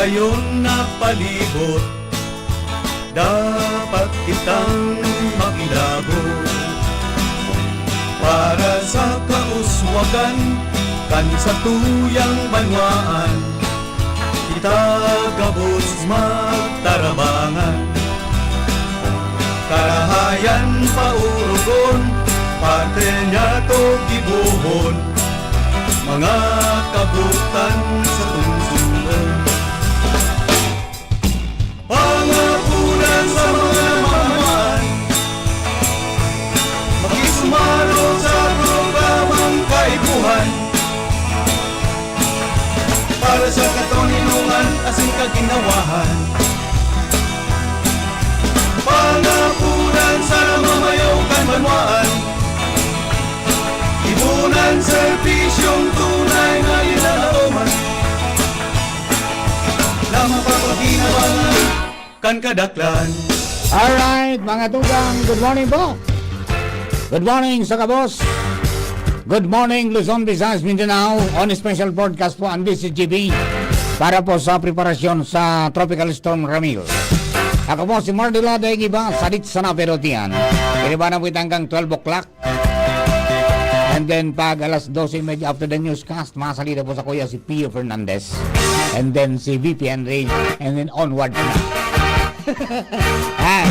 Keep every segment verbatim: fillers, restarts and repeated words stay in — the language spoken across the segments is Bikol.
Ayon na palibot, dapat kitang makilabot. Para sa kauswagan kan satuyang banwaan, kita gabos magtarabangan. Karahayan paurugon, parte niya to gibohon, mga kabutan sa tungsungon. Pangapunan sa mga mamahan, makisumaro sa programang kaipuhan, para sa katoninongan asin kaginawahan. Pangapunan sa namamayo kan banwaan, ipunan serbisyong tunay na ilalaoman, na mapapaginabangan kan kadaklan. Alright, mga tugang, good morning po. Good morning sa kabos. Good morning, Luzon, Visayas, Mindanao. On special broadcast po ang D C G B para po sa preparasyon sa Tropical Storm Ramil. Ako po si Mardy Laday Giba, sadit sana pero tiyan. Kiniba na po ito hanggang twelve o'clock. And then pag alas dose y media after the newscast, masalida po sa kuya si Pio Fernandez. And then si V P Henry. And then onward na. Ah,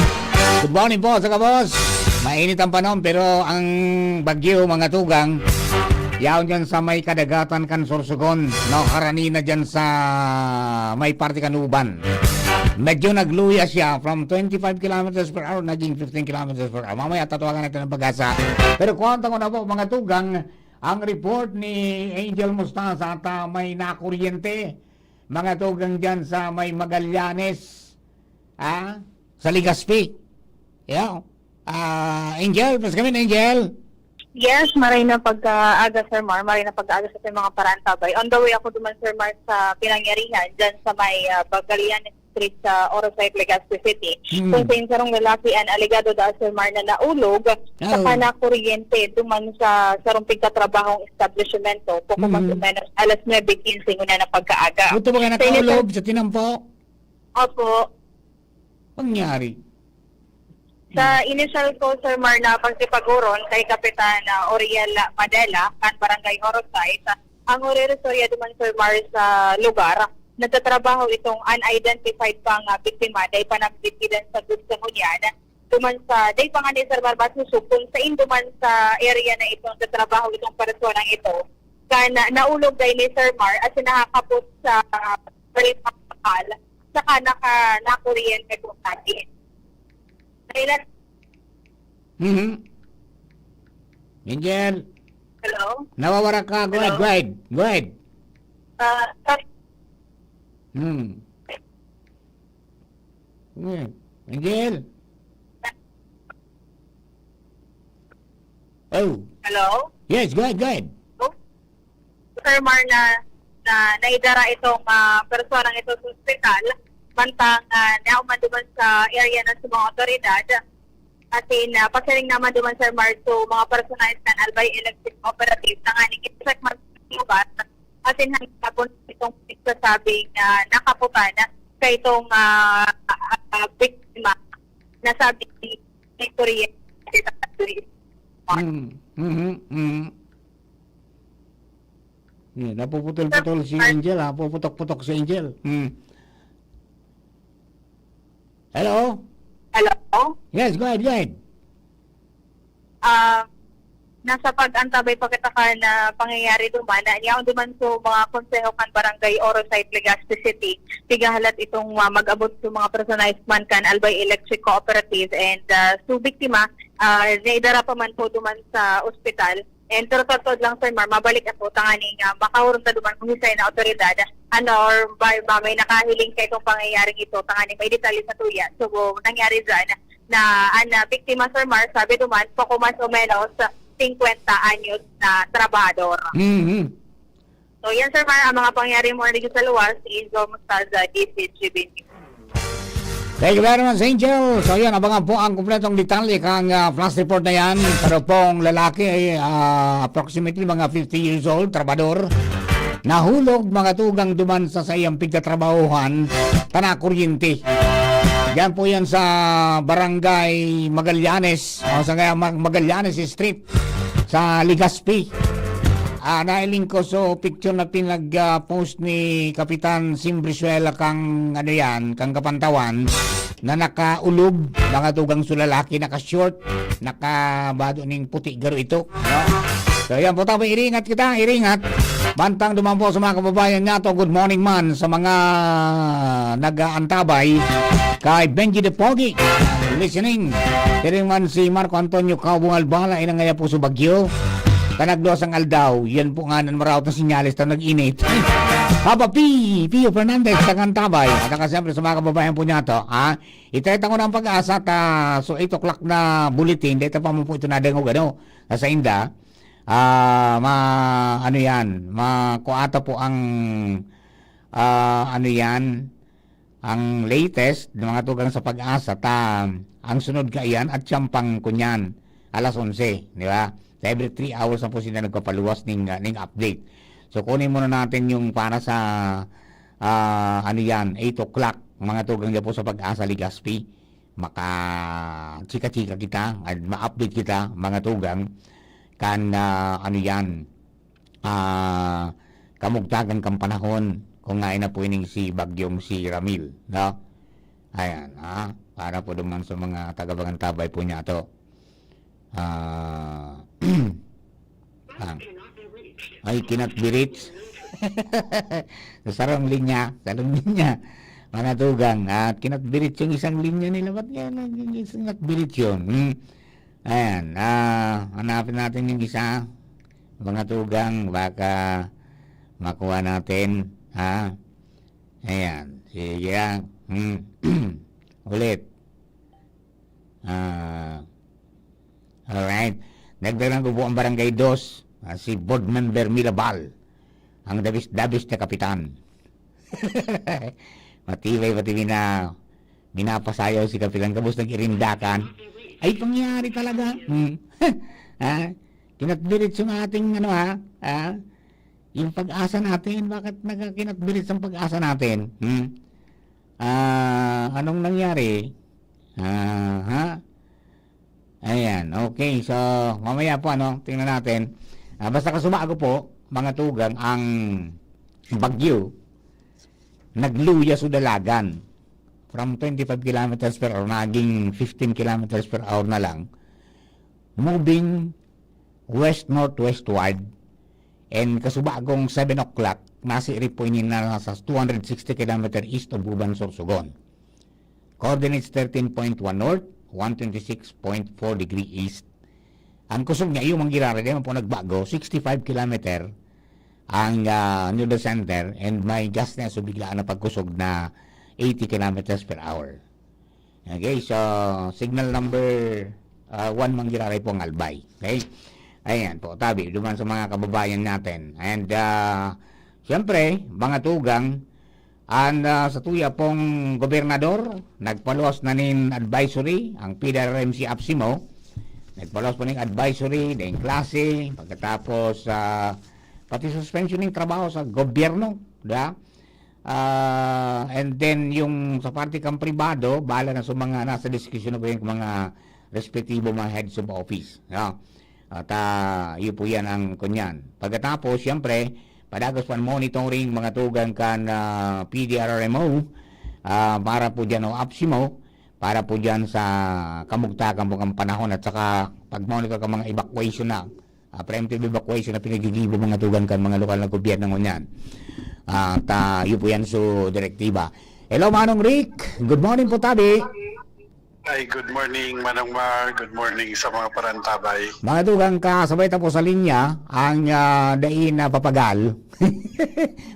good morning po sa kabos. Mainit ang panahon pero ang bagyo, mga tugang, yaon dyan sa may kadagatan kan Sorsogon, no, karani na dyan sa may parte kanuban. Medyo nagluya siya from twenty-five kilometers per hour, naging fifteen kilometers per hour. Mamaya tatawagan natin ang pag-asa. Pero kuwanta ko na po, mga tugang, ang report ni Angel Mostaza at ah, may nakuryente, mga tugang dyan sa may Magallanes, ah, sa Legazpi. Yeah. Ah, Angel, mas kami na Angel. Yes, maray na pagkaaga, Sir Mar. Maray na pagkaaga sa ating mga parantabay. On the way ako duman, Sir Mar, sa pinangyarihan dyan sa may ah, Magallanes Street sa Orosay, Legazpi City. Hmm. Kung sa sarong lalaki an alegado da, Sir Mar, na naulog sa Oo. kana kuryente duman sa sarong pigtatrabahong establishmento, poco mas Mm. o menos alas nuebe quince ngunyan na pagkaaga. Buto ba nga Sa initial nakaulog sa tinampo? Opo. Pangyari. Sa initial ko, Sir Mar, na pagsipaguron kay Kapitan ah, Oriel Padela, kan Barangay Orosay, sa ang Orero Soria duman, Sir Mar, sa lugar, nagtatrabaho itong unidentified pang ah, biktima dahil panambitidan sa goods sa ngunyan duman sa, dahil pa nga ni Sir Mar, masusog kung sa induman sa area na itong nagtatrabaho itong personang ito. Kan naulog dahil ni Sir Mar at nakakapot sa ah, sa mahal, saka naka, nakuryente po natin. Dahilan Mhm. Angel, Hello? nawawara ka. Go ahead, Hello? go ahead. Go ahead. Ah, sa- Hmm. Hmm. Angel. Oh. Hello? Yes, go ahead, go ahead. Sir Mar, na, na naidara itong ah, personang ito sa ospital, mantang ah, nauman duman sa area na sa mga otoridad. As in, ah, pasiring naman duman, Sir Mar, so mga personahe kan Albay Electric Cooperative na nga ning i-check man sa lugar. As in, hanggang hapon itong nagsasabing ah, nakaputan na sa itong ah, ah, biktima na sabi ni Victoria. Mm, mhm, mhm. Yeah, napuputol-putol si Angel, ha? Puputok-putok si Angel. Hmm. Hello? Hello? Yes, go ahead, go ahead. Ah, nasa pag-antabay pa kita kan pangyayari duman. Na niya duman sa mga konseho kan Barangay Oro sa Legazpi City. Pigahalat itong ah, mag-abot sa mga personahe man kan Albay Electric Cooperative and ah, su biktima, ah, naidara pa man po duman sa ospital. And pero sa totoo lang, Sir Mar, mabalik ako, tanganing ah, makahuron ta duman kung siya na otoridad, ano, or ba, ba may nakahiling ka itong pangyayaring ito, tanganing may detalye sa tuya. So, nangyari dyan na ang ah, biktima, Sir Mar, sabi duman, poco mas o menos fifty anyos na trabahador. Mhm. So, yan, Sir Mar, ang mga pangyayari mo na sa luwas, si Angel Mostaza, D C G B News. Thank you very much, Angel. So, yan, abangan po ang kompletong detalye kang ah, flash report na yan. Pero pong lalaki, ah, approximately mga fifty years old, trabador. Nahulog, mga tugang, duman sa saiyang pigtatrabahuhan, tana kuryente. Diyan po yan sa Barangay Magallanes, o sa kaya Mag-, Magallanes Street, sa Legazpi. Ah, nailing ko so picture na pinag-post ni Kapitan Sim Brizuela kang, ano yan, kang Kapantawan, na nakaulog, mga tugang, so lalaki, naka-short, nakabado ning puti garo ito, no? So, yan po, tabi, iringat kita, iringat. Bantang duman po sa mga kababayan nato, good morning man sa mga nag-aantabay kay Benji de Pogi, listening. Siring man si Marco Antonio Kaubong Albala, inangaya po sa Bagyo. Kanagdos ang aldaw, yan po nga nan maraot na sinyalis na nag-init. Papa P, Pio Fernandez, taga-antabay. At saka siyempre sa mga kababayan po niya to, ha? Itreta ko ng Pag-asa ta, so eight o'clock na bulletin, dito pa mo po ito nadangog, ano, sa sainda. Ah, ma-, ano yan, makuata po ang, ah, ano yan, ang latest ng mga tugang sa Pag-asa ta, ang sunod kaiyan at siyang pang kunyan, alas onse, di ba? So, every three hours na po sila nagpapaluwas ning, ah, ning update. So, kunin muna natin yung para sa, ah, ano yan, eight o'clock, mga tugang dyan po sa Pag-asa Legazpi. Maka-chika-chika kita, at ma-update kita, mga tugang, kan, ah, ano yan, ah, kamugtagan kan panahon, kung nga na po ining si Bagyong si Ramil, no? Ayan, ha? Para po duman sa mga taga-Pangantabay po niya to. Ah, ah. Ay, cannot be reached. Sa sarong linya, sarong linya. Mga tugang, at cannot be reached yung isang linya nila. Ba't kaya nag-, cannot be reached yun? Hmm. Ayan, ah, hanapin natin yung isa. Mga tugang, baka makuha natin, ha? Ayan, sige, ah. Hmm. Ulit. Ah, alright. Dagdagan ko po ang Barangay Dos, ah, si Board Member Milabal, ang dabis-dabis na kapitan. Matibay, matibay na minapasayaw si Kapitan, kabos nag-irindakan. Ay, pangyayari talaga. Hmm. Ha? Kinatbirit yung ating, ano, ha? Ha? Yung Pag-asa natin, bakit nagkakinatbirit ang Pag-asa natin? Hmm? Ah, anong nangyari? Ah, ha? Ayan, okay. So, mamaya po, ano, tingnan natin. Ah, basta kasubago po, mga tugang, ang bagyo, nagluya sa dalagan. From twenty-five kilometers per hour, naging fifteen kilometers per hour na lang. Moving west-northwestward, and kasubagong seven o'clock, nasiirip po ini na nasa two hundred sixty kilometer east of Uban, Sorsogon. Coordinates thirteen point one north, one twenty-six point four degree east. Ang kusog niya, yung manggirara, di man po nagbago, sixty-five kilometer ang, ah, near the center, and may gust na so biglaan na pagkusog na eighty kilometers per hour. Okay, so signal number, ah, one manggiraray po ang Albay. Okay? Ayan po, tabi, duman sa mga kababayan natin. And, ah, siyempre, mga tugang, ang, ah, sa tuya pong gobernador, nagpaluwas na nin advisory, ang P D R R M C APSEMO, nagpaluwas po ning advisory, ding klase, pagkatapos, ah, pati suspension ng trabaho sa gobyerno, da? Ah, and then, yung sa parte kang pribado, bahala na sa mga nasa diskusyon na po yung mga respectivo mga heads of office, no? At, ah, yun po yan ang kunyan. Pagkatapos, siyempre, padagos pa monitoring, mga tugang kan, ah, P D R R M O, ah, para po dyan o APSEMO, para po dyan sa kamugtakan po kang panahon at saka pag-monitor ka mga evacuation na, ah, preemptive evacuation na pinagigibo mga tugang kan mga lokal na gobyerno ngunyan. At, ah, yun po yan so direktiba. Hello, Manong Rick. Good morning po, tabi. Ay, good morning, Manong Mar. Good morning sa mga parantabay. Mga tugang ka, sabay ta po sa linya, ang, ah, dai na papagal.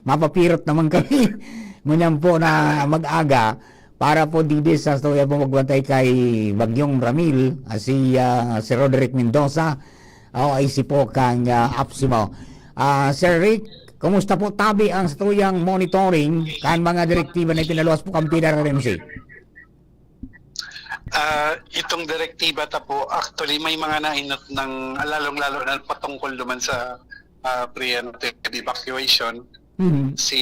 Mapapirot naman kami. Ngunyan po na mag-aga, para po digdi sa istorya po magbantay kay Bagyong Ramil, ah, si, ah, si Roderick Mendoza, O I C po kan, ah, APSEMO. Ah, Sir Rick, kumusta po tabi ang satuyang monitoring kan mga direktiba na ipinaluwas po kan P D R R M C? Ah, itong direktiba ta po, actually may mga nainot ng lalong-lalo na patungkol naman sa ah, preemptive evacuation. Si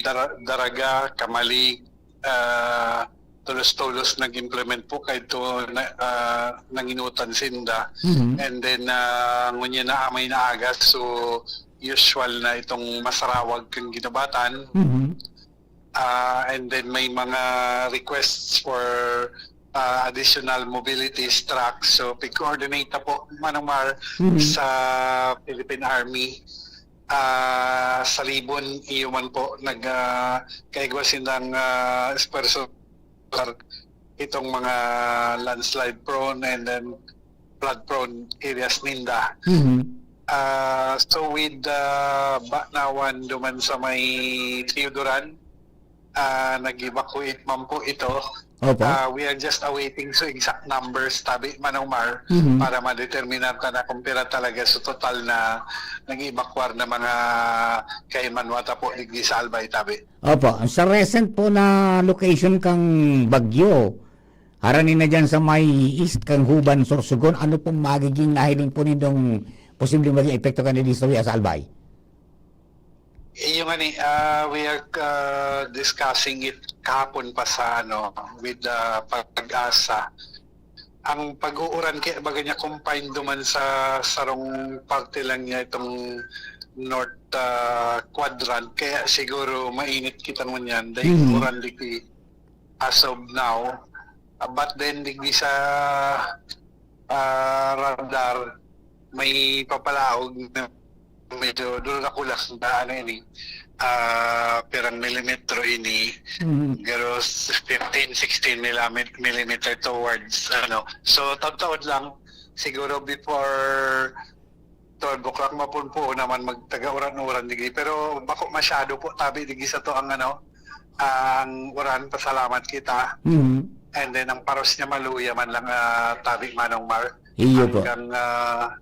Dara-, Daraga, Camalig, ah, Tolos-Tolos nag-implement po kaidto na, ah, nanginutan sinda. And then, ah, ngunyan na amay na aga, so usual na itong Masarawag kan Guinobatan. Ah, and then may mga requests for, ah, additional mobilities trucks. So, pig-coordinate na po, Manong Mar, sa Philippine Army. Ah, sa Libon, iyo man po, nag, ah, kaigwa sindang, ah, esfuerso sa itong mga landslide prone and then flood prone areas ninda. Ah, so with, ah, Banawan duman sa may Tiyuduran, ah, nag-evacuate man po ito. Opo. Ah, we are just awaiting so exact numbers, tabi, Manong Mar, para madeterminar ta na kung pira talaga sa total na nag-evacuar na mga kaimanwa ta po digdi sa Albay, tabi. Opo. Sa recent po na location kang bagyo, harani na dyan sa may east kang Huban, Sorsogon, ano pong magiging nahiling po nindong posibleng maging epekto kan digdi sa Albay? Iyo nga ni, ah, we are, ah, discussing it kahapon pa sa, ano, with, ah, Pag-asa. Ang pag-uuran kaya baga niya confined duman sa sarong parte lang niya itong north, ah, quadrant. Kaya siguro mainit kita ngunyan dahil uran digdi as of now. Ah, but then, digdi sa, ah, radar, may papalaog na medyo duro na kulas na ano ini, ah, pirang milimetro ini, pero fifteen, sixteen milamet-, millimeter towards, ano. So, taod-taod lang, siguro before twelve o'clock, mapunpuon naman magtaga-uran-uran digdi. Pero bako masyado po tabi digdi sa to ang, ano, ang uran, pasalamat kita. And then, ang paros niya maluya man lang, ah, tabi, Manong Mar. Iyo po. Hanggang, ah,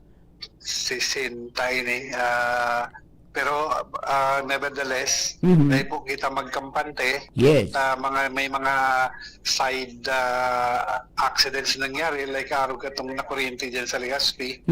sisenta ini, ah, pero, ah, nevertheless, dahil po kita magkampante, Yes. ah, mga, may mga side, ah, accidents nangyari, like arog katong nakuryente dyan sa Legazpi.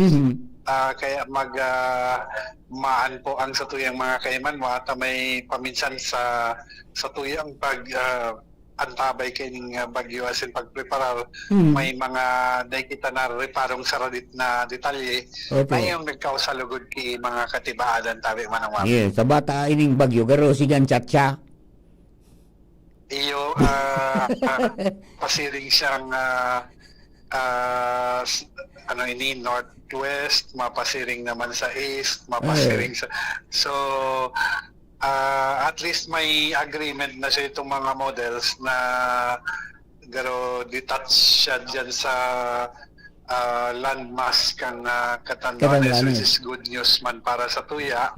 Ah, kaya mag, ah, maan po ang satuyang mga kaimanwa ta may paminsan sa, sa tuyang pag, ah, antabay kaining, ah, bagyo, as in pagpreparar. May mga dai kita nareparong saradit na detalye Opo. na yung nagkausa lugod ki mga katibaadan, tabi, Manong Mar. Yes, sa bata ining bagyo, garo si Jan Chacha. Iyo, ah, ah, pasiring siyang, ah, ah, s-, ano ini, northwest, mapasiring naman sa east, mapasiring sa, so, ah, at least may agreement na siya itong mga models na garo detach siya dyan sa, ah, landmass kan, ah, Catanduanes, Catanduanes. which is good news man para sa tuya.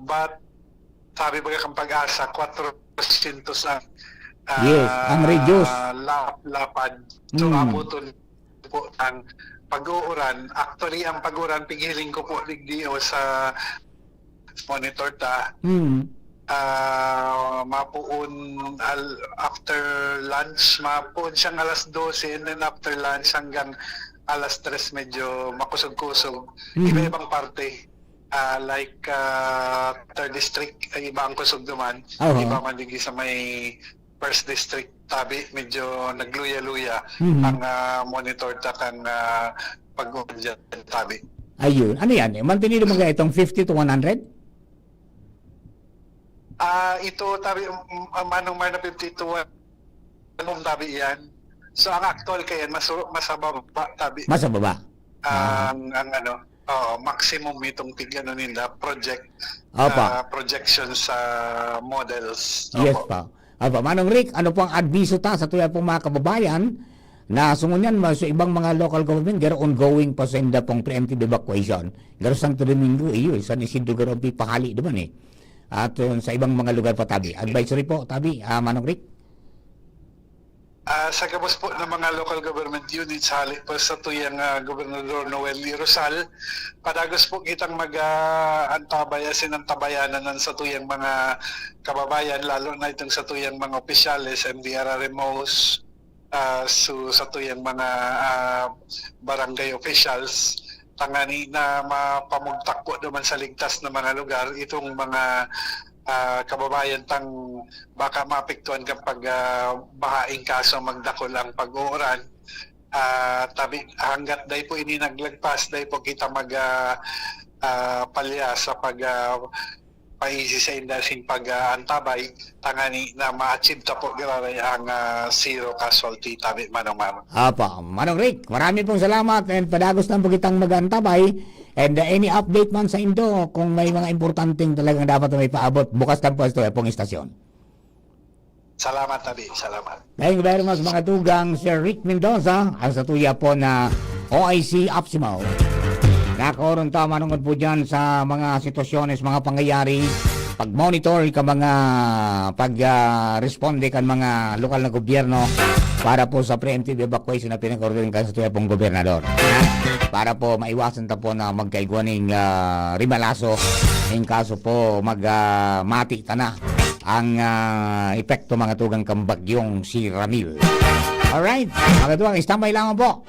But sabi baga kan Pag-asa, kwatrosyentos ang, ah, Yes, ang radius. lap-, lapad. So, Mm. abuton po ang pag-uuran. Actually, ang pag-uran, pighiling ko po digdi o sa monitor ta. Mm. Ah, mapuon al-, after lunch, mapuon siyang alas dose, and then after lunch hanggang alas tres medyo makusog-kusog. Mm. Iba-ibang parte. Ah, like, ah, third district, ay iba ang kusog duman. Oho. Iba man digdi sa may first district, tabi, medyo nagluya-luya Mhm. ang, ah, monitor ta kan, ah, pag-ulan dyan, tabi. Ayun. Ano yan? Mantenido man kaya itong fifty to one hundred? Ah, ito, tabi, um, um, Manong Mar, na fifty to one, tabi yan. So, ang actual kaya, mas, mas mababa, tabi. Mas mababa. Ah. Ang, ang ano, oo, maximum itong tig-, ano nila, project, Opo. ah, projection sa models. Yes Opo. po. Opo. Manong Rick, ano po ang adviso ta sa tuya pong mga kababayan na sa ngunyan, ma-, sa ibang mga local government, garo ongoing pa sa inda pong preemptive evacuation? Garo Santo Domingo, iyo, San Isidro, garo pipahali naman eh. At, uh, sa ibang mga lugar pa, tabi. Advisory po, tabi, ah, Manong Rick? Ah, sa gabos po ng mga local government units, hali po sa tuyang, ah, Gobernador Noel Rosal, padagos po kitang mag, ah, antabay, asin antabayanan ang sa tuyang mga kababayan, lalo na itong sa tuyang mga opisyales, M D R R M Os, ah, so, sa tuyang mga, ah, barangay officials, tangani na mapamugtak po naman sa ligtas na mga lugar itong mga, ah, kababayan tang baka maapektuhan kan pag, ah, baha in kaso magdakul ang pag-uuran. Ah, tabi hangga't dai po ini naglagpas, dai po kita mag, ah, ah, palya sa pag, ah, paisi sa inda sin pag, ah, antabay, tangani na ma-achieve ta po giraray ang, ah, zero casualty, tabi, Manong Mar. Apa, Manong Rick, marami pong salamat and padagos lang po kitang mag-antabay. And, ah, any update man sa indo, kung may mga importanteng talagang dapat na may paabot, bukas lang po ito, eh, pong istasyon. Salamat, tabi. Salamat. Thank you very much, mga tugang, Sir Rick Mendoza, ang sa tuya po na O I C Optimal. Nakaoron ta manungod po dyan sa mga sitwasyones, mga pangyayari, pag-monitor ka mga pag, ah, responde kan mga lokal na gobyerno para po sa preemptive evacuation na pinag-orderan kan sa tuya pong gobernador. Ha? Para po maiwasan ta po na magkaigwa ning, ah, rimalaso in kaso po mag, ah, mati ta na ang, ah, epekto, mga tugang, kan bagyong si Ramil. Alright, mga tugang, standby lamang po.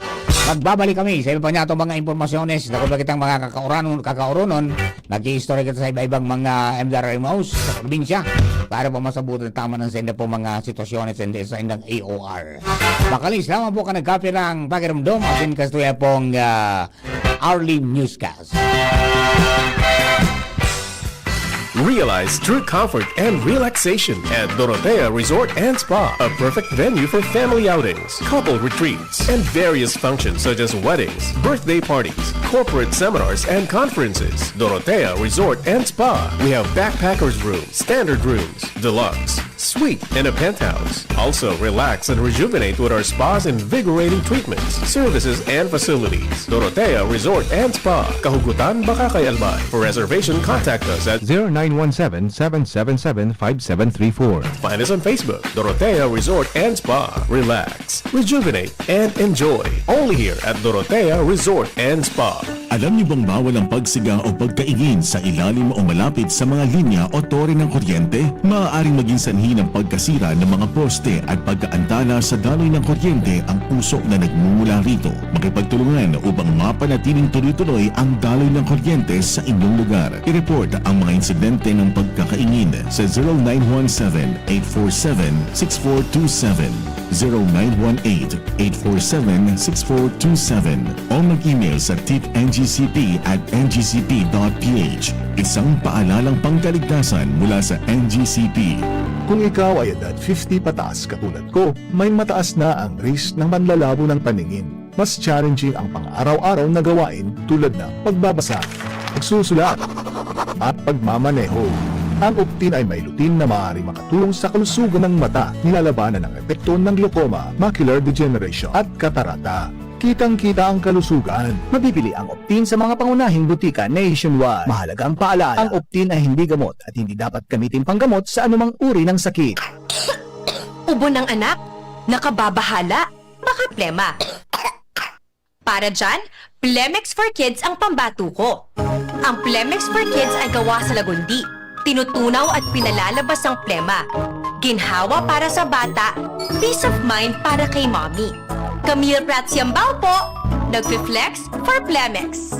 Magbabalik kami sa iba pa niyatong mga impormasyones. Dakul ba kitang mga kakauranon, kakauronon, nag-i-istorya kita sa iba-ibang mga M D R M Os sa probinsya para po masabutan tama ng sa inda pong mga sitwasyones and sa indang A O R. Makalis lamang po ka nagkape ng pakiramdam atin kastuya pong, ah, hourly newscast. Realize true comfort and relaxation at Dorotea Resort and Spa, a perfect venue for family outings, couple retreats, and various functions such as weddings, birthday parties, corporate seminars, and conferences. Dorotea Resort and Spa. We have backpackers room, standard rooms, deluxe, suite, and a penthouse. Also, relax and rejuvenate with our spa's invigorating treatments, services, and facilities. Dorotea Resort and Spa, Kahugutan, Bacacay, Albay. For reservation, contact us at zero nine one seven, seven seven seven, five seven three four. Find us on Facebook, Dorotea Resort and Spa. Relax, rejuvenate, and enjoy. Only here at Dorotea Resort and Spa. Alam niyo bang bawal ang pagsiga o pagkaingin sa ilalim o malapit sa mga linya o tore ng kuryente? Maaaring maging sanhi ng pagkasira ng mga poste at pagkaantala sa daloy ng kuryente ang usok na nagmumula rito. Makipagtulungan upang mapanatiling tuloy-tuloy ang daloy ng kuryente sa inyong lugar. I-report ang mga insidente ng pagkakaingin sa zero nine one seven, eight four seven, six four two seven, zero nine one eight, eight four seven, six four two seven, o mag-email sa tip N G C P at N G C P dot P H. Isang paalalang pangkaligtasan mula sa N G C P. Kung ikaw ay edad fifty pataas katulad ko, may mataas na ang risk ng panlalabo ng paningin. Mas challenging ang pang-araw-araw na gawain tulad ng pagbabasa, pagsusulat, at pagmamaneho. Ang Optin ay may lutein na maaaring makatulong sa kalusugan ng mata, nilalabanan ang epekto ng glaucoma, macular degeneration, at katarata. Kitang-kita ang kalusugan. Mabibili ang Optin sa mga pangunahing butika nationwide. Mahalaga ang paalala, ang Optin ay hindi gamot at hindi dapat gamitin panggamot sa anumang uri ng sakit. Ubo ng anak? Nakababahala? Baka plema. Para dyan, Plemex for Kids ang pambato ko. Ang Plemex for Kids ay gawa sa lagundi. Tinutunaw at pinalalabas ang plema. Ginhawa para sa bata, peace of mind para kay mommy. Camille Prats Yambao po, nagfi-flex for Plemex.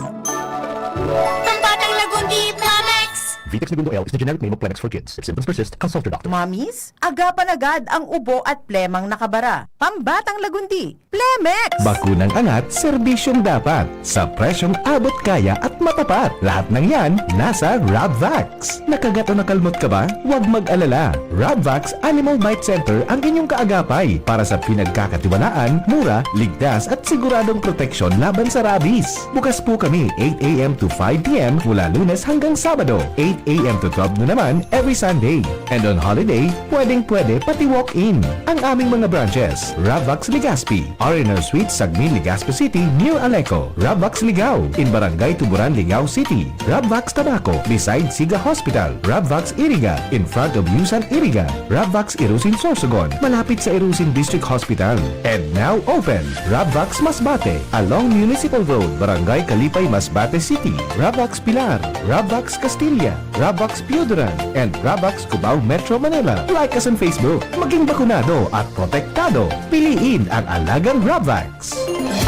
Pambatang lagundi, Plemex! Vitex Negundo L is the generic name of Plemex for Kids. If symptoms persist, consult your doctor. Mommies, agapan agad ang ubo at plemang nakabara. Pambatang lagundi, Plemex! Bakunang angat, serbisyong dapat, sa presyong abot kaya at matapat. Lahat ng yan, nasa Rabvax. Nakagat o nakalmot ka ba? Huwag mag-alala. Rabvax Animal Bite Center ang inyong kaagapay para sa pinagkakatiwalaan, mura, ligtas at siguradong proteksyon laban sa rabies. Bukas po kami eight a m to five p m mula Lunes hanggang Sabado, eight a m to twelve noon naman every Sunday. And on holiday, pwedeng-pwede pati walk-in. Ang aming mga branches, Rabvax Legazpi, R and R Suite, Sagmin, Legazpi City, near Aleco, Rabvax Ligao, in Barangay Tuburan, Ligao City, Rabvax Tabaco, beside Siga Hospital, Rabvax Iriga, in front of Yusan Iriga, Rabvax Irusin Sorsogon, malapit sa Irusin District Hospital. And now open, Rabvax Masbate, along Municipal Road, Barangay Kalipay, Masbate City, Rabvax Pilar, Rabvax Castilla, Rabvax Pioduran, and Rabvax Cubao, Metro Manila. Like us on Facebook. Maging bakunado at protektado. Piliin ang alagang Rabvax.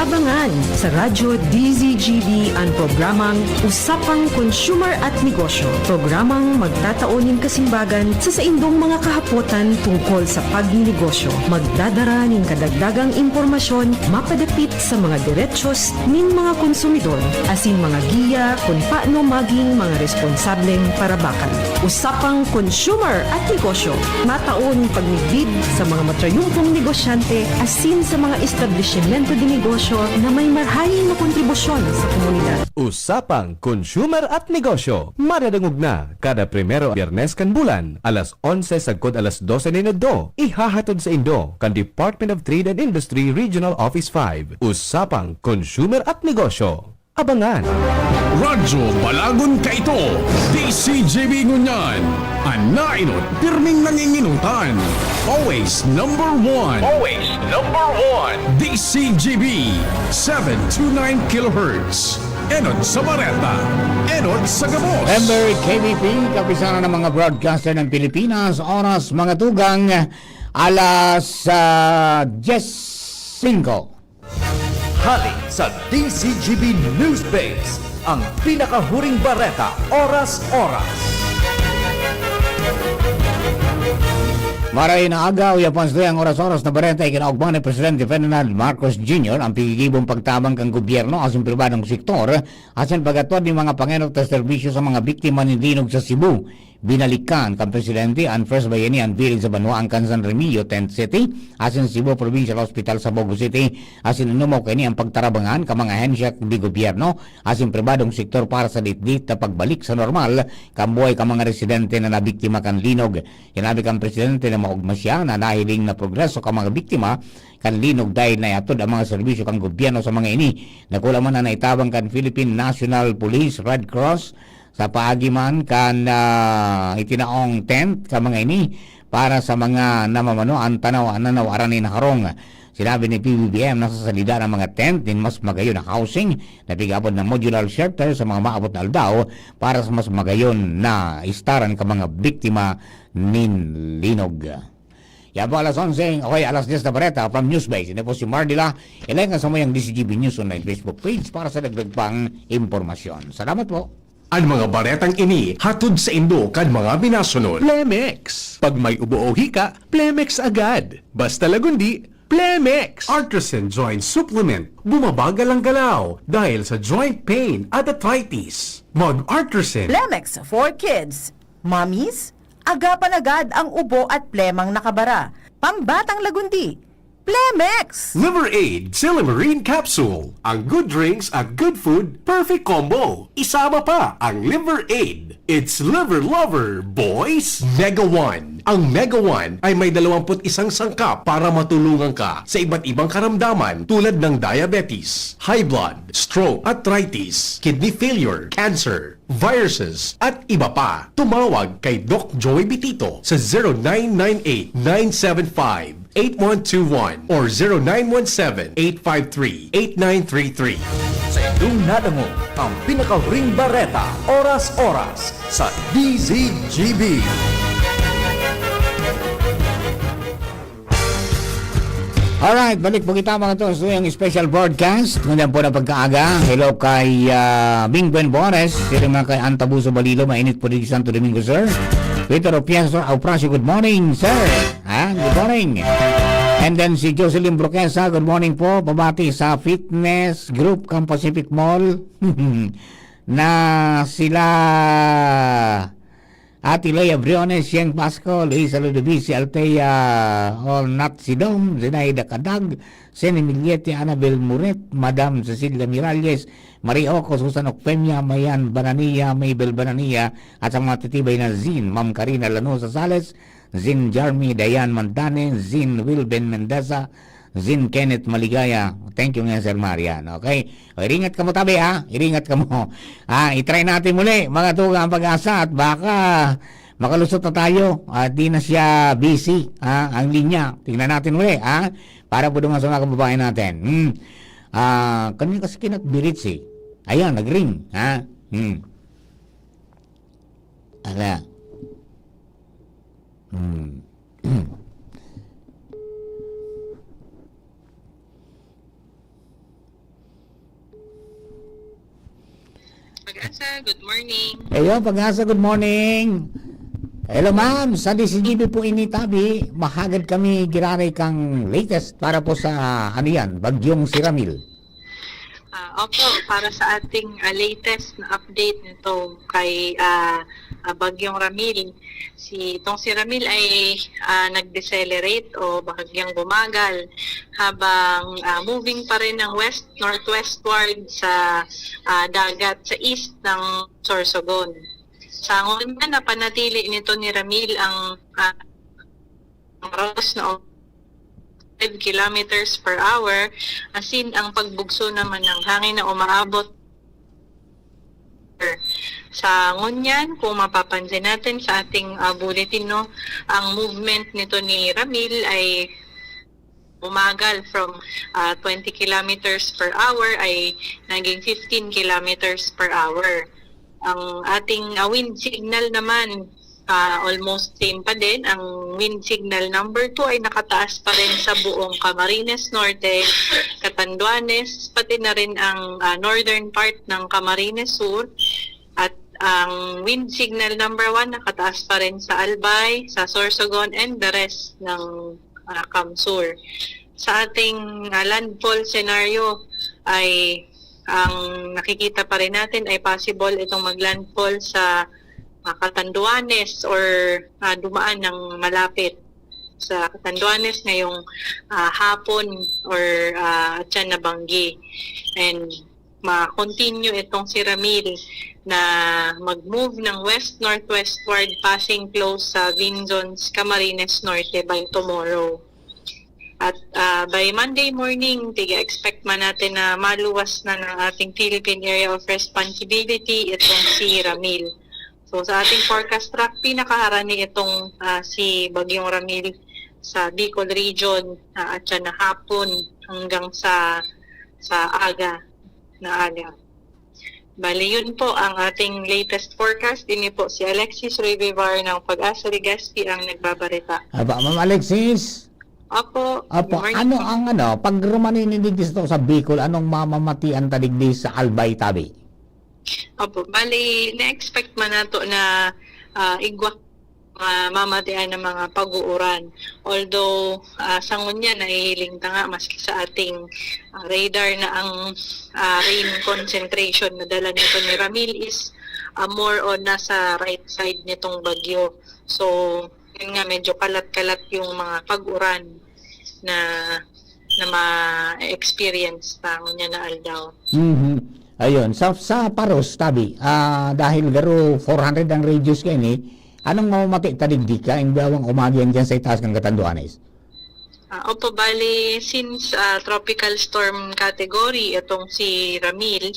Abangan sa Radyo D Z G B an programang Usapang Consumer at Negosyo, programang magtatao nin kasimbagan sa saindong mga kahapotan tungkol sa pagninegosyo. Magdadara nin kadagdagang impormasyon mapadapit sa mga derechos nin mga konsumidor, asin mga giya kun paano maging mga responsableng parabakan. Usapang Consumer at Negosyo, matao nin pagmidbid sa mga matrayumpong negosyante asin sa mga establisimento de negosyo na may marahay na kontribusyon sa komunidad. Usapang Consumer at Negosyo, madadangog na kada primero Biyernes kan bulan, alas onse sagkod alas dose nin udto. Ihahatod saindo kan Department of Trade and Industry Regional Office five. Usapang Consumer at Negosyo. Abangan. Radyo Balagon kaito, D C G B ngunyan. An naenot, pirming nanginginutan. Always number one. Always number one. D C G B, seven two nine kilohertz. Enot sa bareta, enot sa gabos. Member K B P, Kapisanan ng mga Broadcaster ng Pilipinas, oras mga tugang, alas, ah, diyes singko. Hali sa D C G B Newsbase, ang pinakahuring bareta, oras-oras. Maray na aga, uya pa ang oras-oras na bareta, ikinaugma ni Presidente Ferdinand Marcos Junior ang pigigibong pagtabang kan gobyerno asin pribadong sektor asin pag-atwad nin mga pangenot na serbisyo sa mga biktima nin linog sa Cebu. Binalikan kan presidente an First Bayanihan Village sa banwaan kan San Remigio, Tent City, asin Cebu Provincial Hospital sa Bogo City, asin inumaw kaini an pagtarabangan kan mga ahensya de gobyerno asin pribadong sektor para sa ditdit na pagbalik sa normal kan buhay kan mga residente na nabiktima kan linog. Sinabi kan presidente na maogma siya na nahiling na progreso kan mga biktima kan linog dahil naihatod ang mga serbisyo kan gobyerno sa mga ini. Dakula man an naitabang kan Philippine National Police, Red Cross, sa paagi man kan, ah, itinaong tent kan mga ini para sa mga namamano an tanaw, nanawaran nin harong. Sinabi ni P B B M na sasalida ang mga tent nin mas magayon na housing na pig-aapod na modular shelter sa mga maabot na aldaw para sa mas magayon na istaran kan mga biktima nin linog. Yan po, alas onse, okay, alas diyes na bareta from Newsbase. Ini po si Mardila, ilayan ka sa mayang D C G B News Online Facebook page para sa dagdag pang impormasyon. Salamat po. An mga baretang ini hatod saindo kan mga minasunod. Plemex. Pag may ubo o hika, Plemex agad. Basta Lagundi, Plemex. Artisan Joint Supplement. Bumabagal ang galaw dahil sa joint pain at arthritis. Mag Artisan. Plemex for kids. Mommies, agapan agad ang ubo at plemang nakabara. Pambatang Lagundi, Plemex! Liver Aid Silymarin Capsule. Ang good drinks at good food, perfect combo. Isama pa ang Liver Aid. It's Liver Lover, boys! Mega One. Ang Mega One ay may dalawampu't isang sangkap para matulungan ka sa iba't ibang karamdaman tulad ng diabetes, high blood, stroke, arthritis, kidney failure, cancer, viruses, at iba pa. Tumawag kay Doc Joy Bitito sa zero nine nine eight, nine seven five, eight one two one or zero nine one seven, eight five three, eight nine three three. Sa indong nadangog ang pinakahuring bareta, oras-oras, sa D Z G B. Alright, balik po kita, mga tol, sa iyang special broadcast. Ngunyan po na pagkaaga. Hello kay, ah, Bing Buen Bores. Siring man kay Ann Tabuso Balilo, mainit po dito sa Santo Domingo, sir. Peter Opiaso Aupracio, good morning, sir. Ha? Good morning. And then si Jocelyn Broquesa, good morning po. Pabati sa fitness group kang Pacific Mall. Na sila Ate Lea Briones, Yeng Pasco, Luisa Ludovisi, Althea Olnat Sidong, Zenaida Cadag, Seni Millete, Annabel Muret, Madam Cecilia Miralles, Marie Oco, Susan Ocpemia, Mayan Banania, Mabel Banania, at sa mga titibay na Zin, Ma'am Karina Lanosa Sales, Zin Jarmy, Dayan Mandane, Zin Wilben Mendeza, Zin Kenneth Maligaya. Thank you nga, Sir Marian. Okay? O, iringat kamo tabi, ha? Iringat kamo. Ah, i-try natin muli, mga tugang Pag-asa, at baka makalusot na tayo at di na siya busy, ha? Ang linya. Tingnan natin muli, ha? Para po doon sa mga kababayan natin. Hmm. Ah, kanina kasi kinatbirit si. Ayan, nag-ring, ha? Hmm. Ala. Hmm. Pag-asa, good morning. Hello, Pag-asa, good morning. Hello, ma'am. Sa D C G B po ini, tabi, mahagad kami giraray kang latest para po sa, ano yan, Bagyong si Ramil. Ah, opo, para sa ating ah, latest na update nito kay ah, ah, Bagyong Ramil, si itong si Ramil ay ah, nag-decelerate o bahagyang bumagal habang ah, moving pa rin ng west-northwestward sa ah, dagat sa east ng Sorsogon. Sa ngunyan, napanatili nito ni Ramil ang ah, oras na five kilometers per hour, asin ang pagbugso naman ng hangin na umaabot sa ngunyan, kung mapapansin natin sa ating ah, bulletin, no, ang movement nito ni Ramil ay umagal from ah, twenty kilometers per hour ay naging fifteen kilometers per hour. Ang ating ah, wind signal naman, ah, almost same pa din. Ang wind signal number two ay nakataas pa rin sa buong Camarines Norte, Catanduanes, pati na rin ang ah, northern part ng Camarines Sur. At ang wind signal number one nakataas pa rin sa Albay, sa Sorsogon, and the rest ng ah, CamSur. Sa ating ah, landfall scenario ay ang nakikita pa rin natin ay possible itong maglandfall sa ah, Catanduanes or ah, dumaan ng malapit sa Catanduanes ngayong ah, hapon or ah, atyan na banggi. And ma-continue itong si Ramil na mag-move ng west-northwestward, passing close sa Vinzons, Camarines Norte by tomorrow. At ah, by Monday morning, tiga-expect man natin na maluwas na ng ating Philippine Area of Responsibility itong si Ramil. So sa ating forecast track, pinakaharani itong ah, si Bagyong Ramil sa Bicol Region ah, at siya na hapon hanggang sa sa aga na aga. Bali, yun po ang ating latest forecast. Ini po si Alexis Revivar ng Pag-asa Legazpi ang nagbabarita. Aba, Ma'am Alexis? Opo. Apo, Good morning ano po. Ang ano, pag rumani ninyo sa Bicol, anong mamamatian ta digdi sa Albay, tabi? Opo, bali, na-expect man nato na ah, igwa ah, mamatian ng mga pag-uuran. Although, ah, sa ngunyan, nahihiling ta nga maski sa ating ah, radar na ang ah, rain concentration na dala nito ni Ramil is ah, more on nasa right side nitong bagyo. So, yun nga, medyo kalat-kalat yung mga pag-uran na na ma-experience ta ngunyan na aldaw. Mhm. Ayun, sa sa Paros, tabi, ah, dahil garo four hundred ang radius kaini, anong mamamati ta digdi kain bawang umagian diyan sa itaas kan Catanduanes? Ah, opo, bali, since ah, tropical storm category itong si Ramil,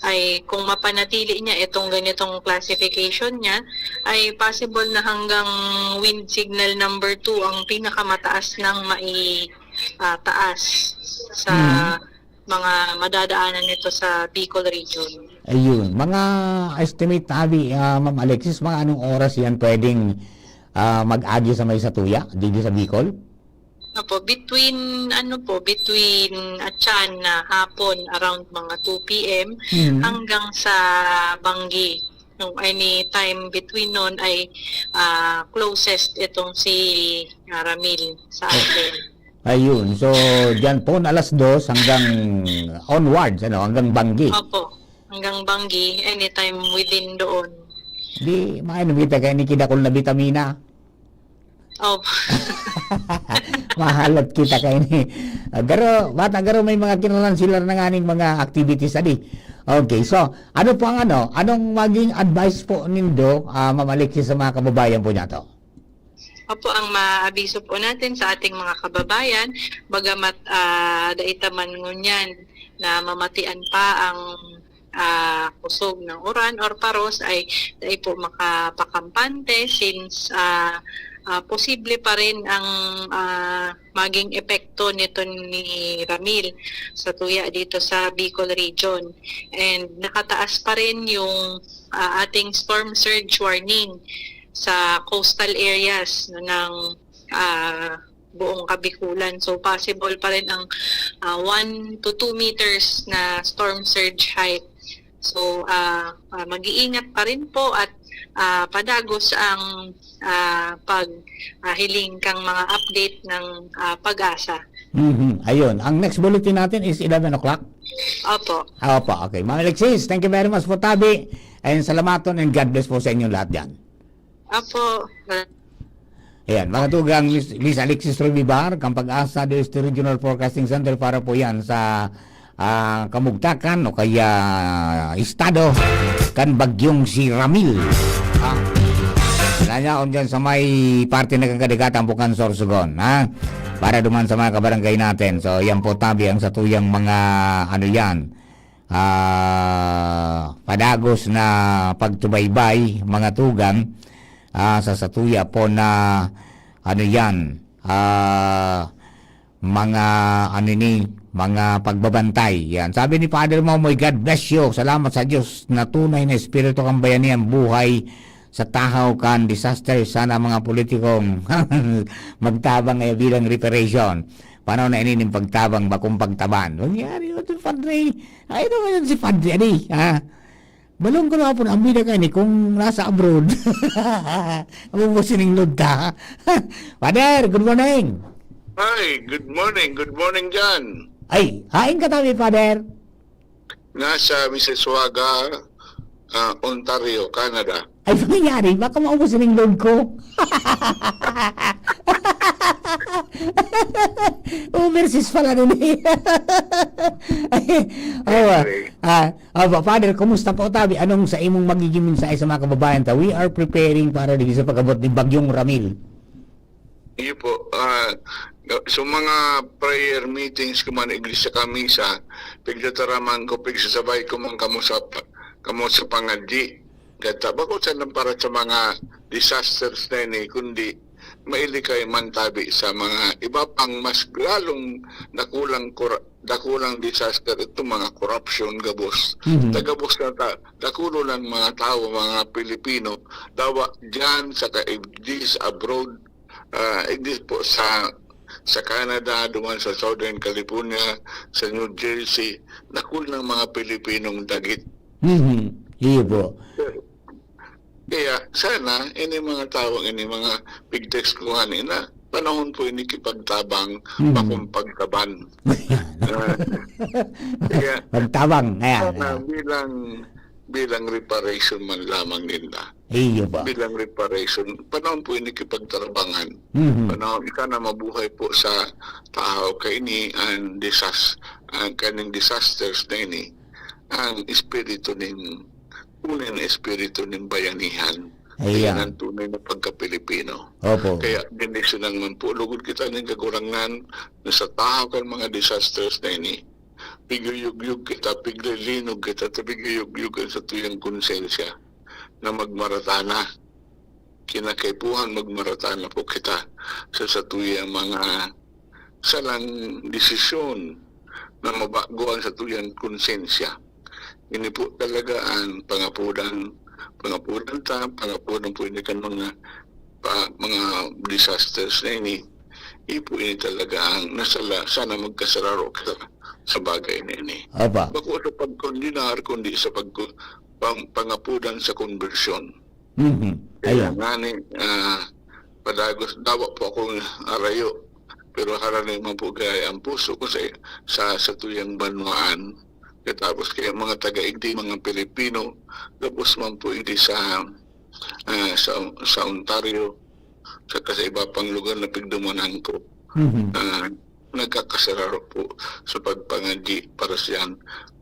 ay kung mapanatili niya itong ganitong classification niya, ay possible na hanggang wind signal number two ang pinakamataas ng mai ah, taas sa Mhm. mga madadaanan nito sa Bicol region. Ayun, mga estimate, tabi, ah, Ma'am Alexis, mga anong oras yan pwedeng ah, mag-agi sa may satuya, digdi sa Bicol? Opo, between ano po, between atyan na hapon around mga two p.m. Mhm. Hanggang sa banggi. Nung any time between noon ay ah, closest itong si ah, Ramil sa atin. Ayun. So, diyan po alas dos hanggang onwards, ano, hanggang banggi. Opo, hanggang banggi, anytime within doon. Di, mainom kita kaini kidakol na bitamina. Opo. Mahalat kita kaini. Ah, garo, bata garo may mga kinanan sila na nganing mga activities, adi. Okay, so, ano po ang ano? Anong maging advice po nindo, ah, Ma'am Alexis, sa mga kababayan po niyato? Opo, ang maabiso po natin sa ating mga kababayan, bagamat ah, dai ta man ngunyan na mamatian pa ang ah, kusog ng uran or paros, ay dai po makapakampante since ah, ah, posible pa rin ang ah, maging epekto nito ni Ramil sa tuya dito sa Bicol region. And nakataas pa rin yung ah, ating storm surge warning sa coastal areas, no, ng ah, buong Kabikulan. So possible pa rin ang ah, one to two meters na storm surge height So, ah, ah, mag-iingat pa rin po at, ah, padagos ang, ah, pag, ah, hiling kang mga update ng, ah, PAGASA. Mhm. Ayun. Ang next bulletin natin is eleven o'clock? Opo. Ah, opo. Okay. Ma'am Alexis, thank you very much po, tabi. And salamaton and God bless po sa inyong lahat dyan. Opo. Ayan, mga tugang, Miss, Miss Alexis Revivar, kan PAGASA District Regional Forecasting Center para po yan sa, ah, kamugtakan o kaya estado kan bagyong si Ramil. Ah, na niya, dyan sa may parte na kan kadagatan, Bukon, Sorsogon, ha? Para duman sa mga kabarangay natin. So, yan po, tabi, ang satuyang mga, ano yan, ah, padagos na pagsubaybay, mga tugang, ah, sa satuya po na, ano yan, ah, mga, ano ni, mga pagbabantay. Yan. Sabi ni Father Momoy, "God bless you. Salamat sa Diyos na tunay na espiritu kan bayanihan buhay sa tahaw kan disaster. Sana mga politikong magtabang, eh, bilang reparation." Panahon na ini nin pagtabang, bakong pagtaban. Nangyari yun, Padre. Ay, ano ngayon si Padre, ani, ha? Balong ko na po na, ang bida ka ni kung nasa abroad. Ang po sining load ta. Father, good morning. Hi, good morning. Good morning, John. Ay, hain ka tabi, Father? Nasa Mississauga, ah, Ontario, Canada. Ay, nangyari, baka maubos na yung load ko. Overseas pala din eh. Ay, oh, ah, Anyway. ah, ah, Father, kumusta po tabi? Anong sa imong magiging mensahe sa mga kababayan ta? We are preparing para din sa pag-abot ni Bagyong Ramil. Iyo po, ah, so mga prayer meetings ko man, iglesia ka misa, pigtataraman ko, pigsasabay ko man kamo sa pa-, kamo sa pangadyi. Gata, bako sa lang para sa mga disasters na ini, kundi mailikay man tabi sa mga iba pang mas lalong dakulang kora-, dakulang disaster, itong mga korupsyon, gabos. Mhm. Tagabos na ta, dakulo lang mga tao, mga Pilipino, dawa dyan sa ka-, abroad, ah, igdi po sa, sa Canada, duman sa Southern California, sa New Jersey, dakul ng mga Pilipinong dagit. Mhm. Iyo po. Kaya sana, ini mga tawang ini, mga pigtext ko nga ni na, panahon po ini kipagtabang, Mhm. bakong pagtaban. Ah, kaya Pagtabang, ayan, sana ayan. bilang, bilang reparation man lamang ninda. Iyo ba? Bilang reparation. Panahon po ini kipagtarbangan. Mhm. Panahon, ika na mabuhay po sa tahaw kaini, ang disas-, ang kaning disasters na ini, ang espiritu nin, tunay na espiritu nin bayanihan. Ayan. Ayan ang tunay na pagka-Pilipino. Opo. Kaya, bendisyonan man po, lugod kita nin Kagurangnan, na sa tahaw kan mga disasters na ini, piguyugyug kita, piglilinog kita, ta piguyugyug ang satuyang konsensya na magmaratana. Kinakaipuhan magmaratana po kita sa satuyang mga salang desisyon na mabago ang satuyang konsensya. Ini po talaga ang pangapudan, pangapudan ta, pangapudan po ini kan mga pa, mga disasters na ini. Iyo po ini talaga ang nasala, sana magkasararo ka sa bagay na ini. Apa? Bako sa pagkondenar, kundi sa pagko-, pang-, pangapudan sa konbersyon. Mhm. Kaya Ayan. nga ni, ah, padagos, dawa po akong arayo. Pero harani man po kaya ang puso ko sa, sa, sa tuyang banwaan. Katapos kaya mga taga-igdi, mga Pilipino, tapos man po igdi sa, ah, sa, sa Ontario, saka sa iba pang lugar na pigdumanan ko, Mhm. ah, nagkakasararo po sa pagpangadyi para siyan.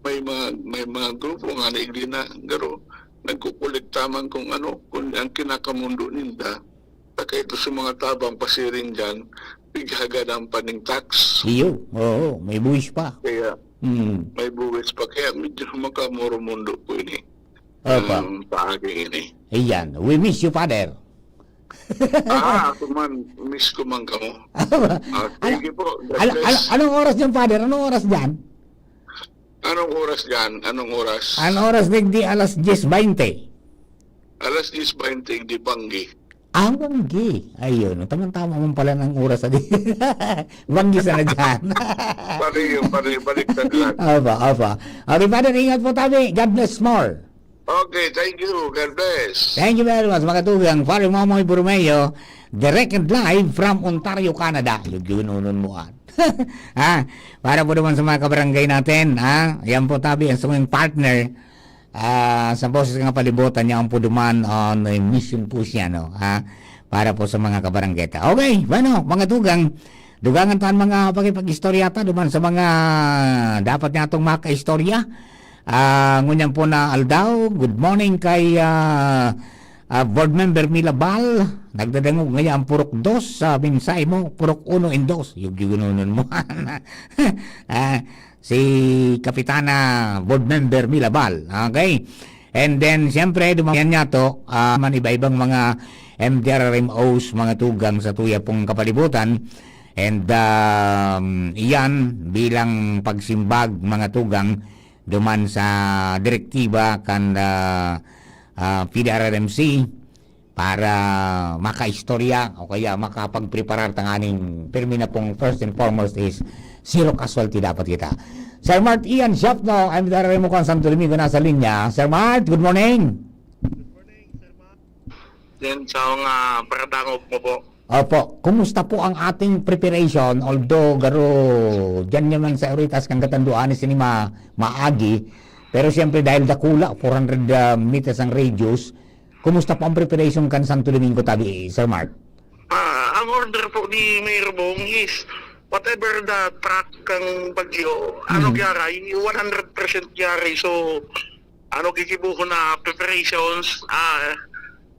May mga, may mga grupo nga na igdi na, garo, nagkukulikta man kung ano, kung ang kinakamundo ninda. Saka ito sa mga tabang pasiring dyan, pighagadan pa ning tax. Iyo, oo, may buwis pa. Kaya, Mm. may buwis pa. Kaya medyo makamurumundo po ini. Opo. Ang paagi ini. Ayan. We miss you, Father. Ah, ako man, miss ko man kamo. Ah, Ano, sige po. God ano, ano, bless. Anong oras dyan, Father? Anong oras dyan? Anong oras dyan? Anong oras? Anong oras, digdi? Alas diyes baynte. Alas diyes baynte, di Banggi. Ang banggi. Ayun, tamang-tama man pala ng oras, adi. Banggi sana dyan. Pati yung, pati yung baliktad lang. Apa, apa. Okay, Father, ingat po tabi. God bless more. Okay, thank you. God bless. Thank you very much, mga tugang. Father Momoy Borromeo, direct and live from Ontario, Canada. Yun, yun, unun mo, ah. Ha? Para po naman sa mga kabarangay natin, ha? Yan po, tabi, ang sunging partner, ah, sa Boses ng Kapalibutan, yan po duman on a mission po siya, no? Ha? Para po sa mga kabarangay ta. Okay, bueno, mga tugang, dugangan ta ang mga pakipag-istorya ta, duman sa mga dapat niya itong makaistorya. Ah, ngunyan po na aldaw, good morning kay, ah, ah, Board Member Milabal. Nagdadangog ngayon ang purok dos, sa mensahe mo, purok uno and dos. Yung ginununan mo. Ah, si Kapitana Board Member Milabal. Okay? And then, siyempre, dumayan niya to, ah, man iba-ibang mga M D R R M Os, mga tugang sa tuya pong kapalibutan. And, um, iyan bilang pagsimbag, mga tugang, duman sa direktiba kan, ah, ah, P D R R M C para makaistorya o kaya makapagpreparar tanganing pirmi na pong first and foremost is zero casualty dapat kita. Sir Mart Ian Shopno, M D R R M Mukhang Santo Domingo, nasa linya. Sir Mart, good morning. Then sa mga paradangog mo po. Opo, kumusta po ang ating preparation? Although, garo, dyan naman sa Oritas, kan Katanduanes, ini ma maagi. Pero siyempre, dahil dakula, four hundred ah, meters ang radius, kumusta po ang preparation kan Santo Domingo tabi, Sir Mark? Ah, ang order po ni Mayor Bong is whatever the track kang bagyo, ano Mhm. gyaray, one hundred percent gyaray. So, ano gigibuhon na preparations, ah,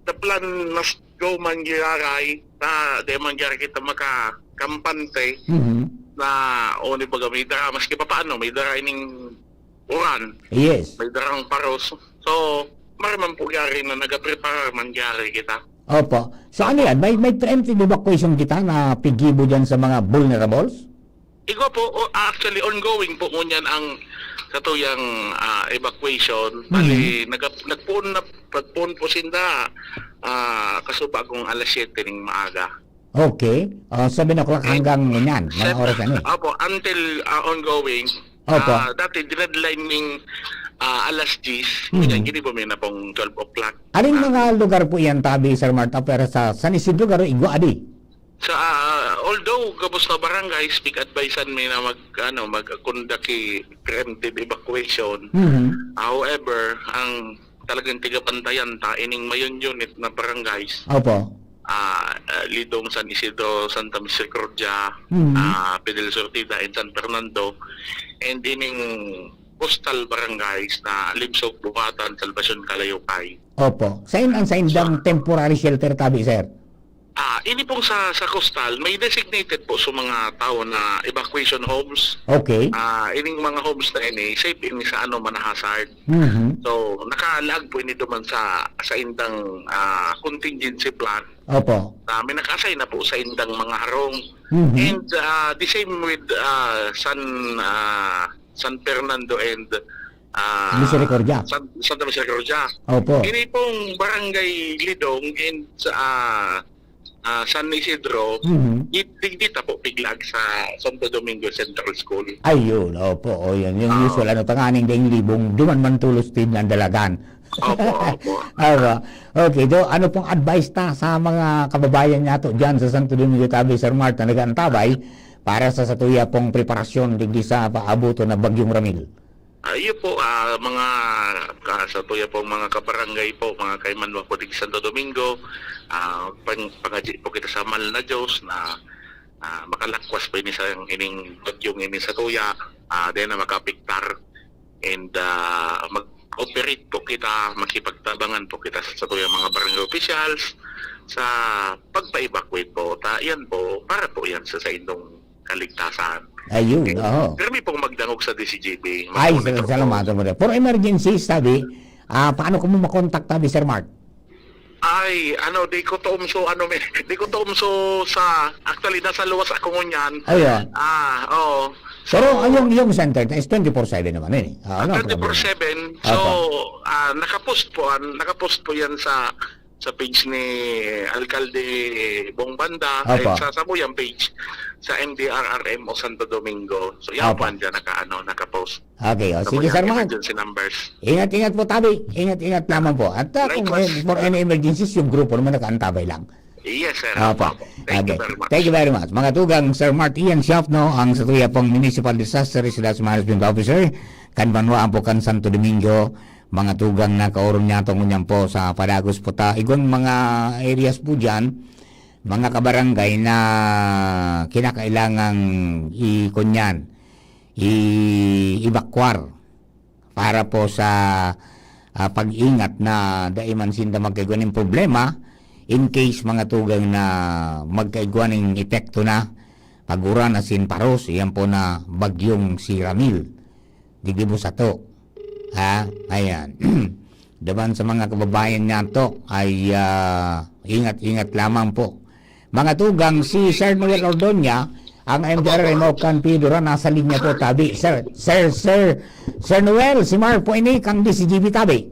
the plan must go man gyaray, na di man gyaray kita makakampante Mhm. na o ni baga may dara, maski pa paano, may dara ining uran, Yes. may darang paros. So, maraman po gyaray na nagaprepara man gyaray kita. Opo. So ano yan? May, may preemptive evacuation kita na pigibo dyan sa mga vulnerables? Igwa po, o, actually ongoing po ngunyan ang katuyang ah, evacuation. Mhm. Bali, nag nagpoon na nagpoon po sinda ah, kasuba kung alas siyete ning maaga. Okay. Ah, seven o'clock hanggang ngunyan. Mga Seven- oras ano eh. Opo, until ah, ongoing. Opo. Ah, dati deadline ning ah, alas diyes, Mhm. ngunyan ginibo mi na pong twelve o'clock. Aling Ah, mga lugar po yan tabi, Sir Mark, pero sa San Isidro, garo, igwa, adi? Sa, ah, although gabos na barangays, pig-advisean mi na mag, ano, mag-conduct ki preemptive evacuation. Mhm. However, ang talagang tigabantayan ta, ining mayon unit na barangays, Opo. ah, ah, Lidong, San Isidro, Santa Misericordia, Mhm. ah, Fidel Sortida, and San Fernando, and ining coastal barangays na Libsog, Buhatan, Salvacion, Kalayokay. Opo. Sa in, ang sa indang temporary shelter tabi, sir? Ah, ini pong sa sa coastal, may designated po sa mga tao na evacuation homes. Okay. Ah, ining mga homes na ini, safe ini sa ano man hazard. Mhm. So, nakalaag po ini duman sa sa indang ah, contingency plan Opo. na may naka-assign na po sa indang mga harong. Mhm. And ah, the same with ah, San ah, San Fernando and ah, Misericordia. San, Santa Misericordia. Opo. Ini pong barangay Lidong and sa ah, ah, San Isidro, Mhm. di, di, di ta po piglag sa Santo Domingo Central School. Ayun, opo. O, yan. Yung Ah. usual, ano, tanganing daing libong, duman man tulos din ang dalagan. Opo, opo. Opo. Okay, do, ano pong advice ta sa mga kababayan nato dyan sa Santo Domingo Tabi, Sir Mark, na nag-aantabay para sa satuya pong preparasyon digdi sa paabuto na Bagyong Ramil? Ah, iyo po, ah, mga ka, sa tuya po, mga kabarangay po, mga kaimanwa po digdi Santo Domingo, ah, pang, pangadji po kita sa mahal na Diyos na ah, makalakwas po ini sa ining bagyong ini sa tuya, ah, dahil na makaapektar. And ah, mag-operate po kita, makipagtabangan po kita sa tuya mga barangay officials sa pagpa-evacuate po. Ta, yan po, para po yan sa, sa indong kaligtasan. Ayun, Eh, oho. Pirmi pong magdangog sa D C G B. Ay, Mag-monitor po. salamat mo. For emergency, sabi, ah, paano ko mo makontak, tabi, Sir Mark? Ay, ano, di ko tuumso, ano, may, di ko tuumso sa, actually, nasa luwas ako ngunyan. Ayun. Ah, oo. Pero ang yung, yung center is twenty-four seven naman eh. Ah, ano ang twenty-four seven. problema? So, Opo. ah, nakapost po, ah, nakapost po yan sa sa page ni Alkalde Bong Banda, Opo. At sa samuyang page sa M D R R M o Santo Domingo. So, yan Opo. po, andyan naka, ano, naka-post. Okay, o, Sa sige, mga Sir Mark. emergency numbers. Ingat-ingat po, tabi. Ingat-ingat lamang po. At, ah, kung Likewise. may, for any emergencies, yung grupo naman nakaantabay lang. Yes, sir. Opo. Opo, opo. Thank you Okay. very much. Thank you very much. Mga tugang, Sir Mart Ian Schaff, no, ang satuya pong Municipal Disaster Resilience Management Officer, kan banwaan po kan Santo Domingo, mga tugang na kaoron niya tungod niyan po sa padagos po ta. Igon mga areas po diyan, mga kabarangay na kinakailangang i-, kunyan, i-, evacuar para po sa, ah, pag-ingat na dai man sinda magkaigwa nin problema in case mga tugang na magkaigwa nin epekto na pag-uran asin paros, iyan po na bagyong si Ramil. Digdi po sato. Ha? Ayan. Daman sa mga kababayan niyato ay, ah, ingat-ingat lamang po. Mga tugang, si Sir Noel Ordoña, ang M D R M o kan Pidura, nasa linya po, tabi. Sir, Sir, Sir, Sir Noel, si Mar po ini, kan D C G B, tabi.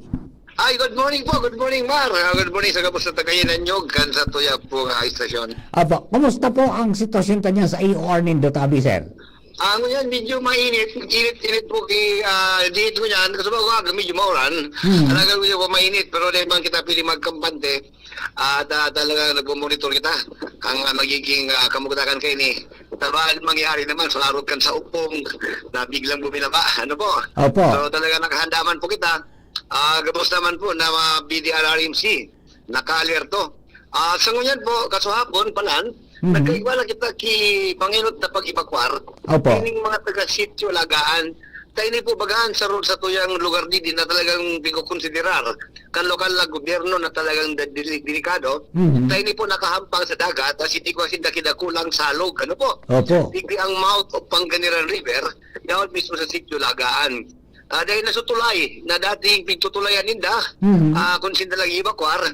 Ay, good morning po. Good morning, Mar. Ah, good morning sa gabos na taga-Inanyog, kan sa tuya po nga istasyon. Apo, kumusta po ang sitwasyon ta niyan sa A O R nindo, tabi, sir? Ah, ngunyan, medyo mainit. Init-init po ki, ah, diit ngunyan. Kasi ba, umaga, medyo mauran. Hmm. Talagang medyo mainit, pero dahil man kita pili magkampante, ah, ta-, talaga nagmo-monitor kita. Ang, ah, magiging, ah, kamugtakan kaini. Taba, mangyari naman sa larot kan sa upong na biglang bumilaba. Ano po? Opo. So, talaga nakahanda man po kita. Ah, gabos naman po na mga B D R R M C, naka-alerto. Ah, sa ngunyan po, kasuhapon, palan, Mhm. nagkaigwa lang kita ki pangenot na pag-evakuar. Opo. Kining mga taga-sitio Lagaan. Tayo ni po bagaan sa ru-, sa tuyang lugar di, di na talagang pigkukonsiderar kan lokal na gobyerno na talagang da-, deli-, delikado. Mhm. Tayo ni po nakahampang sa dagat, as in, igwa sinda kidakulang salog. Ano po? Opo. Digdi ang mouth of Panganiran River, yaon mismo sa sitio Lagaan. Ah, dahil nasutulay na dating pigtutulayan ninda, Mhm. ah, kung sinda lang i-evacuar,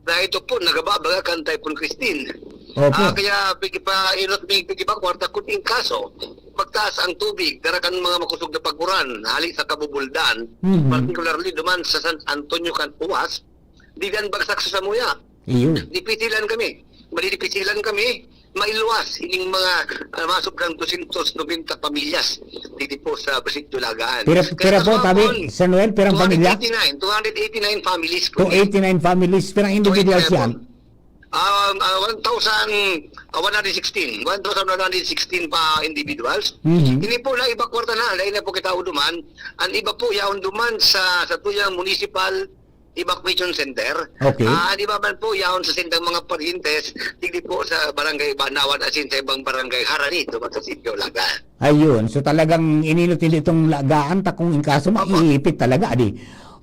na ito po, nagababaga kan Typhoon Christine. Opo. Ah, kaya pig-, pa-, inot pig-, pig-evacuar, ta kun in kaso, magtaas ang tubig, dara kan mga makusog na pag-uran, hali sa Kabubuldan, Mhm. particularly duman sa San Antonio kan Uwas, di kan bagsak sa Samuya. Iyo. Dipisilan kami. Madidipisilan kami mailuwas ining mga, ah, mga sobrang dosyentos nobenta pamilyas dito po sa Basic Dulagaan. Pira, Kaya pira po, sa tabi, hapon, Sir Noel, pirang pamilya? Two hundred eighty-nine, two hundred eighty-nine families po. Two eighty-nine families. Pirang individuals Two eighty-nine yan? po. Ah, ah, one thousand, ah, one hundred sixteen. One thousand one hundred sixteen pa individuals. Mhm. Ini po na iba kwarta na, lain na po kita uduman. Ang iba po, yaon duman sa, sa tuyang municipal evacuation center. Okay. Ah, di ba man po, yaon sa sindang mga paryentes, digdi po sa barangay Banawan, asin sa ibang barangay harani, duman sa sitio Lagaan. Ayun. So, talagang ininot nila itong Lagaan, ta kung in kaso, Opo. maiipit talaga, adi.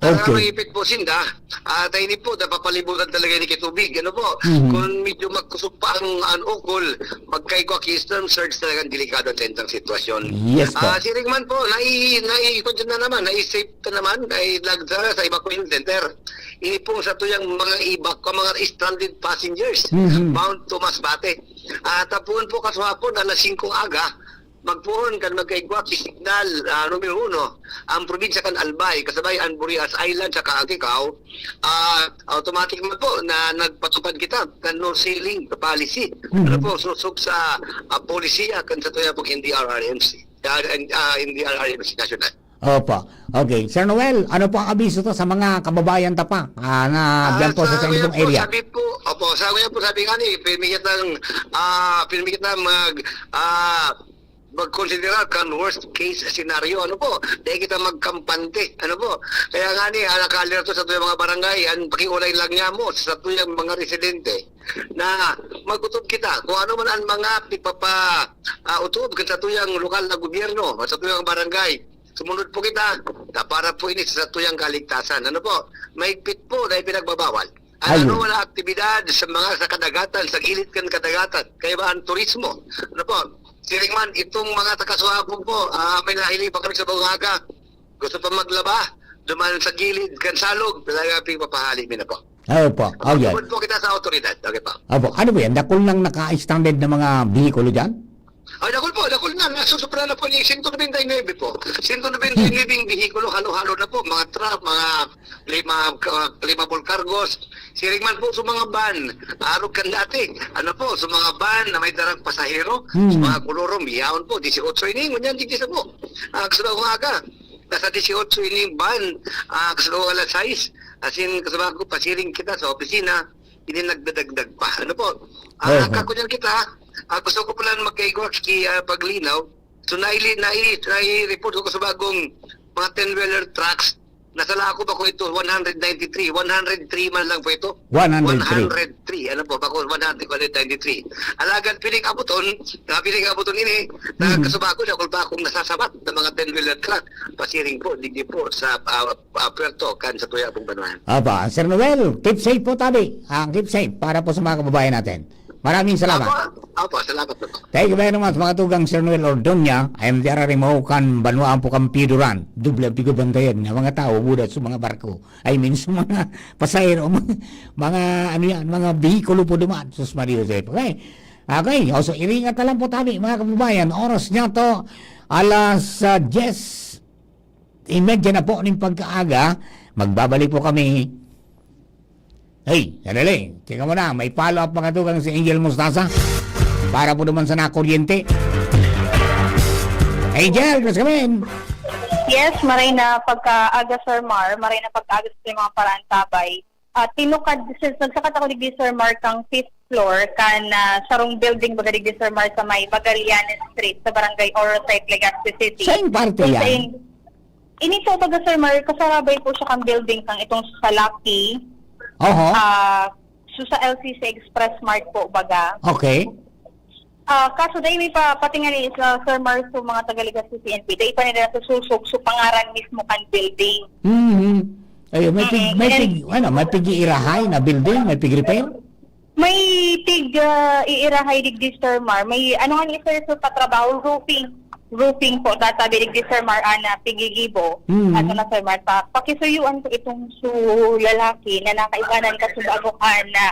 Talaga Okay. maiipit po sinda. At ini po, napapalibutan talaga ni kitubig. Ano po? Mhm. Kung medyo magkusog pa ang, ang ukol, magkaigwa ki storm surge, talagang delikado ang sentang sitwasyon. Yes po. Ah, siring man po, nai-, nai-, na naman, nai-safe na naman, nailagda sa evacuation center. Ini pong sa tuyang mga iba, mga stranded passengers Mhm. bound to Masbate. Ah, tapuon po kasuhapon, alas singko aga, magpuon kan magkaigwa ki signal, ah, numero uno, ang probinsya kan Albay, kasabay ang Burias Island sa Kaagikaw, ah, automatic man po na nagpatupad kita kan no sailing policy. Mhm. Ano po, susog sa, ah, polisiya kan sa tuyang pag N D R R M C. Ah, and, ah, N D R R M C national. Opo. Okay. Sir Noel, ano po ang abiso to sa mga kababayan ta pa, ah, na Ah, diyan po sa sa ngayon Sendong po, area? sabi po, opo, sa ngayon po, sabi nga ni, pirmi kitang, ah, pirmi kitang mag, ah, magkonsidera kan worst case scenario. Ano po? Dahil kita magkampante. Ano po? Kaya nga ni, ah, naka-alerto sa tuyang mga barangay, ang pakiulay lang niya mo sa tuyang mga residente na magutob kita. Kung ano man ang mga pipapa, ah, utob kan sa tuyang lokal na gobyerno, sa tuyang barangay, sumunod po kita na para po ini sa tuyang kaligtasan. Ano po? Mahigpit po na ipinagbabawal. Ang Ayun. ano, wala aktibidad sa mga sa kadagatan, sa gilid kan kadagatan. Kaya ba ang turismo? Ano po? Siring man, itong mga taga-Suabong po, ah, may nahiling pa kami sa Bungaga. Gusto pa maglaba, duman sa gilid kan salog, talaga pigpapahali mi na po. Opo. Okay. Tubod po kita sa otoridad. Okay po. Opo. Ano po yan? Dakul nang naka-stranded na mga bihikulo dyan? Ay, dakul po, dakul na. Nasusupra na po ni sento nobenta y nuebe po. Sento nobenta y nuebe yung bihikulo, halo-halo na po. Mga truck, mga lima, ka- lima ball cargos. Siring man po sa mga van. Arog kan dati. Ano po, sa mga van na may darang pasahero, Hmm. sa mga kolorom, yaon po, dieciocho ini, ngunyan, digdi sa po. Ah, gusto ko nga aga. Nasa dieciocho ini van. Ah, gusto ko alas sais. As in, kasama ko, pasiring kita sa opisina. Ini nagdadagdag pa. Ano po? Ah, Oho. Kakunyan kita, ah, gusto ko pala magkaigwa ki, ah, paglinaw. So, naili-, nai-, nai-report ko sa bagong mga ten-wheeler trucks. Nasa Laco ba ko ito? One hundred ninety-three. One hundred three man lang po ito. One hundred three. One hundred three. Ano po? Bako one hundred, one hundred ninety-three. Alagad piling abuton, na piling abuton ini, na Mhm. kasabako na kulba akong nasasabat ng mga ten-wheeler truck. Pasiring po, digdi po sa, ah, ah, puerto, kan sa tuya pong banwayan. Apa, Sir Noel, keep safe po tabi. Ang keep safe para po sa mga kababayan natin. Maraming salamat. Apo, apo, salamat po. Thank you very much, mga tugang, Sir Noel Ordoña, M D R R M O kan Banwaan po kan Piuduran. Doble ang pigbabantayan ng mga tao, buda sa mga barko. I mean, sa mga pasahero, mga, mga, ano yan, mga bihikulo po duman. Sus, Maria Joseph. Okay. Okay. O, so, iringat na lang po tabi, mga kababayan. Oras niya to, alas, ah, diyes y media na po ning pagkaaga. Magbabalik po kami. Hey, sandali. Teka muna, may follow-up, mga tugang, si Angel Mostaza. Para po naman sa nakuryente. Angel, please come in. Yes, maray na pagkaaga, Sir Mar. Maray na pagkaaga sa mga paraantabay. Ah, tinukad, since nagsakat ako digdi, Sir Mar, kang fifth floor, kan, ah, sarong building, baga digdi, Sir Mar, sa may Magallanes Street, sa Barangay Oro Site, Legazpi City. Saan parte Kung yan? saan, ini po, baga, Sir Mar, kasarabay po siya kang building, kang itong sa Lucky. Oho. Ah, so sa L C C Express Mart po, baga. Okay. Ah, kaso dai mi pa, pati nga ni sa Sir Marso, mga taga Legazpi C N P, dai pa nila nasusog, so pangaran mismo kan building. Mhm. Ayun, may pig-, Mm, may and pig-, ano, may pig-iirahay na building, may pig-repair? May pig, ah, iirahay digdi, Sir Mar. May, ano nga ni Sir, so, patrabaho, roofing. Roofing po, tatabi digdi, Sir Mar, ana, pigigibo. Mhm. Ato na, Sir Mar, pa, pakisuyuan ko itong su lalaki na nakaibanan ka sa bago ka na,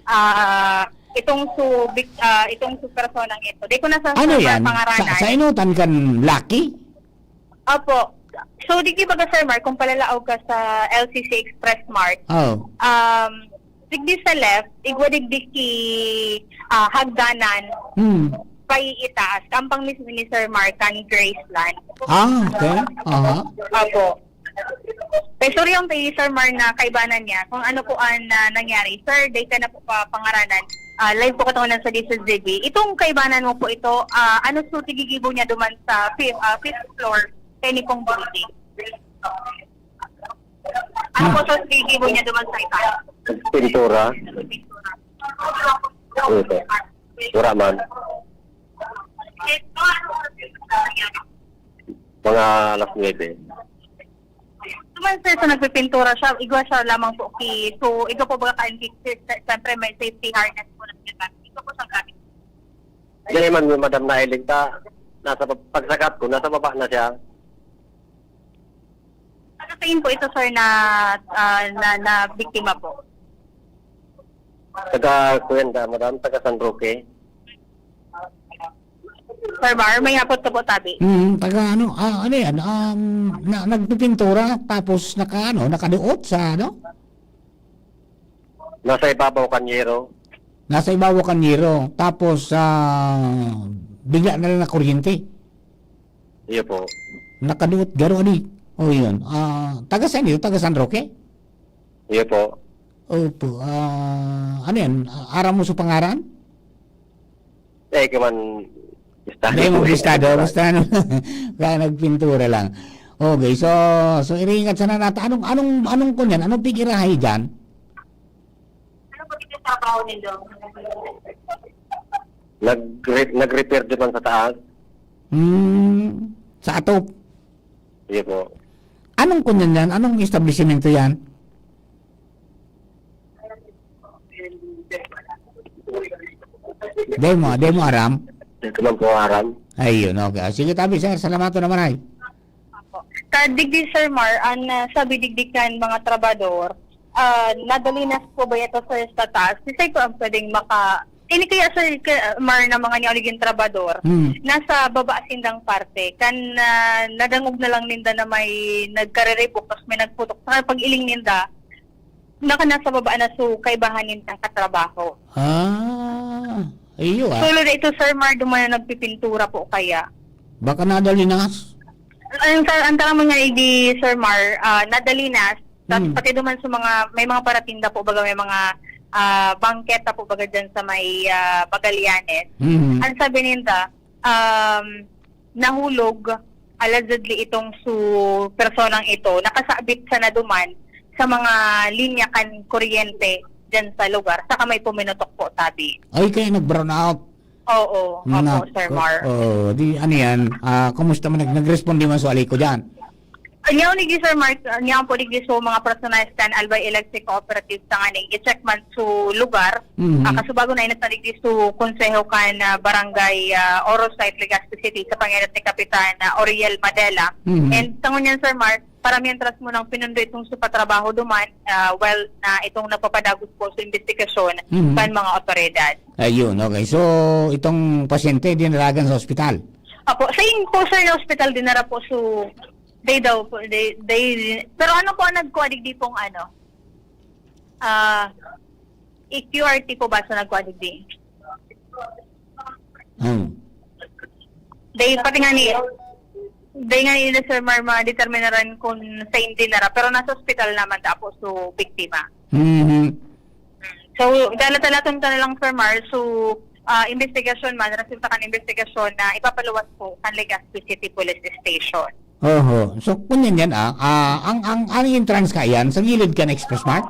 ah, itong su bik-, ah, itong su personang ito. Di ko na sa Ano sa yan? pangaranan. Sa, sa inutan kan Lucky? Opo. So, digdi baga, Sir Mar, kung palalaog ka sa L C C Express Mart, Oh. um, digdi sa left, igwa digdi ki, ah, hagdanan, Hmm. paiitaas. Kampang mismo ni Sir Mar, kan Graceland. Ah, okay. Aha. Opo. Kay sorry yung kay Sir Mar na kaibanan niya kung ano po ang, ah, nangyari. Sir, dai ka na po pa pangaranan. Ah, live po katangunan sa D Z Z B. Itong kaibanan mo po ito, ah, ano po tigigibo niya duman sa fifth, ah, fifth floor, kay ni pong building? Ano po sa tigigibo niya duman sa itaas? Pintura. Ito. Wala man. Mga alas nuebe. Duman, sir, sa nagpipintura siya, igwa siya lamang po ki, so, igwa po ba ka, siyempre may safety harness po na siya. Igwa po siya gamit. Dili man, madam, nailing ta. Nasa pa-, pagsakat ko, nasa baba na siya. Ano sa po ito, sir, na, ah, na, na biktima po? Taga, kuyan ka, madam, taga San Roque. Sir Mar, may hapot ka po, tabi. Mm, taga ano, ah, ano yan? Um, na, nagpipintura, tapos naka, ano, nakaduot sa, ano? Nasa ibabaw kan yero. Nasa ibabaw kan yero. Tapos, ah, bigla na lang nakuryente. Iyo po. Nakaduot garo, adi. O, yun. Ah, taga saan yun? Taga San Roque? Iyo po. Opo. Ah, ano yan? Aram mo sa pangaran? Eh, kaman, bistado. Hindi mo bistado, basta ano. Kaya nagpintura lang. Okay, so, so iringat sana natin. Anong, anong, anong kunyan? Anong pigirahay dyan? Ano po yung trabaho nindo? Nag-re-, nag-repair naman sa taas. Hmm, sa atop? Sige po. Anong kunyan yan? Anong establishmento yan? Demo, demo aram? Ito lang po, aram. Ayun, okay. Ah, sige, tabi, sir. Salamat po naman, ay. Sa digdi, Sir Mar, ang, ah, sabi digdi kan mga trabador, ah, nadali na po ba ito, sir, sa taas? Kasi po ang pwedeng maka-, Ini kaya, Sir Ke-, Mar, na mga niyauli gin trabahador, Hmm. nasa baba sindang parte. Kan, ah, nadangog na lang ninda na may nagkare-revoke, tas may nagputok. Sa pag-iling ninda, naka-, nasa baba na, so, kaibahan nindang katrabaho. Ah, iyo, ah. Solo na ito, Sir Mar, duman na nagpipintura po kaya. Baka nadalinas? Ang sa-, ang tara mo nga, di, Sir Mar, ah, nadalinas. Tas Hmm. pati duman sa mga, may mga paratinda po, baga may mga, ah, bangketa po, baga dyan sa may, ah, Magallanes. Hmm. Ang sabi ninda, um, nahulog, allegedly, itong su-, personang ito, nakasabit sa naduman sa mga linya kan kuryente dyan sa lugar, saka may puminutok po, sabi. Ay, kaya nag-brown out. Oo, Mga opo, Sir ko-, Mar. oo, di, ano yan, ah, kumusta man, nag-, nag-responde man sa ali ko dyan? Nyaon digdi, Sir Mar, nyaon po digdi sa mga personahe kan Albay Electric Cooperative tanganing i-check man sa lugar. Mhm. Ah, kasubago na inat na digdi sa Konseho kan, ah, Barangay, ah, Oro Site, Legazpi City, sa pangenot ni Kapitan, ah, Oriel Madela. Mhm. And sa ngunyan, Sir Mar, para mientras mo nang pinundo itong sa patrabaho duman, ah, well, na itong napapadagos po sa investigasyon Mhm. kan mga otoridad. Ayun, okay. So, itong pasyente, dinaragan sa ospital? Opo, sa in po, sir, na ospital, dinara po su-, they daw po, they, they, pero ano po ang nagkuha digdi pong ano? Ah, E Q R T po ba sa nagkuha digdi? Hmm. They, pati nga ni, they nga ni Sir Mar, ma-determinaran kung sa hindi nara, pero nasa ospital naman ta po, so, biktima. Mhm. So, dalatalaton ka na lang, Sir Mar. So, ah, investigasyon man, resulta kan investigasyon na ipapaluwas po kan Legazpi City Police Station. Oho. So, kunyan yan, ah. Ah, ang, ang, ang entrance ka yan, sa gilid ka ng Express Mart?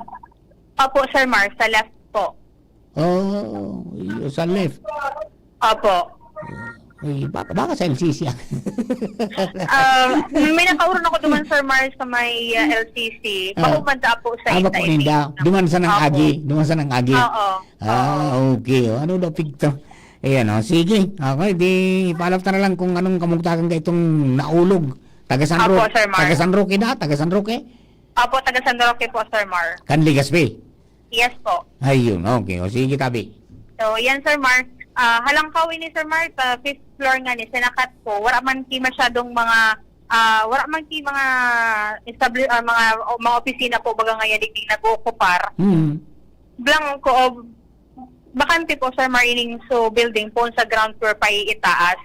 Opo, Sir Mar, sa left po. Oh, iyo, sa left. Opo. Ay, baka, baka sa L C C yan. Ah, may nakaurong ako duman, Sir Mar, sa may, ah, L C C. Ah. Bako man ta po sa Ah, bako Inday ninda. Ping. Duman sa nang Opo. Agi. Duman sa nang Agi. Oo. Ah, Oo. okay. Oh. Ano daw pigto? Ayan, oh. Sige. Okay, di, ipaalap ta na lang kung anong kamugtakan ka itong naulog. Taga San Opo, Roque. Sir Mar. Taga San Roque na? Taga San Roque? Opo, taga San Roque po, Sir Mar. Kan Legazpi? Yes po. Ayun, okay. O, sige, tabi. So, yan, Sir Mar. Ah, halangkaw ini, Sir Mar, sa fifth floor nga ni, sinakat po. Wala man ki masyadong mga, ah, wala man ki mga establi-, ah, mga, o, mga opisina po, baga ngayon, digdi nag-ookupar. Hmm. Blanco, o, bakante po, Sir Mar, ining so building po sa ground floor pa itaas.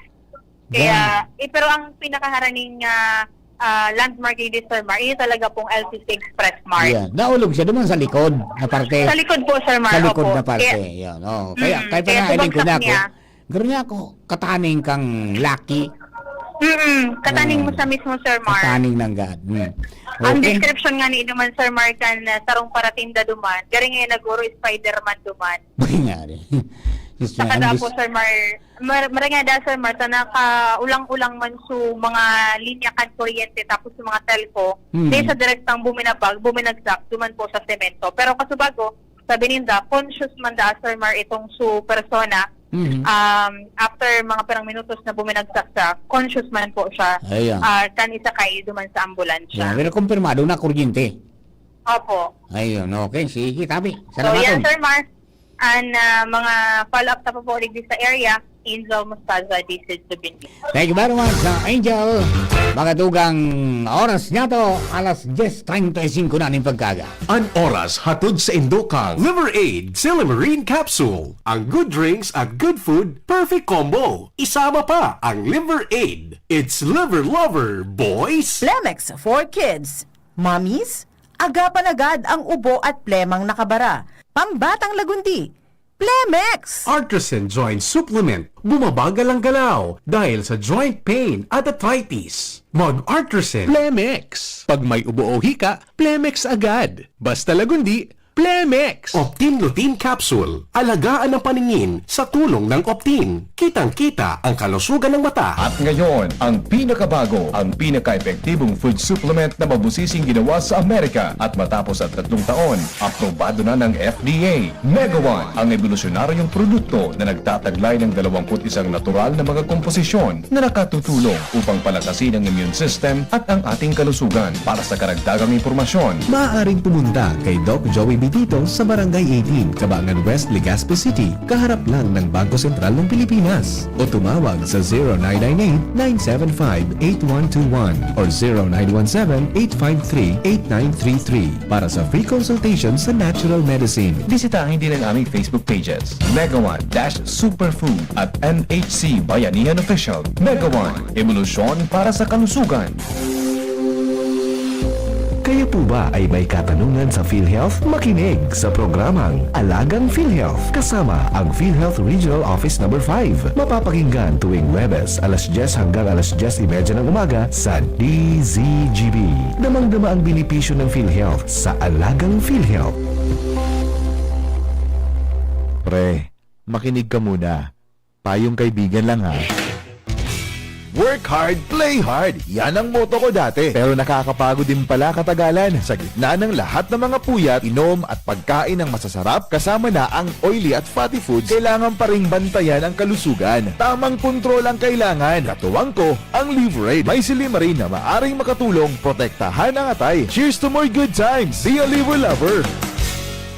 Kaya, Yan. eh, pero ang pinakaharaning, ah, ah, landmark ni Sir Mar, yun talaga pong L C C Express Mart. Yan. Naulog siya duman sa likod na parte. Sa likod po, Sir Mar, Sa likod opo. na parte. Kaya, Yan. Oh. Kaya, mm, kaya pa kaya na, iling ko bumagsak na ako. niya. Garo niya ako, kataning kang laki. Mm-mm. Kataning Ah. mo sa mismo, Sir Mar. Kataning ng God. Hmm. Ang Okay. description nga ni naman, Sir Mar, kan, ah, sarong paratinda duman. Gari ngayon nag-uro Spider-Man duman. Nangyari. Diyos Saka mo, daw ang po, Diyos. Sir Mar, mar-, marangay da, Sir Mar, ta nakaulang-ulang man su mga linya kan kuryente, tapos su mga telco, Hmm. di sa direktang buminabag, buminagsak, duman po sa semento. Pero kasubago, sabi ninda, conscious man da, Sir Mar, itong su persona. Hmm. Um, after mga pirang minutos na buminagsak siya, conscious man po siya. Ayan. Ah, kan isakay duman sa ambulansya. Yeah, pero kumpirmado na kuryente. Opo. Ayun, okay. Sige, tabi. So, Salamat yan, po. Sir Mar. And, ah, mga follow-up ta pa po digdi sa area, Angel Mostaza, this is Zubin. Thank you very much, uh, Angel. Mga dugang oras niya to, alas diyes treinta y cinco na ning pagkaga. An oras hatod sa indo kang Liver Aid Silymarin Capsule. Ang good drinks at good food, perfect combo. Isama pa ang Liver Aid. It's Liver Lover, boys! Plemex for kids. Mommies, agapan agad ang ubo at plemang nakabara. Pambatang lagundi, Plemex! Artresin Joint Supplement. Bumabagal ang galaw dahil sa joint pain at arthritis. Mag-Artresin. Plemex. Pag may ubo o hika, Plemex agad. Basta lagundi, Plemex. Optin Lutein Capsule. Alagaan ang paningin sa tulong ng Optin. Kitang-kita ang kalusugan ng mata. At ngayon, ang pinakabago, ang pinaka-epektibong food supplement na mabusising ginawa sa Amerika. At matapos ang tatlong taon, aprobado na ng F D A. Mega One, ang ebolusyonaryong produkto na nagtataglay ng dalawampu't isang natural na mga komposisyon na nakatutulong upang palakasin ang immune system at ang ating kalusugan. Para sa karagdagang impormasyon, maaaring pumunta kay Doc Joey B. Dito sa Barangay eighteen, Cabangan West, Legazpi City, kaharap lang ng Bangko Sentral ng Pilipinas. O tumawag sa zero nine nine eight, nine seven five, eight one two one or zero nine one seven, eight five three, eight nine three three para sa free consultation sa natural medicine. Bisitahin din ang aming Facebook pages, Mega One dash Superfood at M H C Bayanihan Official. Mega One, ebolusyon para sa kalusugan. Kayo po ba ay may katanungan sa PhilHealth? Makinig sa programang Alagang PhilHealth kasama ang PhilHealth Regional Office Number five. Mapapakinggan tuwing Huwebes, alas dyes hanggang alas dyes y media ng umaga sa D Z G B. Damang-dama ang benepisyo ng PhilHealth sa Alagang PhilHealth. Pre, makinig ka muna. Payong kaibigan lang, ha. Work hard, play hard. Yan ang motto ko dati. Pero nakakapagod din pala katagalan. Sa gitna ng lahat ng mga puyat, inom at pagkain ng masasarap, kasama na ang oily at fatty foods, kailangan pa ring bantayan ang kalusugan. Tamang kontrol ang kailangan. Katuwang ko, ang Liverade. May silymarin na maaring makatulong protektahan ang atay. Cheers to more good times! Be a Liver Lover!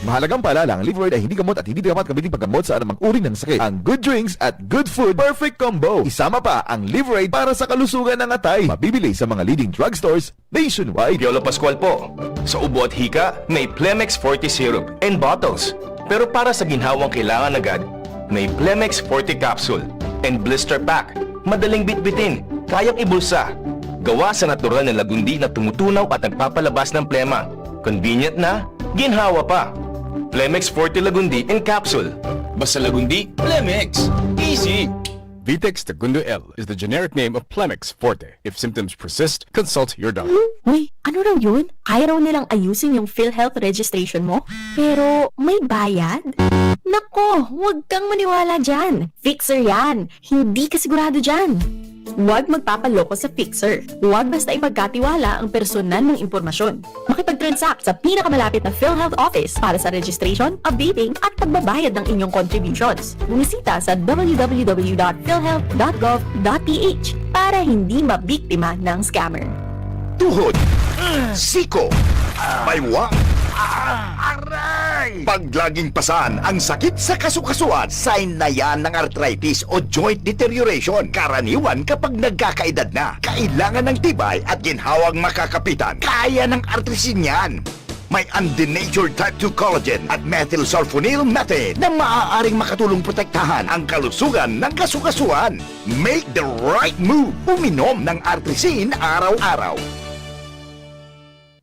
Mahalagang paalala, ang Liverade ay hindi gamot at hindi dapat gamitin paggamot sa anumang uri ng sakit. Ang good drinks at good food, perfect combo. Isama pa ang Liverade para sa kalusugan ng atay. Mabibili sa mga leading drugstores nationwide. Piolo Pascual po. Sa ubo at hika, may Plemex Forte Syrup and Bottles. Pero para sa ginhawang kailangan agad, may Plemex Forte Capsule and Blister Pack. Madaling bitbitin, kayang ibulsa. Gawa sa natural na lagundi na tumutunaw at nagpapalabas ng plema. Convenient na, ginhawa pa. Plemex Forte Lagundi in Capsule. Basta Lagundi, Plemex. Easy! Vitex Segundo L is the generic name of Plemex Forte. If symptoms persist, consult your doctor. Uy, ano raw yun? Kaya raw nilang ayusin yung PhilHealth registration mo? Pero may bayad? Nako, huwag kang maniwala dyan. Fixer yan. Hindi ka sigurado dyan. Huwag magpapaloko sa fixer. Huwag basta ipagkatiwala ang personal mong impormasyon. Makipag-transact sa pinakamalapit na PhilHealth office para sa registration, updating, at pagbabayad ng inyong contributions. Bumisita sa w w w dot philhealth dot gov dot p h para hindi mabiktima ng scammer. Tuhod, siko, baywa, aray! Pag laging pasan ang sakit sa kasukasuan, sign na yan ng arthritis o joint deterioration. Karaniwan kapag nagkakaedad na, kailangan ng tibay at ginhawang makakapitan. Kaya ng Artrisin yan. May undenatured type two collagen at methylsulfonyl methane na maaaring makatulong protektahan ang kalusugan ng kasukasuan. Make the right move. Uminom ng Artrisin araw-araw.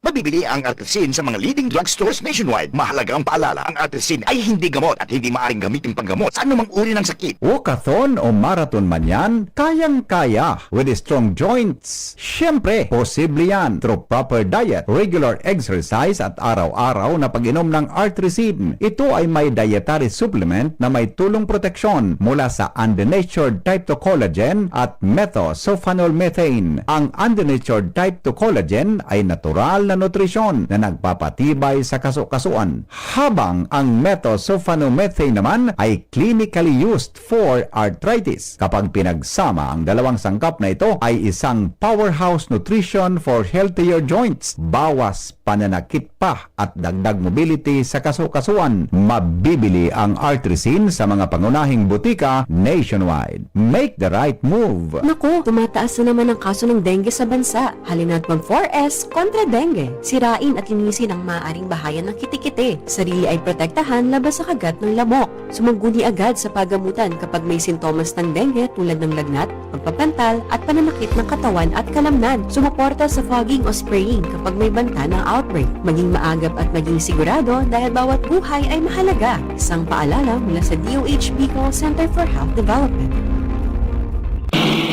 Mabibili ang Artrisin sa mga leading drugstores nationwide. Mahalagang paalala, ang Artrisin ay hindi gamot at hindi maaaring gamitin panggamot sa anumang uri ng sakit. Walkathon o marathon man yan, kayang-kaya with strong joints. Siyempre, posible yan through proper diet, regular exercise at araw-araw na pag-inom ng Artrisin. Ito ay may dietary supplement na may tulong proteksyon mula sa undenatured type two collagen at methylsulfonyl methane. Ang undenatured type two collagen ay natural na nutrisyon na nagpapatibay sa kasukasuan, habang ang methylsulfonyl methane naman ay clinically used for arthritis. Kapag pinagsama, ang dalawang sangkap na ito ay isang powerhouse nutrition for healthier joints. Bawas pananakit pa at dagdag mobility sa kasukasuan. Mabibili ang Artrisin sa mga pangunahing butika nationwide. Make the right move! Naku, tumataas na naman ang kaso ng dengue sa bansa. Halina't mag four S kontra dengue. Sirain at linisin ang maaaring bahayan ng kitikite. Sarili ay protektahan laban sa kagat ng lamok. Sumangguni agad sa pagamutan kapag may sintomas ng dengue tulad ng lagnat, pagpapantal, at pananakit ng katawan at kalamnan. Sumuporta sa fogging o spraying kapag may banta ng outbreak. Maging maagap at maging sigurado dahil bawat buhay ay mahalaga. Isang paalala mula sa D O H Bicol Center for Health Development.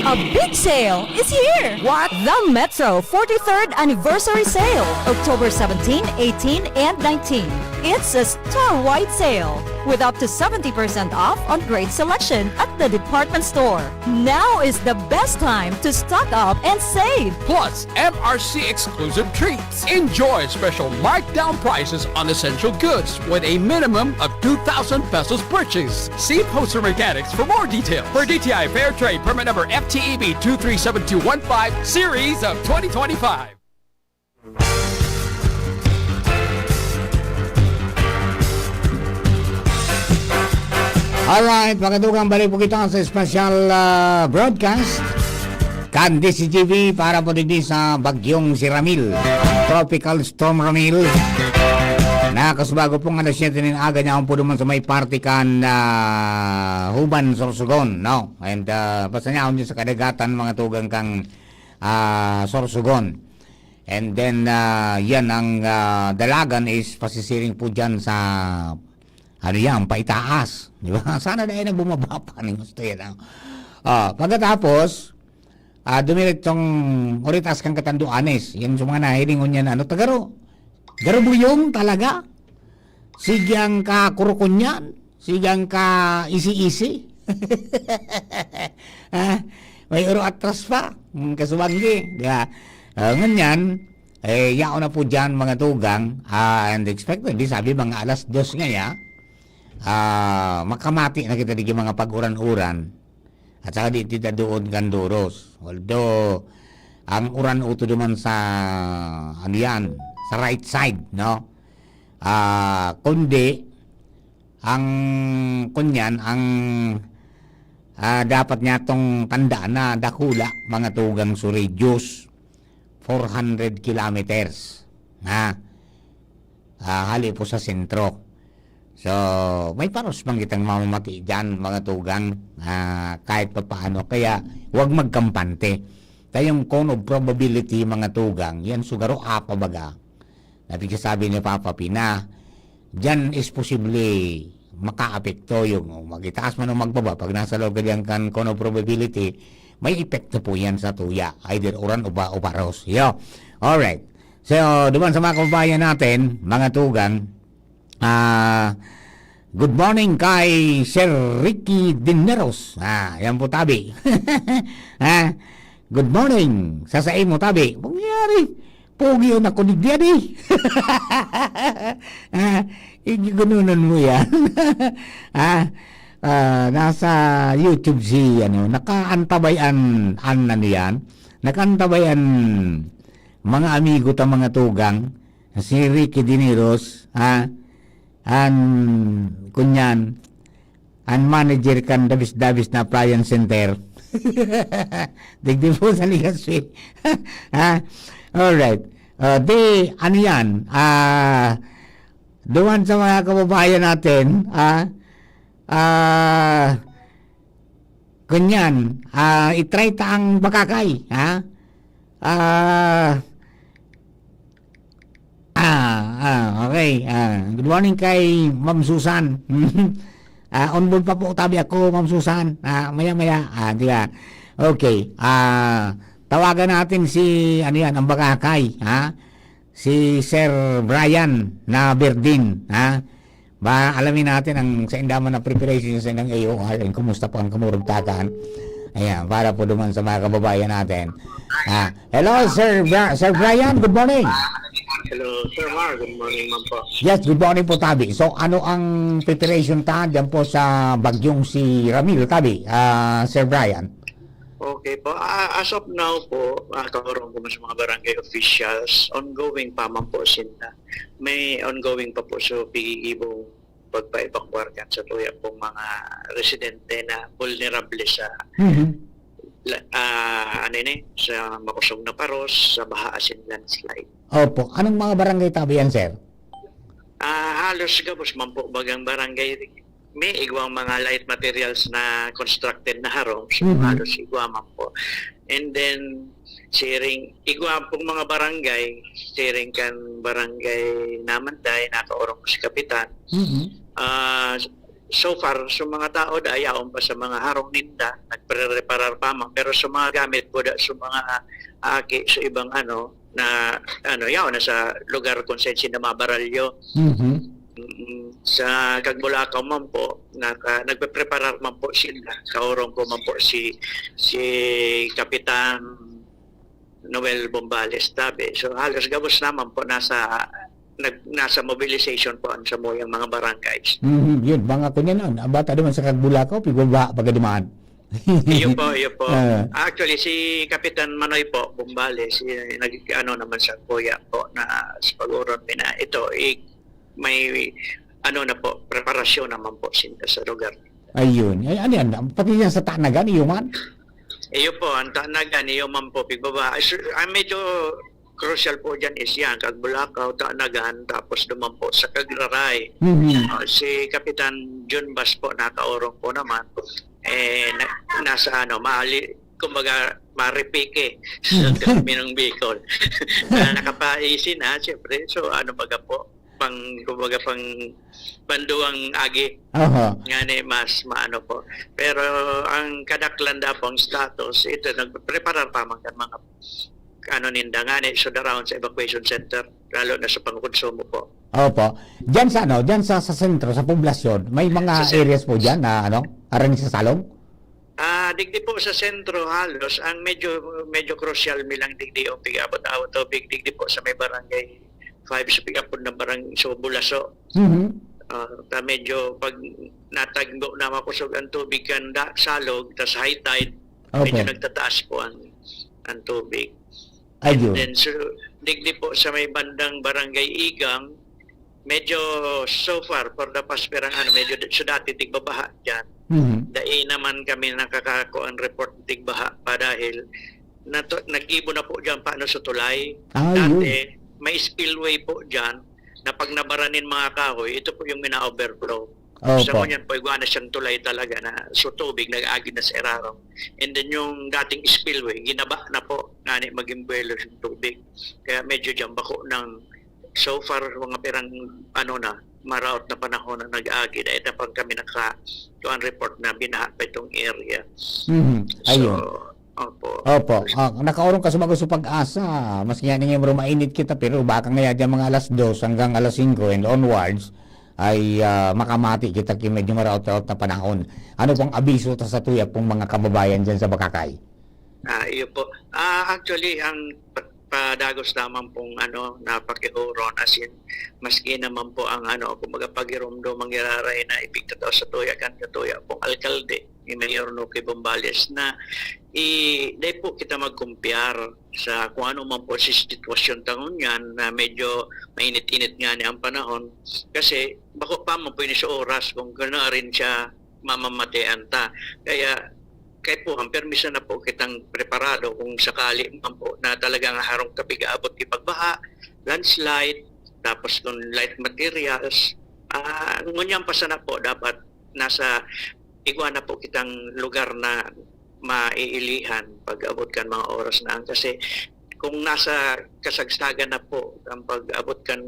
A big sale is here! What? The Metro forty-third Anniversary Sale, October seventeen, eighteen, and nineteen. It's a store-wide sale with up to seventy percent off on great selection at the department store. Now is the best time to stock up and save. Plus, M R C exclusive treats. Enjoy special markdown prices on essential goods with a minimum of two thousand pesos purchase. See Poster Mechanics for more details. For D T I Fair Trade Permit Number F T E B two three seven two one five, Series of twenty twenty-five. Alright, mga tugang, balik po kita sa special, ah, broadcast kan D Z G V para po digdi sa Bagyong si Ramil, Tropical Storm Ramil. Nakasubago pong alas siyete nin aga niya, po naman sa may parte kan, ah, Huban, Sorsogon, no? And, ah, basta niya, dyan sa kadagatan, mga tugang, kang, ah, Sorsogon. And then, ah, yan, ang, ah, dalagan is pasisiring po dyan sa, ano yan, paitaas. Di ba? Sana na yan ang bumaba pa. Ano, gusto yan, ah. Ah, pagkatapos, ah, dumiretso ang Oritas kan Catanduanes. Yan sa mga nahiling ko niyan, ano, tagaro. Garubuyong talaga. Sige ang kakurukunyan. Sige ang ka-isi-isi. Ah, may uro atras pa. Mm, kasubanggi. Di ba? Ah, ngunyan, eh, yaon na po dyan, mga tugang. Ah, and expectedly, sabi, mga alas dos ngaya, ah, makamati na kita digdi mga pag-uran-uran. At saka di kita doon kan doros. Although, ang uran uto naman sa, ano yan, sa right side, no? Ah, kundi, ang, kunyan, ang, ah, dapat niya tong tandaan na dakula, mga tugang, so radius, four hundred kilometers. Ha? Ah, hali po sa sentro. So, may paros man kitang mamamati dyan, mga tugang, ah, kahit papaano. Kaya, huwag magkampante. Kaya yung cone of probability, mga tugang, yan siguro apa baga. Napigsasabi ni Papa P na, dyan is posible makaapekto yung mag-itaas man o magbaba. Pag nasa loob ka dyan kan cone of probability, may epekto po yan sa tuya. Either uran o ba, o paros. Yo. Alright. So, duman sa mga kababayan natin, mga tugang, ah, good morning kay Sir Ricky Dineros. Ah, yan po, tabi. Ah, good morning. Sa saimo, tabi. Mangyari, pogi yun ako digdi, eh. Ah, igigununan mo yan. Ah, ah, nasa YouTube si, ano, nakaantabay an, an, ano yan? Nakaantabay an mga amigo ta, mga tugang, si Ricky Dineros, ha? An, kunyan, an manager kan dabis-dabis na appliance center. Digdi po sa Legazpi. Ha? Alright. Ah, di, ano yan? Ah, duman sa mga kababayan natin, ah, ah, kunyan, ah, i-try ta ang bakakay, ha? Ah, ah, ah, okay. Ah, good morning kay Ma'am Susan. Ah, on board pa po tabi ako, Ma'am Susan. Ah, maya-maya. Ah, di ba? Okay. Ah, tawagan natin si, ano yan, ang bakakay, ha? Si Sir Brian na Berdin, ha? Ba, alamin natin ang sa indaman na preparation sa indang A O R and kumusta po ang kamurugtakan. Ayan, para po duman sa mga kababayan natin. Ah, hello, Sir Bra-, Sir Brian, good morning. Hello, Sir Mar, good morning man po. Yes, good morning po, tabi. So, ano ang preparation ta dyan po sa bagyong si Ramil, tabi, ah, Sir Brian? Okay po. Ah, as of now po, ah, kaurong ko man sa mga barangay officials, ongoing pa man po sila. May ongoing pa po, so, pigigibong pagpa-evacuar kan sa tuya pong mga residente na vulnerable sa, Mhm. la-, ah, ano ini, sa makusog na paros, sa baha asin landslide. Opo. Anong mga barangay tabi yan, sir? Ah, halos gabos man po bagang barangay. May igwang mga light materials na constructed na harong, so Mhm. halos igwa man po. And then, siring, igwa pong mga barangay, siring kan barangay Namanday, nakaurong si Kapitan. Mhm. Ah, so far, so mga tao, dayaon pa sa mga harong ninda, nagprereparar pa man. Pero sa mga gamit po, da, sa mga aki, sa ibang ano, na, ano, yaon na sa lugar kung saan sila mabaralyo. Mhm. Mm, sa Kagbulacaw man po, naka-, nagpepreparar man po sila. Kaurong ko man po si, si Kapitan Noel Bombales tabi. So, halos gabos naman po nasa, nag-, nasa mobilization po ang samuyang mga barangays. Mhm, yun, mga kunya nun. Ang bata naman sa Kagbulacaw, pigbabaha pagkadumaan. Iyo po, iyo po. Ah. Actually, si Kapitan Manoy po, Bombales, si, nag-, ano naman sa kuya po na sa pag-uron, pina-, ito, i-, may ano na po, preparasyon naman po sinda sa lugar. Ayun. Ay, ano yan? Pati yan sa Tanagan, iyo man? Iyo po, ang Tanagan, iyo man po, pigbaba. Ay, sir, ah, medyo crucial po dyan is yan, Cagbulacao, Tanagan, tapos duman po sa Cagraray. Mhm. Ah, si Kapitan Jun Bas po, nakaurong po naman. Eh, na-, nasa ano, mali, kumbaga, maripike sa kami ng Bicol. Na nakapaisin, ha, siyempre. So, ano baga po, pang, kumbaga, pang banduang agi. Aha. Ngani, mas maano po. Pero ang kadaklan da pong status, ito, nagpreparar pa man kan mga, ano, ninda, ngani, so, around sa evacuation center, lalo na sa pangkonsumo po. Opo. Diyan sa, ano, diyan sa, sa sentro, sa poblasyon, may mga Sa sen- areas po diyan na, ano, harani sa Salong? Ah, digdi po sa sentro halos, ang medyo, medyo crucial mi lang digdi o pig-abot-abot tubig, digdi po sa may barangay five, sa pig-abot na barang-, so, Bulaso. Mhm. Ah, ta medyo pag natagbo na makusog ang tubig kan da-, Salog, tas high tide, medyo Opo. nagtataas po ang, ang tubig. And Ayun. then, so, digdi po sa may bandang Barangay Igang, medyo so far, for the past pirang ano, medyo di-, so dati tigbabaha dyan. Mhm. Dai naman kami nakakakuan report ng tigbaha pa dahil nato-, naggibo na po dyan paano sa tulay. Ah, yun. Dati, may spillway po dyan na pag nabara nin mga kahoy, ito po yung mina-overflow. Opo. Sa ngunyan po, igwa na siyang tulay talaga na, so tubig nag-agi na sa irarom. And then yung dating spillway, ginaba na po, ngani maging buwelo yung tubig. Kaya medyo dyan bako ng, so far, mga pirang, ano na, maraot na panahon na nag-agi, dahil na pang kami naka, kuan report na binaha pa itong area. Mhm. So, Ayun. Opo. Opo. Ah, nakaurong ka sa Bagos sa Pag-asa. Maski yan yung mainit kita, pero baka ngaya dyan mga alas dos hanggang alas singko and onwards, ay, ah, makamati kita ki medyo maraot-raot na panahon. Ano pong abiso ta sa tuya pong mga kababayan dyan sa Bakakay? Ah, iyo po. Ah, actually, ang pa-, padagos lamang pong, ano, napakihuron, as in, maski naman po ang, ano, kumbaga, pagirumdom, mangyararay na ipigtatao sa tuya, kan sa tuya pong alkalde, ni Mayor Nuki Bombales, na i-, dai po kita magkumpiyar sa kung ano man po si sitwasyon ta ngunyan na medyo mainit-init ngani ang panahon. Kasi bako pa man po ini sa oras kung gano'n rin siya mamamatean ta. Kaya, kaipuhan, permi sana po kitang preparado kung sakali man po na talagang harong ta pig-aabot ki pagbaha, landslide, tapos kung light materials, ah, ngunyan pa sana po dapat nasa igwa na po kitang lugar na maiilihan pag-abot kan mga oras na yan. Kasi kung nasa kasagsagan na po ang pag-abot kan,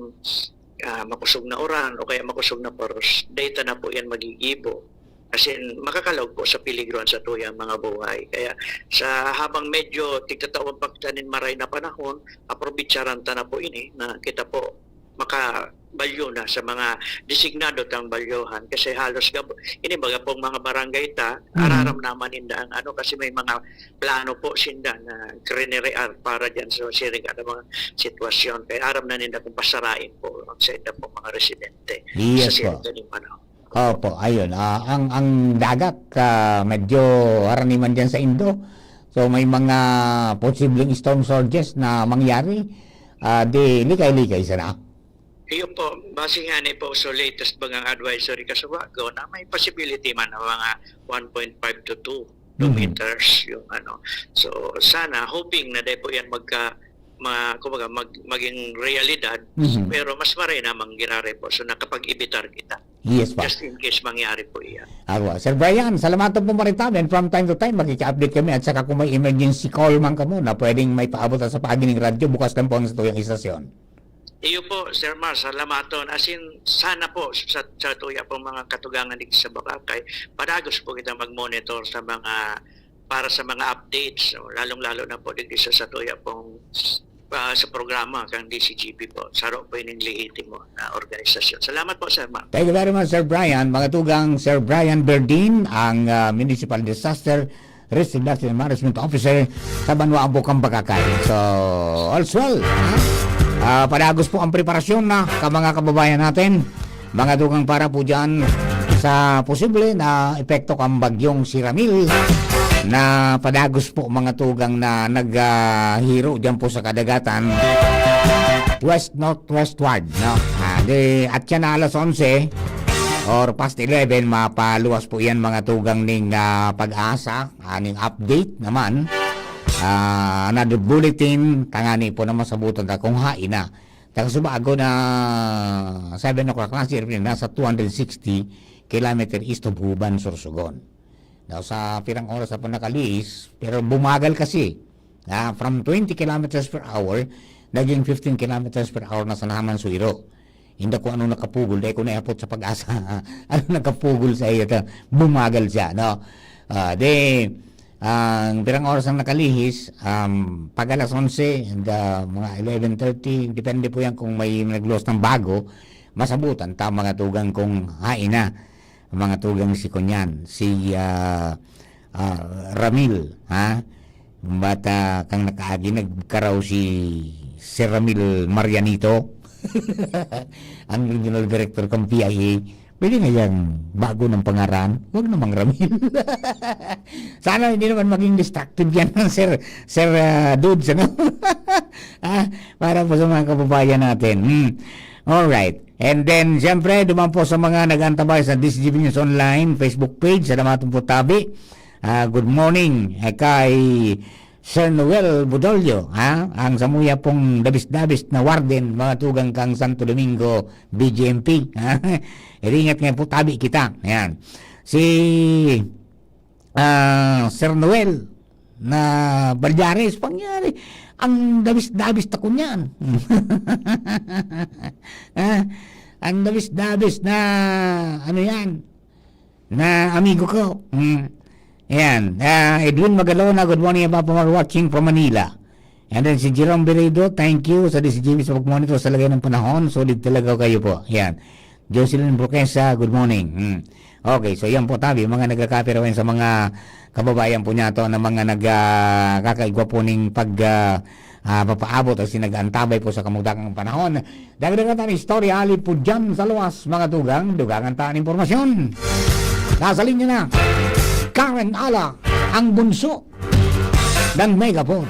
ah, makusog na uran o kaya makusog na paros, dai ta na po yan magigibo. As in, makakalaog po sa peligro an satuyang mga buhay. Kaya sa habang medyo tigtatao pa kita nin maray na panahon, aprobetsaran ta na po ini na kita po makabalyo na sa mga designado tang balyohan. Kasi halos gab-, ini baga pong mga barangay ta, Mm. araram naman ninda ang ano, kasi may mga plano po sinda na kriniriar para dyan sa siring ano mga sitwasyon. Kaya aram na ninda kung pasarain po ang sa inda pong mga residente Yes sa po. siring kaning panahon. Opo, ayun. Ah, ang, ang dagat, ah, medyo haraniman diyan sa Indo. So, may mga posibleng storm surges na mangyari. Ah, di likay-likay sana. Iyo po, base nga ni po sa latest bagang advisory kasubago na may possibility man ng mga one point five to two Mhm. meters yung ano. So, sana, hoping na dahil po yan magka, ma-, kumbaga, mag-, maging realidad, Mhm. pero mas maray namang ginare po. So, nakapag-evitar kita. Yes, pa. Just in case mangyari po iyan. Awa. Sir Brian, salamat po maritaw. And from time to time, makiki-update kami. At saka kung may emergency call man kamo na pwedeng may paabot sa pagi ng radyo, bukas lang po ang satuyang istasyon. Iyo po, Sir Mar, salamaton. As in, sana po sa, sa tuya pong mga katugangan dito sa Boracay, padagos po kita mag-monitor sa mga, para sa mga updates, so, lalong-lalo na po dito sa, sa tuya pong, ah, sa programa kang D C G P po. Saro po ining lehitimo na organisasyon. Salamat po, Sir Mar. Thank you very much, Sir Brian. Mga tugang, Sir Brian Berdin, ang, ah, Municipal Disaster Risk Reduction and Management Officer sa Banwa Bukang Bagakay. So, all's well. Ah, padagos po ang preparasyon na ka mga kababayan natin. Mga dugang para po dyan sa posible na epekto kang bagyong si Ramil na padagos po mga tugang na naghiro dyan po sa kadagatan west-northwestward, no? Ah, di, at yan na alas onse, or past eleven, mapaluwas po yan, mga tugang ning, ah, PAGASA, aning update naman. Ah, another bulletin, tangani po na masabutan ta kung hain na. Takasubago na seven o'clock last year, nasa two hundred sixty kilometer east of Juban, Sorsogon. Now, sa pirang oras na po nakalihis, pero bumagal kasi. Ah, from twenty kilometers per hour, naging fifteen kilometers per hour na sa Nahaman, Suiro. Hindi ko ano nakapugol, dahil ko naipot sa PAGASA. Ano nakapugol sa iyo? Ta-, bumagal siya, no? Ah, de, ang pirang oras ang nakalihis, um, pag alas onse and, ah, mga eleven thirty, depende po yan kung may nagluwas ng bago, masabutan ta, mga tugang, kung hain na, mga tugang, si kunyan, si, ah, ah, Ramil, ha? Bata kang nakaagi, nagkaraw si Sir Ramil Marianito, ang regional director kang P I A. Pwede na yang bago ng pangaran. Huwag namang Ramil. Sana hindi naman maging destructive yan, Sir, Sir, ah, Dudes, ano? Ah, para po sa mga kababayan natin. Hmm. Alright. And then, siyempre, duman po sa mga nag-antabay sa D C G B News Online Facebook page, salamatan po tabi. Ah, good morning, eh, kay Sir Noel Budolio, ha? Ang samuya pong dabis-dabis na warden, mga tugang kang Santo Domingo, B G M P, ha? Iringat nga po, tabi kita. Ayan. Si, ah, Sir Noel na Balyares, pangyari, ang dabis-dabis ta kunyan. Ha? Ang dabis-dabis na, ano yan, na amigo ko. Mm. Ayan. Ah, Edwin Magalona, good morning, Papa Mar, watching from Manila. And then si Jerome Beredo, thank you sa D C G B sa pag-monitor sa lagay ng panahon. Solid talaga kayo po. Ayan. Jocelyn Burquesa, good morning. Hmm. Okay, so yan po tabi, mga nagkakapirawen sa mga kababayan po niya to na mga nag, ah, kakaigwa po ning pag, ah, ah, papaabot o sinag-antabay po sa kamugtakang panahon. Dagdagan ta ng istorya, ali po dyan sa luwas, mga tugang, dugangan ta ang impormasyon. Nasa linya na, Karen Ala, ang bunso ng Megaphone.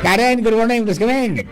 Karen, good morning, please come in.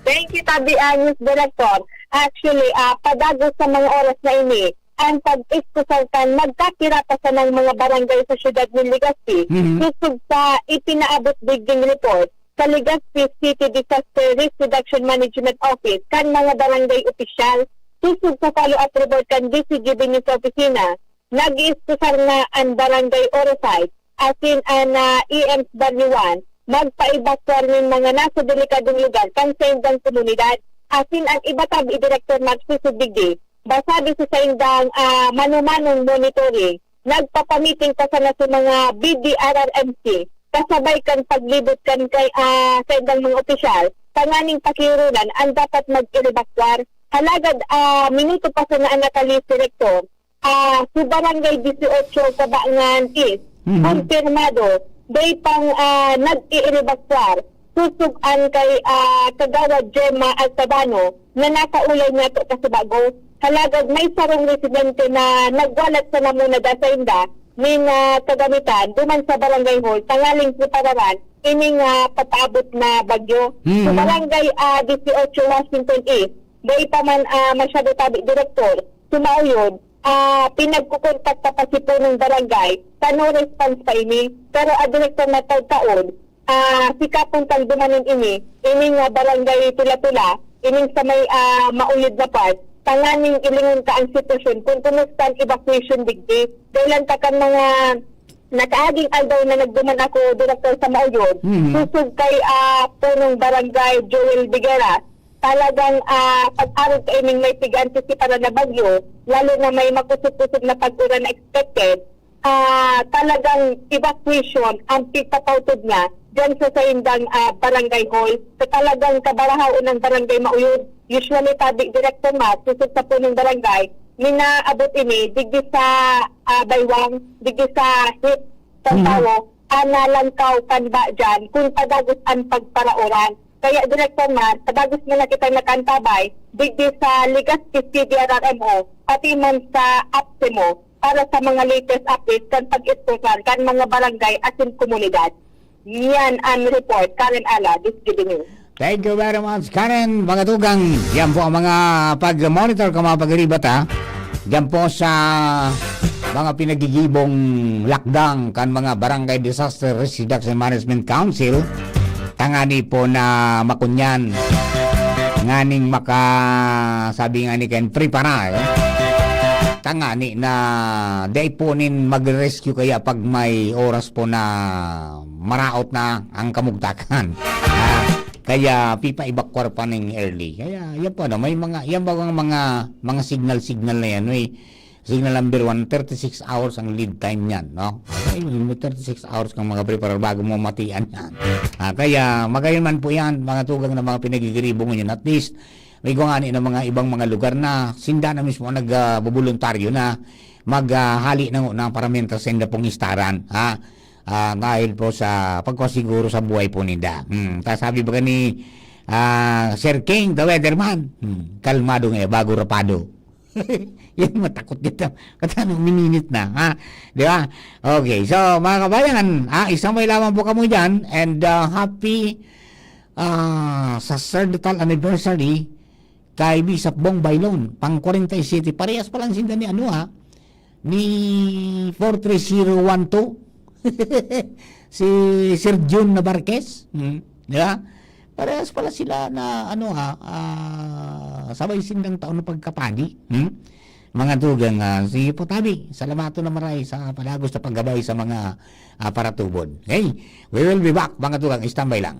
Thank you, Tabi, ah, News Director. Actually, ah, padagos sa mga oras na ini, ang pag-iskusar kan nagkakiratasan ng mga barangay sa siyudad ng Legazpi, Mhm. sosog sa ipinaabot digding report sa Legazpi City Disaster Risk Reduction Management Office kan mga barangay opisyal, sosog sa follow-up report kan D C G B News Opisina. Nag-iiskusar na an Barangay Orosay, asin an, ah, E M W one, magpaebakwar nin mga nasa delikadong lugar kan saindang komunidad, asin an iba tabi Direktor Max Susubigdi, basado sa saindang, ah, mano-manong monitoring, nagpapamiting pa sana sa mga B D R R M C, kasabay kan paglibot kan kay, ah, saindang mga opisyal, tanganing pakioronan an dapat mag-ebakwar. Halagad, ah, minuto pa sana an nakalihis, Direktor, ah, sa Barangay Dieciocho, Cabangan East, Mhm. kumpirmado, dai pang, ah, nag-iiribakwar, sosog an kay, ah, Kagawad Gemma Altabano, na nasa ulay niya to kasubago. Halagad may sarong residente na nagwalat sa namuna da sainda nin, ah, kagamitan duman sa barangay hall tanganing prepararan ining, ah, papaabot na bagyo. Sa Mhm. Barangay, ah, Dieciocho Washington East, dai pa man, ah, masyado tabi, Direktor, sumauyod, ah, pinagkukontak pa si punong barangay, ta no response pa ini. Pero, ah, Direktor, matagkaon, ah, sikapon kang dumanon ini, ining, ah, barangay Tula-Tula, ining sa may, ah, mauyod na part, tanganing ilingon ka ang sitwasyon kung kumusta ang evacuation digdi. Dahil ang takan mga nakaaging aldaw na nagduman ako, Direktor, sa mauyod, Mhm. sosog kay, ah, punong barangay Joel Bigera, talagang, ah, pag-arog kaining may pig-antisipar na bagyo, lalo na may makusog-kusog na pag-uran na expected, ah, talagang evacuation ang pigpapautob niya diyan sa saindang, ah, barangay hall. Sa talagang kabarahaon ng barangay Mauyod, usually, tabi, Direktor Max, sosog sa punong barangay, minaabot ini digdi sa, ah, baywang, digdi sa hip sa Mhm. tawo, ana langkaw kan ba diyan, kung padagos ang pagparauran. Kaya, Direktor Max, padagos mo na kitang nakaantabay, digdi sa Legazpi C D R R M O, pati man sa APSEMO, para sa mga latest updates kan pag-iskusar kan mga barangay asin komunidad. Yan ang report. Karen Ala, D C G B News. Thank you very much, Karen. Mga tugang, yan po ang mga pag-monitor kan mga pag-iriba ta. Diyan po sa mga pinagigibong lakdang kan mga Barangay Disaster Risk Reduction Management Council, tangani po na makunyan. Nganing maka, sabi nga ni Ken, prepara, eh. Tangani na dai po nin mag-rescue kaya pag may oras po na maraot na ang kamugtakan. Ah, kaya pipaibakwar pa ning early. Kaya yan po, ano, may mga, yan ba ang mga, mga signal-signal na yan, may signal number one, thirty-six hours ang lead time niyan, no? Ay, may thirty-six hours kang makapreparar bago mo matian yan. Ah, kaya magayon man po yan, mga tugang na mga pinagigiribong yun. At least, may kung ano ng mga ibang mga lugar na sinda na mismo ang nag, ah, bubuluntaryo na maghali na ng paramenta sa inda pong istaran, ha? Ah, dahil po sa pagkasiguro sa buhay po ninda. Hmm, ta sabi ba ni, ah, Sir King, the weatherman? Hmm, kalmado nga, bago rapado. Yan, matakot dito. Katano, mininit na, ha? Di ba? Okay, so, mga kabayan, ah, isang may lamang po kamo dyan, and, ah, happy, ah, sa third anniversary kay Bishop Bong Bailon, pang forty-seven. Parehas pa lang sinda ni ano, ha? Ni four three zero one two. Si Sir Jun Navarquez. Hmm. Di ba? Parehas pala sila na, ano, ha, ah, sabay sindang taon na pagkapadi. Hmm? Mga tugang, ah, sige po, tabi. Salamaton na maray sa padagos na paggabay sa mga, ah, paratubod. Okay? We will be back, mga tugang. Standby lang.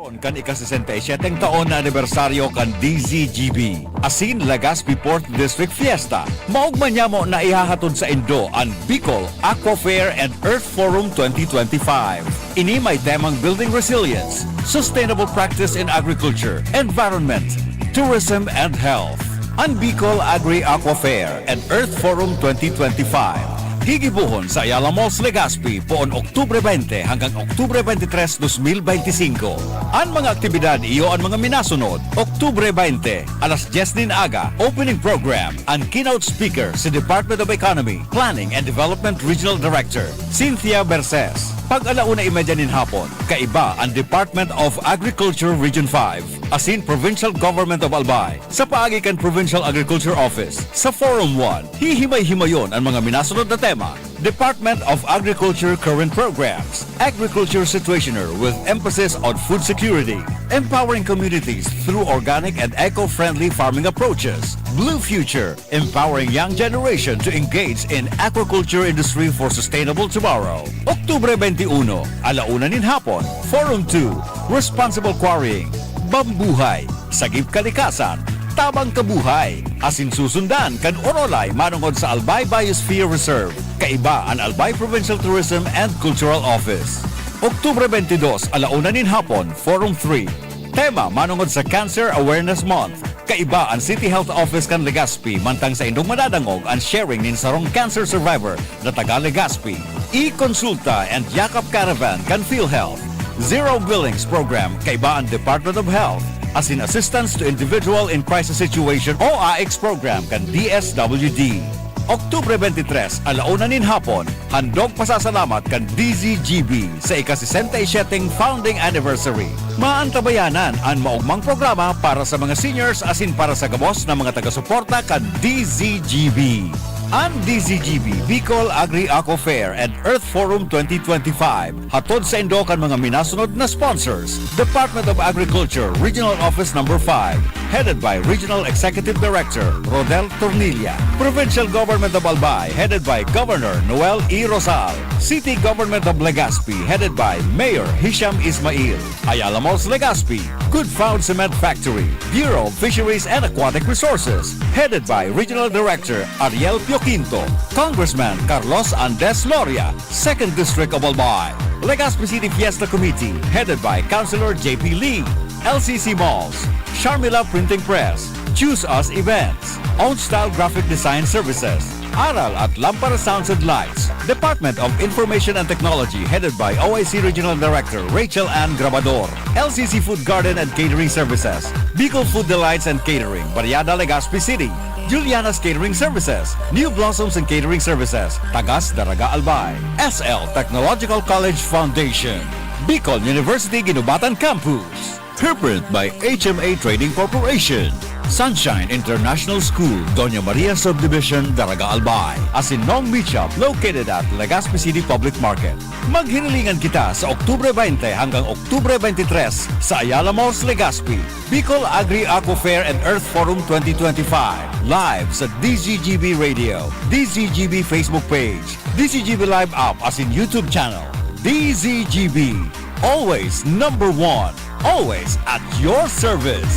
Kan ika-sesenta y siyete taon na anibersaryo kan D Z G B, asin Legazpi Fourth District Fiesta, maogma nyamo na ihahatod saindo an Bicol Aqua Fair and Earth Forum twenty twenty-five. Ini may temang Building Resilience, Sustainable Practice in Agriculture, Environment, Tourism and Health. An Bicol Agri-Aqua Fair and Earth Forum twenty twenty-five, gigibohon sa Ayala Malls, Legazpi, poon Oktubre twenty hanggang Oktubre twenty-three, dos mil benti singko. An mga aktibidad iyo an mga minasunod: Oktubre twenty, alas dyes nin aga, opening program. An keynote speaker, si Department of Economy, Planning and Development Regional Director Cynthia Berces. Pag-alauna y medya nin hapon, kaiba an Department of Agriculture Region five asin Provincial Government of Albay, sa paagi kan Provincial Agriculture Office. Sa Forum one, hihimay-himayon an mga minasunod na tema: Department of Agriculture current programs, agriculture situationer with emphasis on food security, empowering communities through organic and eco-friendly farming approaches, Blue Future, empowering young generation to engage in aquaculture industry for sustainable tomorrow. Oktubre twenty-one, alauna nin hapon, Forum two, Responsible Quarrying, Bambuhay, Sagip Kalikasan, Tabang Kabuhay, asin susundan kan Orolay manongod sa Albay Biosphere Reserve, kaiba an Albay Provincial Tourism and Cultural Office. Oktubre twenty-dos, alauna nin hapon, Forum three. Tema manongod sa Cancer Awareness Month. Kaiba an City Health Office kan Legazpi mantang saindong madadangog an sharing nin sarong cancer survivor na taga Legazpi. E-Consulta and Yakap Caravan kan PhilHealth. Zero Billings Program, kaiba an Department of Health, asin Assistance to Individual in Crisis Situation o AICS Program kan D S W D. Oktubre twenty-tres, alauna nin hapon, handog pasasalamat kan D Z G B sa ika-sesenta y siyete founding anniversary. Maantabayanan an maogmang programa para sa mga seniors asin para sa gabos na mga taga-suporta kan D Z G B. An D Z G B Bicol Agri-Aqua Fair and Earth Forum twenty twenty-five, hatod saindo kan mga minasunod na sponsors: Department of Agriculture Regional Office Number five, headed by Regional Executive Director Rodel Tornilla. Provincial Government of Albay, headed by Governor Noel E. Rosal. City Government of Legazpi, headed by Mayor Hisham Ismail. Ayala Malls Legazpi, Good Found Cement Factory. Bureau of Fisheries and Aquatic Resources, headed by Regional Director Ariel Pioquinto. Congressman Carlos Andes Loria, Second District of Albay. Legazpi City Fiesta Committee, headed by Councilor J P Lee. L C C Malls, Sharmila Printing Press, Choose Us Events, Own Style Graphic Design Services, Aral at Lampara Sounds and Lights, Department of Information and Technology, headed by O I C Regional Director Rachel Ann Grabador, L C C Food Garden and Catering Services, Bicol Food Delights and Catering, Barriada, Legazpi City, Juliana's Catering Services, New Blossoms and Catering Services, Tagas, Daraga, Albay, S L Technological College Foundation, Bicol University Guinobatan Campus. Preprint by H M A Trading Corporation. Sunshine International School, Doña Maria Subdivision, Daraga, Albay. Asin Nong Meat Shop, located at Legazpi City Public Market. Maghinilingan kita sa Oktubre twenty hanggang Oktubre twenty-three sa Ayala Malls, Legazpi. Bicol Agri Aqua Fair and Earth Forum twenty twenty-five. Live sa D Z G B Radio, D Z G B Facebook page, D Z G B Live app asin YouTube channel. D Z G B, always number one, always at your service.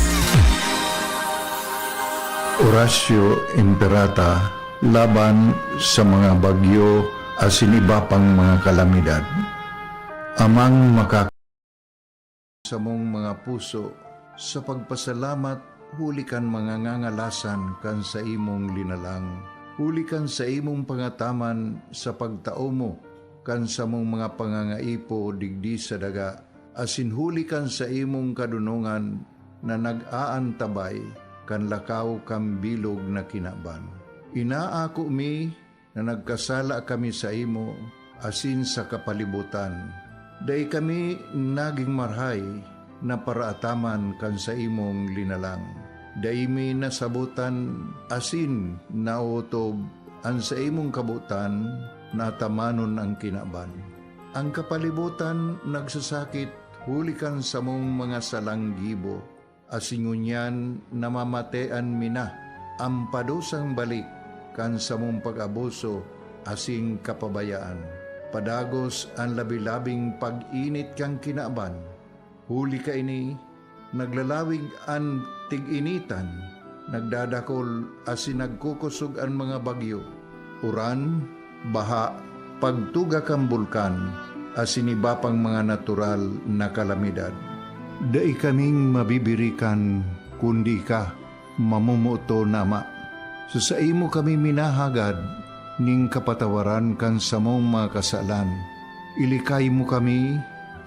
Horacio Imperata laban sa mga bagyo asin iba pang mga kalamidad. Amang maka- samong mga puso sa pagpasalamat huli kan mga ngangalasan kan saimong linalang, huli kan saimong pangataman sa pagtao mo kan samong mga pangangaipo digdi sa daga, asin huli kan saimong kadonongan na nag-aantabay kan lakaw kan bilog na kinaban. Inaako mi na nagkasala kami saimo asin sa kapalibotan. Dai kami nagin marahay na paraataman kan saimong linalang. Dai mi nasabotan asin naotob an saimong kabotan na atamanon an kinaban. An kapalibotan nagsasakit huli kan samong mga salang gibo, asin ngunyan namamatean mi na an padusang balik kan samong pag-abuso asin kapabayaan. Padagos an labi-labing pag-init kan kinaban. Huli kaini, naglalawig an tig-initan, nagdadakol asin nagkukosog an mga bagyo, uran, baha, pagtuga kan bulkan, asin iba pang mga natural na kalamidad. Dai kaming mabibirikan kundi ika, mamomoton na Ama. Sa saimo kami minahagad nin kapatawaran kan samong mga kasalan. Ilikay mo kami,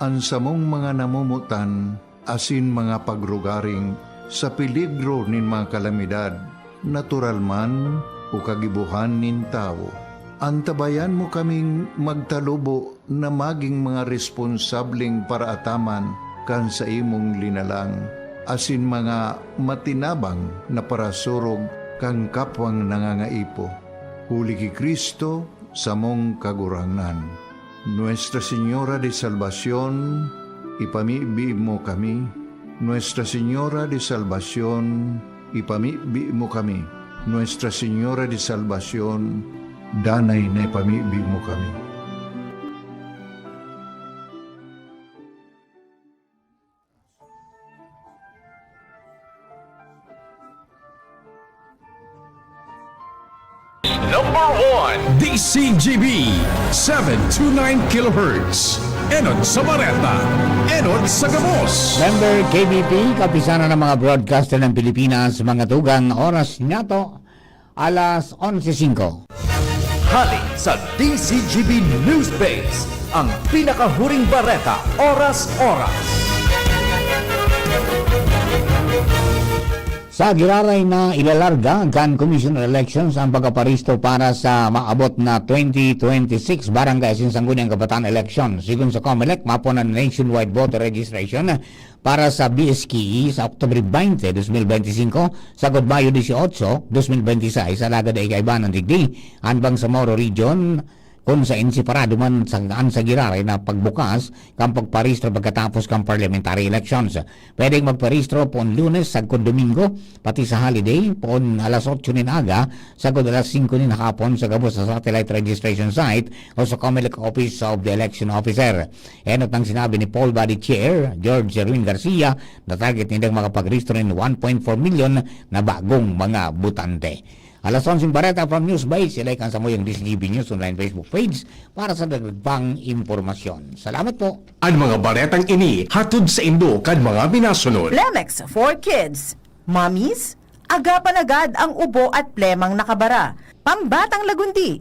an samong mga namomotan, asin mga pagrugaring sa peligro nin mga kalamidad, natural man o kagibohan nin tawo. Antabayan mo kaming magtalubo na magin mga responsableng paraataman kan saimong linalang, asin mga matinabang na parasurog kan kapwang nangangaipo. Huli ki Cristo, samong Kagurangnan. Nuestra Señora de Salvacion, ipamibi mo kami. Nuestra Señora de Salvacion, ipamibi mo kami. Nuestra Señora de Salvacion, danay na ipamibi mo kami. Number one, D C G B, seven two nine kilohertz. Enot sa Bareta, enot sa Gabos. Member K B P, Kapisanan ng mga Broadcaster ng Pilipinas, mga tugang, oras niyato, alas onse singko. Hali sa D C G B News Base, ang pinakahuring bareta, oras-oras. Sa giraray na ilalarga kan Commission on Elections ang pagkaparehistro para sa maabot na twenty twenty-six Barangay asin Sangguniang Kabataan Election. Sigon sa Comelec, mapo na nationwide voter registration para sa B S K E sa Oktubre twenty, dos mil benti singko, sagkod Mayo dieciocho, dos mil benti seis, alagad dai kaibanan digdi an Bangsamoro Region, kun sain separado man sa, an sa giraray na pagbukas kan pagparehistro pagkatapos kan parliamentary elections. Pwedeng magparehistro poon Lunes sagkod Domingo, pati sa holiday, poon alas otso nin aga sagkod alas singko nin hapon sa gabos sa satellite registration site o sa Comelec Office of the Election Officer. Enot ang sinabi ni Poll Body Chair George Erwin Garcia na target nindang makapagrehisto nin one point four milyon na bagong mga botante. Alas onseng bareta from News Base, i-like ang samuyang D C G B News Online Facebook page para sa dagdag pang impormasyon. Salamat po. An mga baretang ini hatod saindo kan mga minasunod. Lemex for Kids. Mommies, agapan agad ang ubo at plemang nakabara. Pambatang lagundi.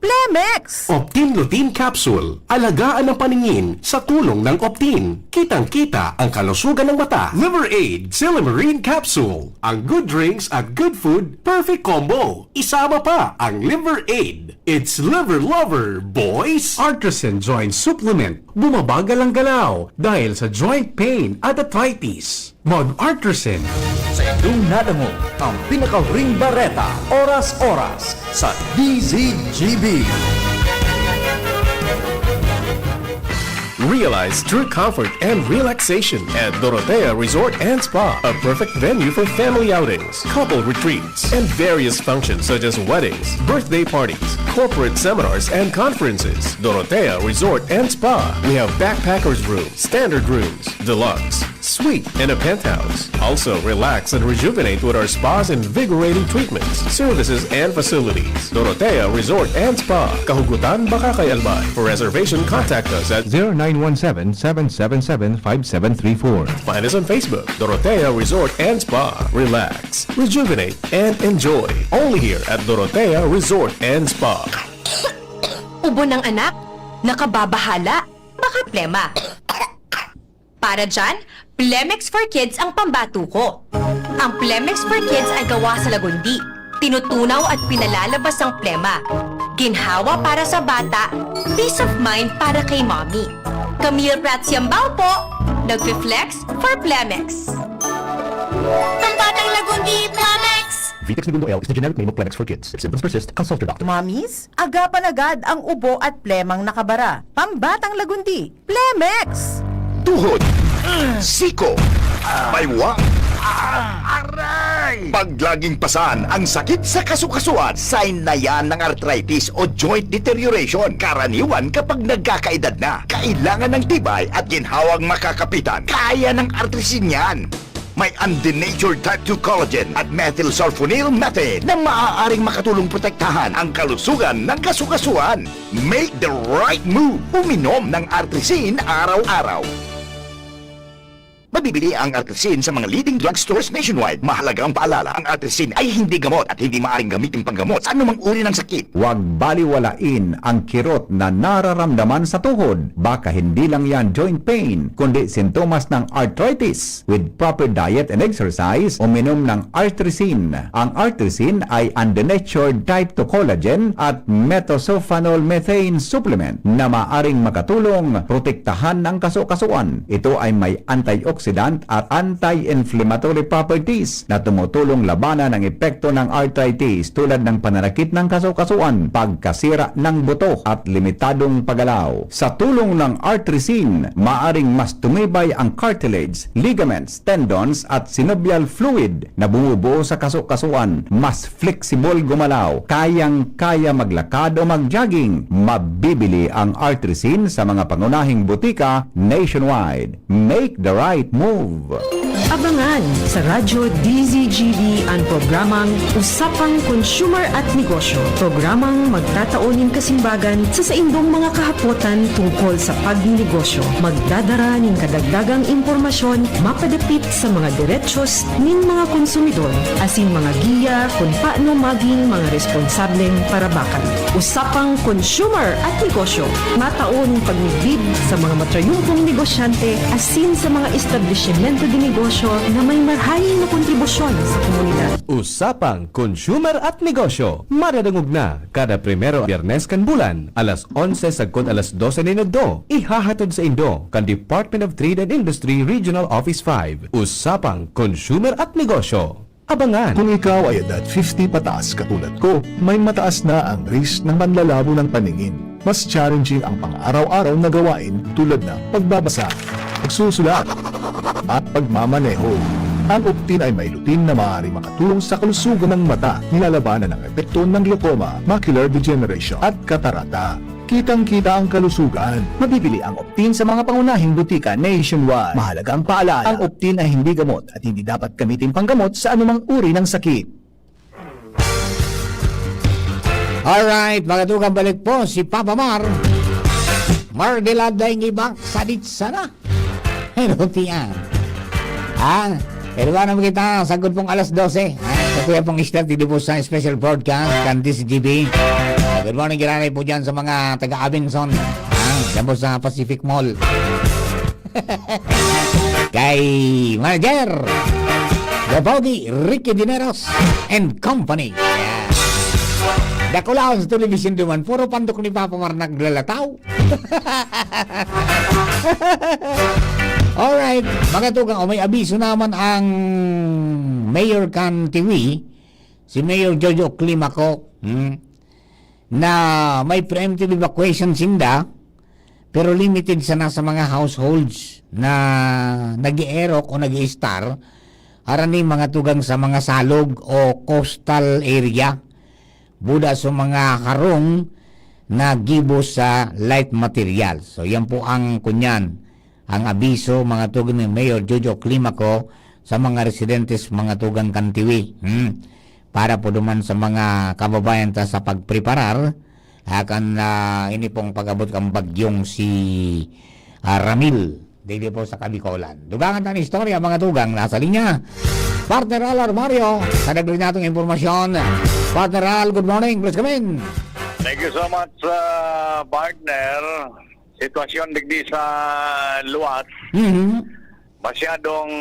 Plemex! Optin Lutein Capsule. Alagaan ang paningin sa tulong ng Optin. Kitang-kita ang kalusugan ng mata. Liver Aid, Silymarin Capsule. Ang good drinks at good food, perfect combo. Isama pa ang Liver Aid. It's Liver Lover, boys! Artisan Joint Supplement. Bumabagal ang galaw dahil sa joint pain at arthritis. Mag-Artisan. Sa indong nadangog ang pinakahuring bareta, oras-oras, sa D Z G B. Realize true comfort and relaxation at Dorotea Resort and Spa, a perfect venue for family outings, couple retreats, and various functions such as weddings, birthday parties, corporate seminars, and conferences. Dorotea Resort and Spa. We have backpackers room, standard rooms, deluxe, suite, and a penthouse. Also, relax and rejuvenate with our spa's invigorating treatments, services, and facilities. Dorotea Resort and Spa, Kahugutan, Bacacay, Albay. For reservation, contact us at zero nine one seven, seven seven seven, five seven three four. Find us on Facebook, Dorotea Resort and Spa. Relax, rejuvenate, and enjoy. Only here at Dorotea Resort and Spa. Ubo ng anak? Nakababahala? Baka plema. Para dyan, Plemex for Kids ang pambatuko. Ang Plemex for Kids ay gawa sa lagundi. Tinutunaw at pinalalabas ang plema. Ginhawa para sa bata, peace of mind para kay mommy. Camille Prats Yambao po, nagfi-flex for Plemex. Pambatang Lagundi, Plemex! Vitex Negundo L is the generic name of Plemex for Kids. If symptoms persist, consult your doctor. Mommies, agapan agad ang ubo at plemang nakabara. Pambatang Lagundi, Plemex! Tuhod, siko, baywang, aray! Pag laging pasan ang sakit sa kasukasuan, sign na yan ng arthritis o joint deterioration. Karaniwan kapag nagkakaedad na, kailangan ng tibay at ginhawang makakapitan. Kaya ng Artrisin yan. May undenatured type two collagen at methylsulfonyl methane na maaaring makatulong protektahan ang kalusugan ng kasukasuan. Make the right move. Uminom ng Artrisin araw-araw. Mabibili ang Artrisin sa mga leading drugstores nationwide. Mahalagang paalala, ang Artrisin ay hindi gamot at hindi maaaring gamitin panggamot sa anumang uri ng sakit. Huwag baliwalain ang kirot na nararamdaman sa tuhod. Baka hindi lang yan joint pain, kundi sintomas ng arthritis. With proper diet and exercise, uminom ng Artrisin. Ang Artrisin ay undenatured type two collagen at methylsulfonyl methane supplement na maaring makatulong protektahan ang kasukasuan. Ito ay may antioxidant at anti-inflammatory properties na tumutulong labanan ang epekto ng arthritis tulad ng pananakit ng kasukasuan, pagkasira ng buto at limitadong paggalaw. Sa tulong ng Artrisin, maaring mas tumibay ang cartilage, ligaments, tendons at synovial fluid na bumubuo sa kasukasuan. Mas flexible gumalaw, kayang-kaya maglakad o mag-jogging. Mabibili ang Artrisin sa mga pangunahing butika nationwide. Make the right move! Abangan sa Radyo D Z G B an programang Usapang Consumer at Negosyo, programang magtatao nin kasimbagan sa saindong mga kahapotan tungkol sa pagnenegosyo. Magdadara nin kadagdagang impormasyon mapadapit sa mga derechos nin mga konsumidor asin mga giya kun paano magin mga responsableng parabakan. Usapang Consumer at Negosyo, matao nin pagmidbid sa mga matrayumpong negosyante asin sa mga establisimento de negosyo na may marhay na kontribusyon sa komunidad. Usapang Consumer at Negosyo, madadangog na kada primero Biyernes kan bulan, alas onse sagkod alas dose nin udto. Ihahatod saindo kan Department of Trade and Industry Regional Office five. Usapang Consumer at Negosyo. Abangan! Kung ikaw ay edad fifty pataas katulad ko, may mataas na ang risk ng panlalabo ng paningin. Mas challenging ang pang-araw-araw na gawain tulad ng pagbabasa, pagsusulat, at pagmamaneho. Ang Optin ay may lutein na maaaring makatulong sa kalusugan ng mata, nilalabanan ang epekto ng glaucoma, macular degeneration, at katarata. Kitang-kita ang kalusugan. Mabibili ang Optin sa mga pangunahing butika nationwide. Mahalagang paalala, ang Optin ay hindi gamot at hindi dapat gamitin panggamot sa anumang uri ng sakit. Alright, mga tugang, balik po si Papa Mar. Mar de la Daing Ibak, sadit sana. Pero tiyan. Ah, pero ba naman kita, sagkod pong alas dose. Ah, sa kuya pong Esther, dito po sa special broadcast, kan D Z G B. Good morning, giraray po dyan sa mga taga Abenson. Ah, dyan po sa Pacific Mall. Kay Manager, The Pogi, Ricky Dineros and Company. Yeah. Dakulaon sa telebisyon duman, puro pandok ni Papa Mar naglalataw. Alright, mga tugang, o may abiso naman ang Mayor kan Tiwi, si Mayor Jojo Climaco, hmm, na may preemptive evacuation sinda, pero limited sana sa mga households na nag-eerok o nag-i-star, harani mga tugang sa mga salog o coastal area, buda sa mga harong na gibo sa light material. So, yan po ang kunyan, ang abiso, mga tugang ni Mayor Jojo Climaco sa mga residentes, mga tugang kan Tiwi. Hmm. Para po duman sa mga kababayan ta sa pagpreparar, ah, kan, ah, ini pong pag-abot kan bagyong si, ah, Ramil, digdi po sa Kabikolan. Dugangan ta an istorya, mga tugang, nasa linya. Partner Al Armario, sa dagdag natong impormasyon. Partner Al, good morning, please come in. Thank you so much, ah, partner. Sitwasyon digdi sa luwas, Mhm. masyadong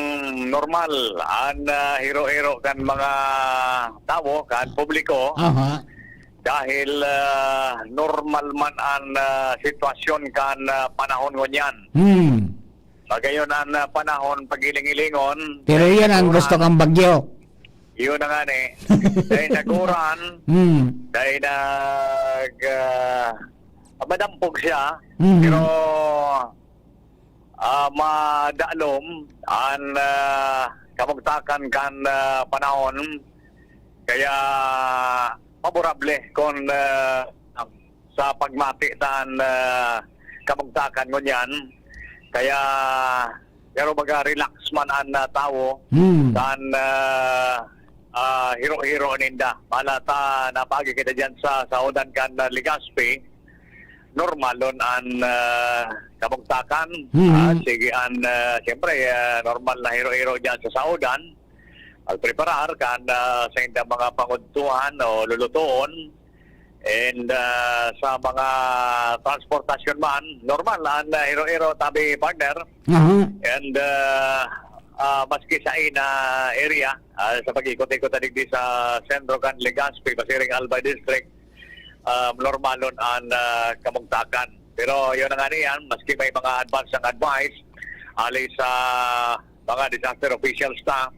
normal an, ah, hiro-hiro kan mga tawo, kan publiko, Aha. dahil, ah, normal man an, ah, sitwasyon kan, ah, panahon ngunyan. Hmm. Magayon an, ah, panahon, pagiling-ilingon, Pero yan ang gusto kang bagyo. Yun na nga ni. Dahil naguran, Hmm. dahil nag, ah, madampog siya, Mhm. pero, ah, madalom an, ah, kamugtakan kan, ah, panahon. Kaya, favorable kun, ah, sa pagmati tan, ah, kamugtakan ngunyan. Kaya, pero baga relax man an, ah, tawo Hmm. kan, ah, ah, hiro-hiro ninda. Pala ta napaagi kita diyan sa saodan kan, ah, Legazpi, normalon an, ah, kamugtakan. Hmm. Ah, sige an, ah, siyempre, ah, normal na hiro-hiro diyan sa saodan. Magpreparar kan, ah, sa indang mga pangudtuhan o lulutoon. And, ah, sa mga transportasyon man, normal an, ah, hiro-hiro, tabi, partner. Aha. And, ah, ah, maski sa ina area, ah, sa pag-ikot-ikot na digdi sa sentro kan Legazpi, pasiring Albay District, ah, normalon an, ah, kamugtakan. Pero yun na nga niyan, maski may mga advance ang advice, ali sa mga disaster officials ta,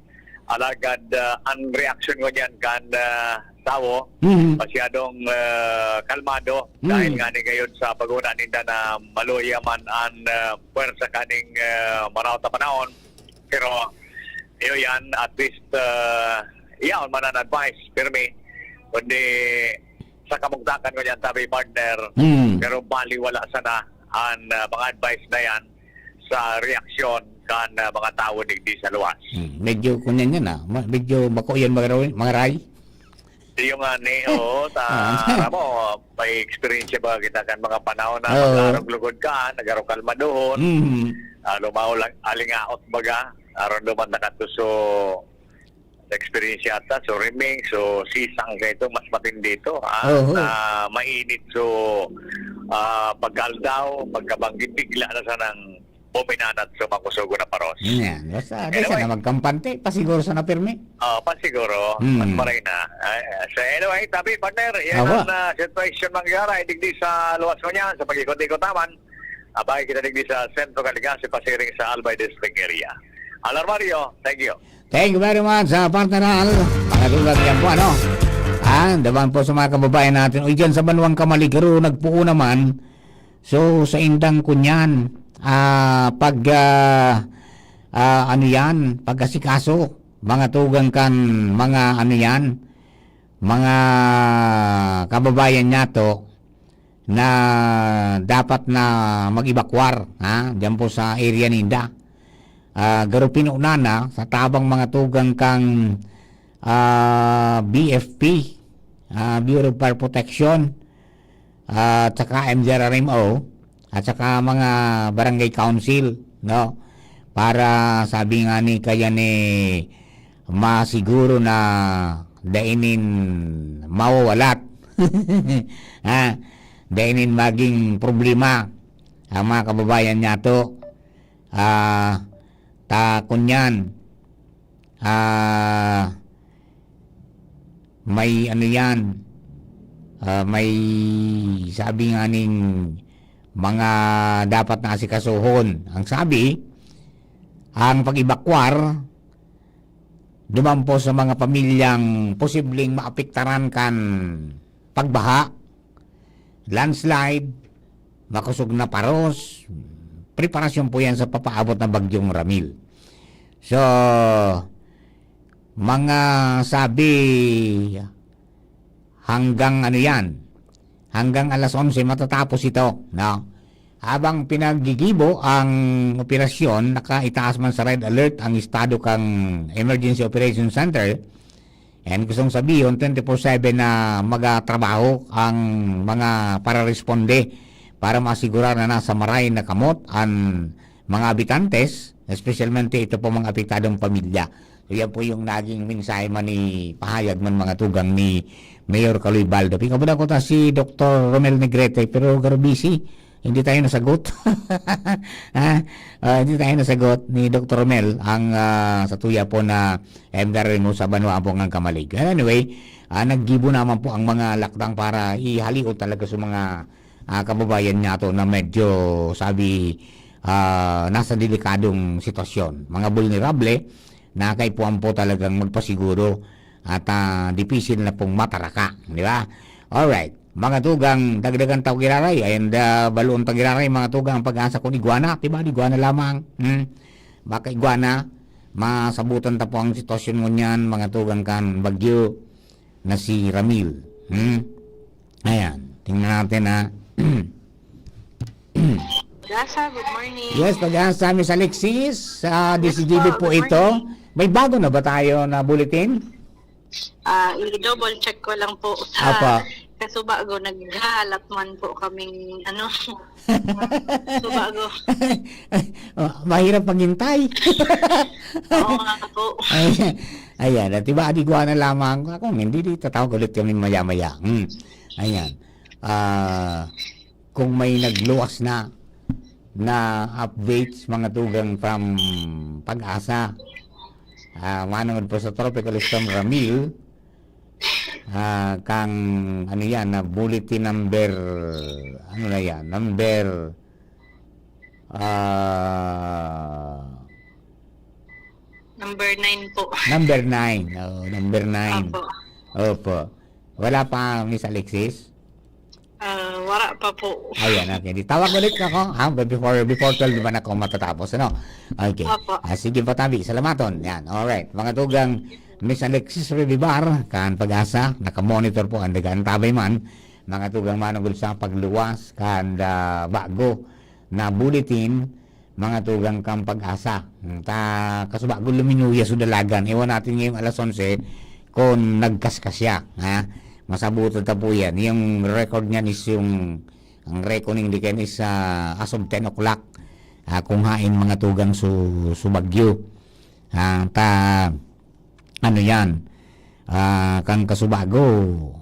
alagad, ah, an reaksyon ngunyan kan, ah, tawo, Mhm. masyadong, ah, kalmado, Mhm. dahil nga ni gayon sa paguna ninda na maluya man an, ah, pwersa kaning, ah, maraot na panahon. Pero, iyo yan, at least, ah, iyaon man an advice, pirmi. Kundi sa kamugtakan ngunyan, tabi, partner, Hmm. pero baliwala sana an, ah, mga advice na yan sa reaksyon kan, ah, mga tawo digdi sa luwas. Hmm. Medyo kunyan yan, ah. Ma-, medyo bako yan, mga ray, mga ray. Iyo nga ni, oo, ta-, Ah. alam mo, may experience ba kita kan mga panahon na Oo. mag-arog lugod ka, nag-arog kalmadohon, Mhm. ah, lumaw lang, alingaot baga, aron duman na kadto so experience yata, so riming, so sisang kaito, mas matindi to, ah, Oo. na mainit, so, ah, pagkaldaw, pagkabanggit, bigla na sanang buminanat sa makusugo na paros. Yan. Basta, di Anyway. sana magkampante, pasiguro sana pirmi. Ah, pasiguro, Hmm. mas maray na. Ay, so anyway, tabi, partner, yan Awa. ang, ah, situation mangyara, digdi sa luwas ko niya, sa pag-ikot-ikot naman. Abay, kita digdi sa Centro Caligas, pasiring sa Albay District area. Alarmario, thank you. Thank you very much, ah, partner Al. Mga lugar yan po, ano? Ah, daman po sa mga kababayan natin. O, dyan sa Banwang Kamaligaro, nagpuo naman. So, sa indang kunyan, ah, pag, ah, ah, ano yan, pag-asikaso, mga tugang kan, mga ano yan, mga kababayan niya to, na dapat na mag-evacuar, ha? Diyan po sa area ninda. Ah, garo pinuna na sa tabang mga tugang kang, ah, B F P, ah, Bureau of Fire Protection, ah, at saka M D R R M O, at saka mga barangay council, no? Para sabi nga ni kaya ni masiguro na dai nin mawawalat. Ha? Dai nin maging problema ang mga kababayan niyato. Ah, ta kunyan, ah, may ano yan, ah, may sabi nga ning mga dapat na asikasuhon. Ang sabi, ang pag-ebakwar duman po sa mga pamilyang posibleng maapektaran kan pagbaha, landslide, makosog na paros, preparasyon po yan sa papaabot na bagyong Ramil. So, mga sabi, hanggang ano yan, hanggang alas onse matatapos ito, no? Habang pinagigibo ang operasyon, nakaitaas man sa red alert ang estado kan Emergency Operation Center. And gustong sabihon, twenty-four seven na magatrabaho ang mga pararesponde para maasigurar na nasa maray na kamot ang mga habitantes, espesyalmente ito po mga apektadong pamilya. So, yan po yung naging mensahe man ni, pahayag man, mga tugang, ni Mayor Caloy Baldo. Pigkabuda ko ta si Doktor Romel Negrete, pero garo busy. Hindi tayo nasagot. Ha? Ah, hindi tayo nasagot ni Doktor Romel, ang, ah, sa tuya po na M D R mo sa banwa po ng Kamalig. Anyway, ah, naggibo naman po ang mga lakdang para ihalion talaga sa mga, ah, kababayan niyato na medyo, sabi, ah, nasa delikadong sitwasyon. Mga vulnerable na kaipuhan po talagang magpasiguro at, ah, dipisil na pong mataraka, di ba? Alright. Mga tugang, dagdagan ta giraray, and, ah, baloon ta giraray, mga tugang, ang pag-asa kun igwa na, di ba? Igwa na lamang. Hmm? Baka igwa na, masabutan ta po ang sitwasyon ngunyan, mga tugang, kan bagyo na si Ramil. Hmm? Ayan, tingnan natin, ha. Pag-asa, good morning. Yes, Pag-asa, Miss Alexis, sa Yes D C G B po, po good ito. Morning. May bago na ba tayo na bulletin? Ah, i-double check ko lang po sa Apa. Kasubago, naghahalat man po kaming, ano, Kasubago. Oh, mahirap maghintay. Oo nga po. Ay, ayan, at iba, di ko na lamang. Kung hindi, di tatawag ulit kami maya-maya. Hmm. Ayan. Ah, kung may nagluwas na, na updates, mga tugang from Pag-asa, ah, manungod po sa Tropical Storm Ramil, ah, kang, ano yan, na bulletin number, ano na yan, number, ah, Number nine po. Number nine. Oo, number nine. Opo. Opo. Wala pa, Miss Alexis? Ah, wala pa po. Ayan, okay. Di tawag ulit ako, ha? But before, before twelve naman ako matatapos, ano? Okay. Opo. Ah, sige pa, tabi. Salamaton. Yan. Alright. Mga tugang, Miss Alexis Revivar, kan Pag-asa, nakamonitor po ang daga. Ang tabay man, mga tugang, manungod sa pagluwas, kan, ah, bago na bulletin, mga tugang, kan Pag-asa. Hmm, ta, kasubago luminuya sa dalagan. Iwan natin ngayong alas onse kung nagkaskas siya, ha? Masabutan ta po yan. Yung record niyan is yung, ang reckoning di kayan is, ah, as of ten o'clock. Ah, kung hain, mga tugang, su, su bagyo. Ah, ta, ano yan? Ah, kan kasubago,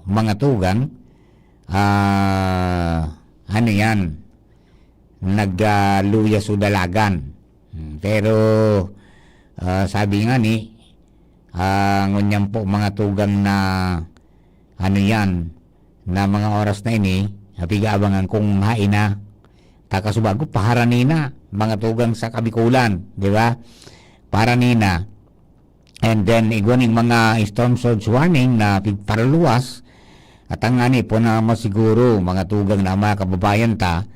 mga tugang, ah, ano yan? Nagluya sa dalagan. Hmm, pero, ah, sabi nga ni, ah, ngunyan po, mga tugang, na ano yan, na mga oras na ini, ah, pig-aabangan kung hain na. Ta kasubago, paharani na, mga tugang, sa Kabikulan, di ba? Paharani na. And then, igwa ning mga storm surge warning na pigparaluwas. At ang ani po na masiguro, mga tugang, na mga kababayan ta,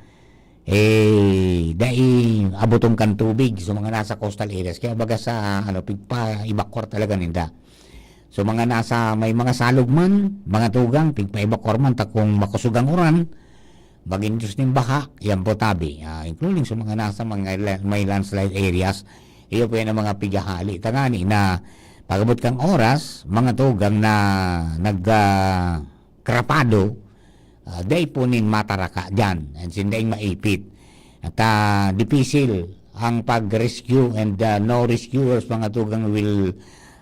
eh, dai abuton kan tubig. So, mga nasa coastal areas, kaya baga sa, ano, pigpa-evacuate talaga ninda. So, mga nasa, may mga salog man, mga tugang, pigpa-evacuate man, ta kung makusog ang uran, mag-induce ning baha, yan po tabi. Ah, including sa mga nasa mga la-, may landslide areas, iyo po yan ang mga pighahali. Tangani na pag-abot kang oras, mga tugang na nag, ah, krapado, ah, dai po nin mataraka dyan, and sindaing maipit. At, ah, dipisil ang pag-rescue and, ah, no rescuers, mga tugang, will,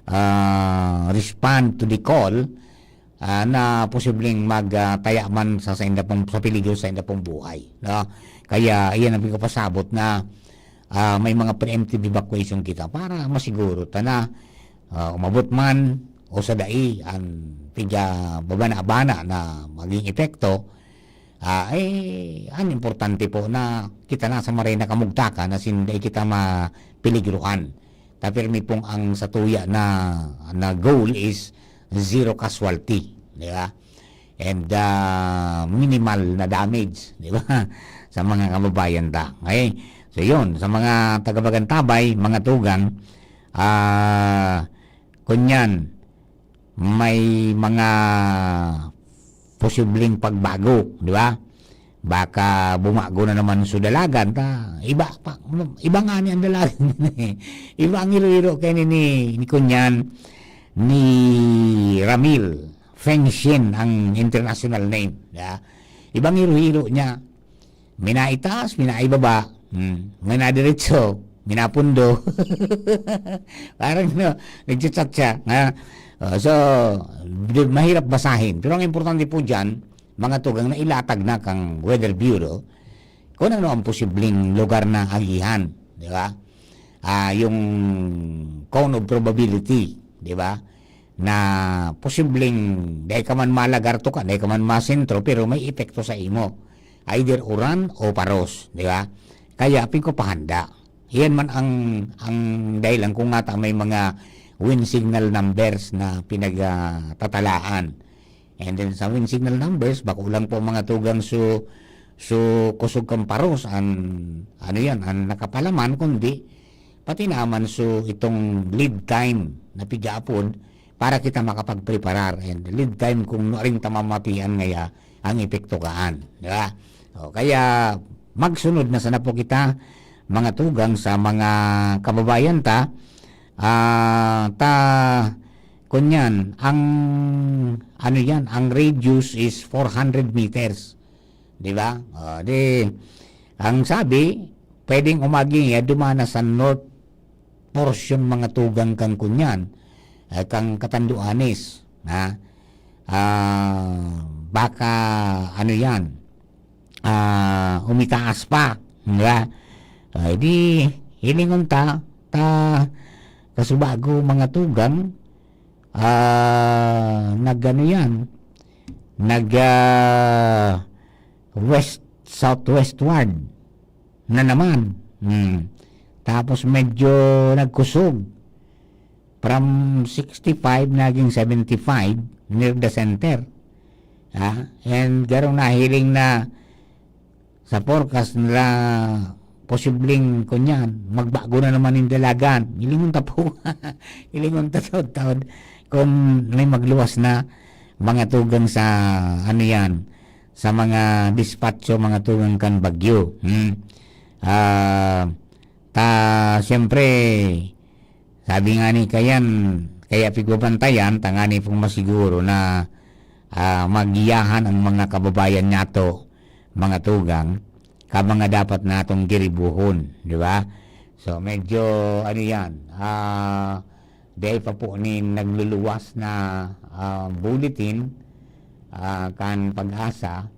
ah, respond to the call. ah, na posibleng mag, ah, taya man sa, sa inda pong, sa peligro sa inda pong buhay, no? Kaya iyan ang pinapasabot na, ah, may mga preemptive evacuation kita para masiguro ta na, ah, umabot man o sa dai ang piga babana-bana na maging epekto, ah, eh, ang importante po na kita nasa maray na kamugtakan asin dai kita mapeligruhan. Ta pirmi pong ang satuya na, na goal is zero casualty, di ba? And, ah, minimal na damage, di ba? Sa mga kababayan ta. Okay? So, yun. Sa mga taga-Bagantabay, mga tugang, ah, kunyan, may mga posibleng pagbago, di ba? Baka bumago na naman sa dalagan, ta, iba pa, iba nga ni ang dalagan. Iba ang iro-iro kay ni, ni, ni kunyan, ni Ramil. Feng Shin ang international name, di ba? Ibang iro-iro niya. Minaitaas, minaibaba, hmm, minadiretso, minapundo. Parang, no, nagchat-chat siya, ha? Oh, so, di, mahirap basahin. Pero ang importante po dyan, mga tugang na ilatag na kang Weather Bureau, kung ano ang posibleng lugar na agihan, di ba? Ah, yung cone of probability, di ba? Na posibleng dai ka man malagartukan, dai ka man masentro, pero may epekto sa imo. Either uran o paros, di ba? Kaya pigpapahanda. Iyan man ang, ang dahilan kung ngata may mga wind signal numbers na pinagtatalaan. And then sa wind signal numbers, bako lang po mga tugang su, su kusog kan paros an, ano yan, an nakapalaman, kundi pati naman su itong lead time na pigapon para kita makapagpreparar. And lead time kung nuaring ta mamatian ngaya ang epekto kaan, di ba? O, kaya magsunod na sana po kita, mga tugang, sa mga kababayan ta, ah, ta, kunyan, ang, ano yan, ang radius is four hundred meters. Di ba? O, di, ang sabi, pwedeng umagi niya dumana sa north portion, mga tugang, kan kunyan, eh, kan Catanduanes, ha? Ah, baka, ano yan, ah, umitaas pa, di ba? Ay, di, hilingon ta, ta, kasubago, mga tugang, ah, nag-ano yan, nag, ah, west, southwestward na naman. Hmm. Tapos medyo nagkusog. From sixty-five, naging seventy-five near the center. Ha? And garong nahiling na sa forecast nila, posibleng, kunyan, magbago na naman yung dalagan. Hilingon ta po. Hilingon ta taod-taod kung may magluwas na mga tugang sa, ano yan, sa mga dispatcho, mga tugang kan bagyo. Hmm. Ah, ta, siyempre, sabi nga ni kayan, kaya pigbabantayan, tangani pong masiguro na, ah, magiyahan ang mga kababayan nato, mga tugang, ka mga dapat natong giribuhon, di ba? So, medyo, ano yan, ah, dai pa po ni nagluluwas na, ah, bulletin, ah, kan Pag-asa,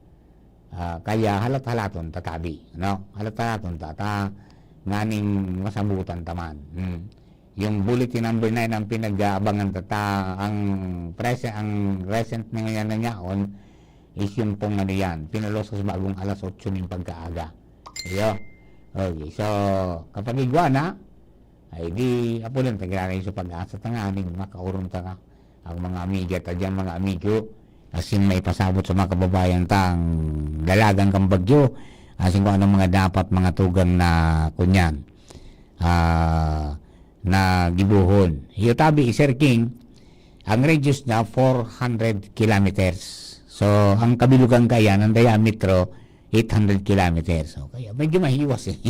ah, kaya halat-halaton ta tabi, no? Halat-halaton ta, ta nganing masabutan ta man. Hmm. Yung bulletin number nine ang pinag-aabangan ta, ta, ang prese-, ang recent na ngayon na yaon is yung pong ano yan, pinalusas bagong alas otso ning pagkaaga. Iyo. Okay, so, kapag igwa na, ay di, apo lang, tagiranay sa Pag-asa ta nganing makaurong ta nga. Ang mga amiga ta dyan, mga amigo, asin maipasabot sa mga kababayan ta ang dalagan kan bagyo, asin kung anong mga dapat mga tugang na kunyan, ah, na gibohon. Iyo tabi, Sir King, ang radius niya four hundred kilometers. So, ang kabilugan kaya, ang diametro, eight hundred kilometers. So, kaya medyo mahiwas eh.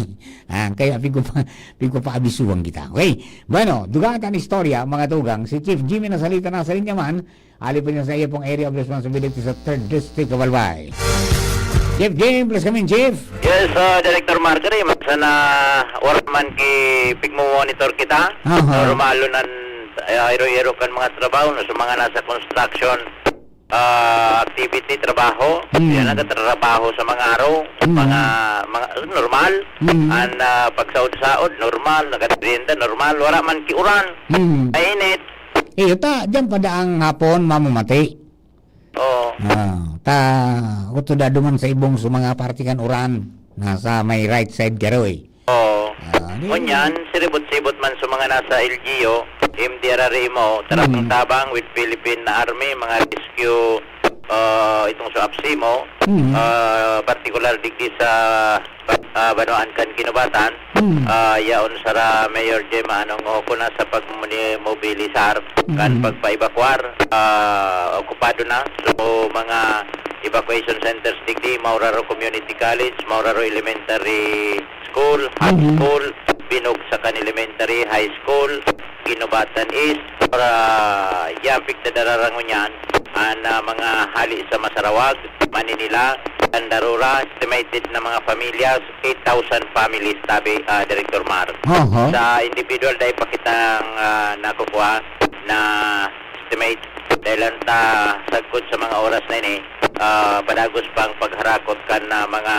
Ah, kaya pigpa-, pigpapaabisuhan kita. Okay. Bueno, dugang ta an istorya, mga tugang. Si Chief Jimmy nasalita na sa linya man. Ali po niya sa iya pong area of responsibility sa third District of Albay. Chief Jim, please come in, Chief. Yes, ah, Director Mark, kaya man sana wala man ki pigmo-monitor kita. Aha. Normal nan, ah, iro-iro kan mga trabaho, no, sa mga nasa construction. ah, activity, trabaho. Mm. Yan, nagtatrabaho sa mga araw, Mm. mga, mga, normal. Mm. Ang, ah, pagsaod-saod, normal. Nagmerienda, normal. Wala man kiuran. Mm. Mainit. Iyo ta, diyan pa daang hapon mamamati. Oo. Ah, ta, ako to daduman sa ibong sa mga parte kan uran. Nasa may right side garo eh. Oo. Ah, di Ngunyan, siribot-sibot man sa mga nasa L G U, M D R R M O, Mm. tabang-tabang with Philippine Army, mga rescue, ah, itong sa AFSEMO, Mm. ah, partikular digdi sa, ah, banwaan kan Guinobatan, Mm. ah, yaon sara Mayor Gemma Anong Oco na sa pagmuni-, mobilisar kan Mm. pagpa-evacuar, ah, okupado na. So, mga evacuation centers digdi, Mauraro Community College, Mauraro Elementary School, High Mhm. School, Binugsakan Elementary, High School, Guinobatan East, para yapik na dararangon yan, ang, ah, mga hali sa Masarawag, Maninila, Tandarura, estimated na mga pamilya, eight thousand families, tabi, ah, Director Mar. Aha. Sa individual, dahil pa kitang, ah, nakukuha na estimate, dahil lang ta sagkod sa mga oras na ini, ah, padagos pang pagharakot kan, ah, mga,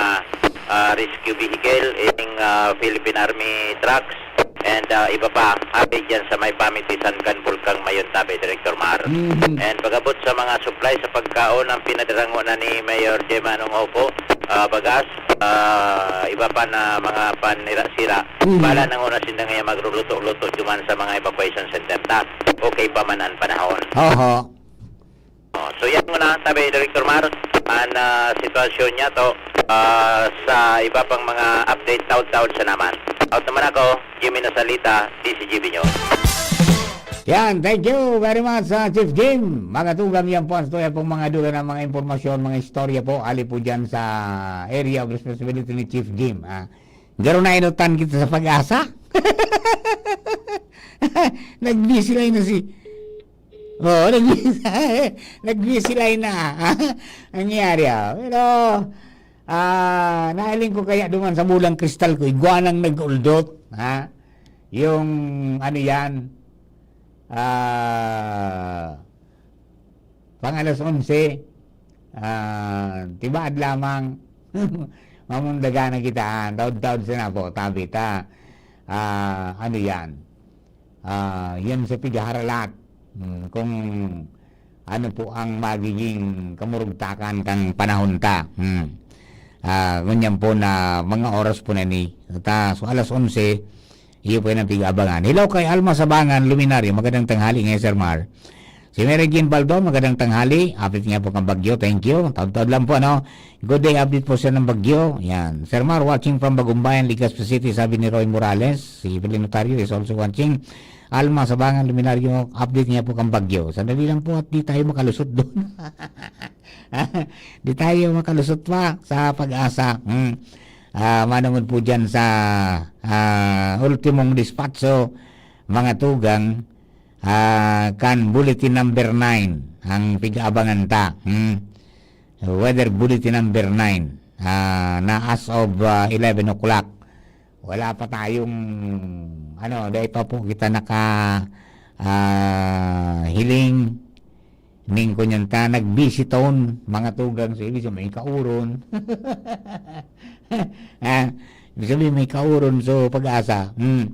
ah, rescue vehicle, ining, ah, Philippine Army trucks, and, ah, iba pa, habi dyan sa may pamitisan kan Bulkang Mayon, tabi, Director Mar. Mhm. And pag-abot sa mga supply sa pagkaon, ang pinadarango na ni Mayor Gemma Anong Oco, ah, bagas, ah, iba pa na mga panira-sira. Mhm. Bala nang una sinda ngayon magluluto-luto duman sa mga evacuation center ta. Okay pa man ang panahon. Oho. Oh, so yan muna, tabi, Director Mar, ang, ah, sitwasyon niya to, ah, sa iba pang mga update, taud-taud sa naman. Out naman ako, Jimmy Nasalita, D C G B News. Yan, thank you very much, ah, Chief Jim. Mga tugang, yan po ang istorya pong mga dugang ng mga impormasyon, mga istorya po, ali po dyan sa area of responsibility ni Chief Jim. Ah, garo na inutan kita sa Pag-asa. Nag-busy line na si Oo, nag-, nag-busy line na. Nangyari, ah. Pero, ah, nahiling ko kaya duman sa bulang kristal ko, igwanang nag-uldot, ha? Yung, ano yan, ah, pang alas onse, ah, tibaad lamang, mamundagan na kita, ah. Taod-taod sa napo, tabi ta. Ah, ano yan? Ah, yan sa pighaharalat. Hmm, kung ano po ang magiging kamurugtakan kan panahon ta. Hmm. Ah, ngunyan po na mga oras po na ni. Ta, so, alas onse, iyo po yan ang pig-aabangan. Hello kay Alma Sabangan Luminario. Magandang tanghali ngayon, Sir Mar. Si Mary Jean Baldon, magandang tanghali. Update nga po kang bagyo. Thank you. Taod-taod lang po, ano? Good day, update po siya ng bagyo. Yan. Sir Mar, watching from Bagumbayan, Legazpi City, sabi ni Roy Morales. Si Evelyn Notario is also watching. Alma Sabangan Luminario, update niya po kang bagyo. Sandali lang po at di tayo makalusot doon. Di tayo makalusot pa sa Pag-asa. Hmm. Ah, manungod po dyan sa, ah, ultimong dispatcho, mga tugang, ah, kan bulletin number nine, ang pig-aabangan ta. Hmm. Weather bulletin number nine, ah, na as of, ah, eleven o'clock. Wala pa tayong, ano, dahil pa po kita naka, ah, hiling ning kunyan ta, nagbisiton, mga tugang, so ibig sabihin, may kauron. Ah, ibig sabihin, may kauron, so Pag-asa. Hmm.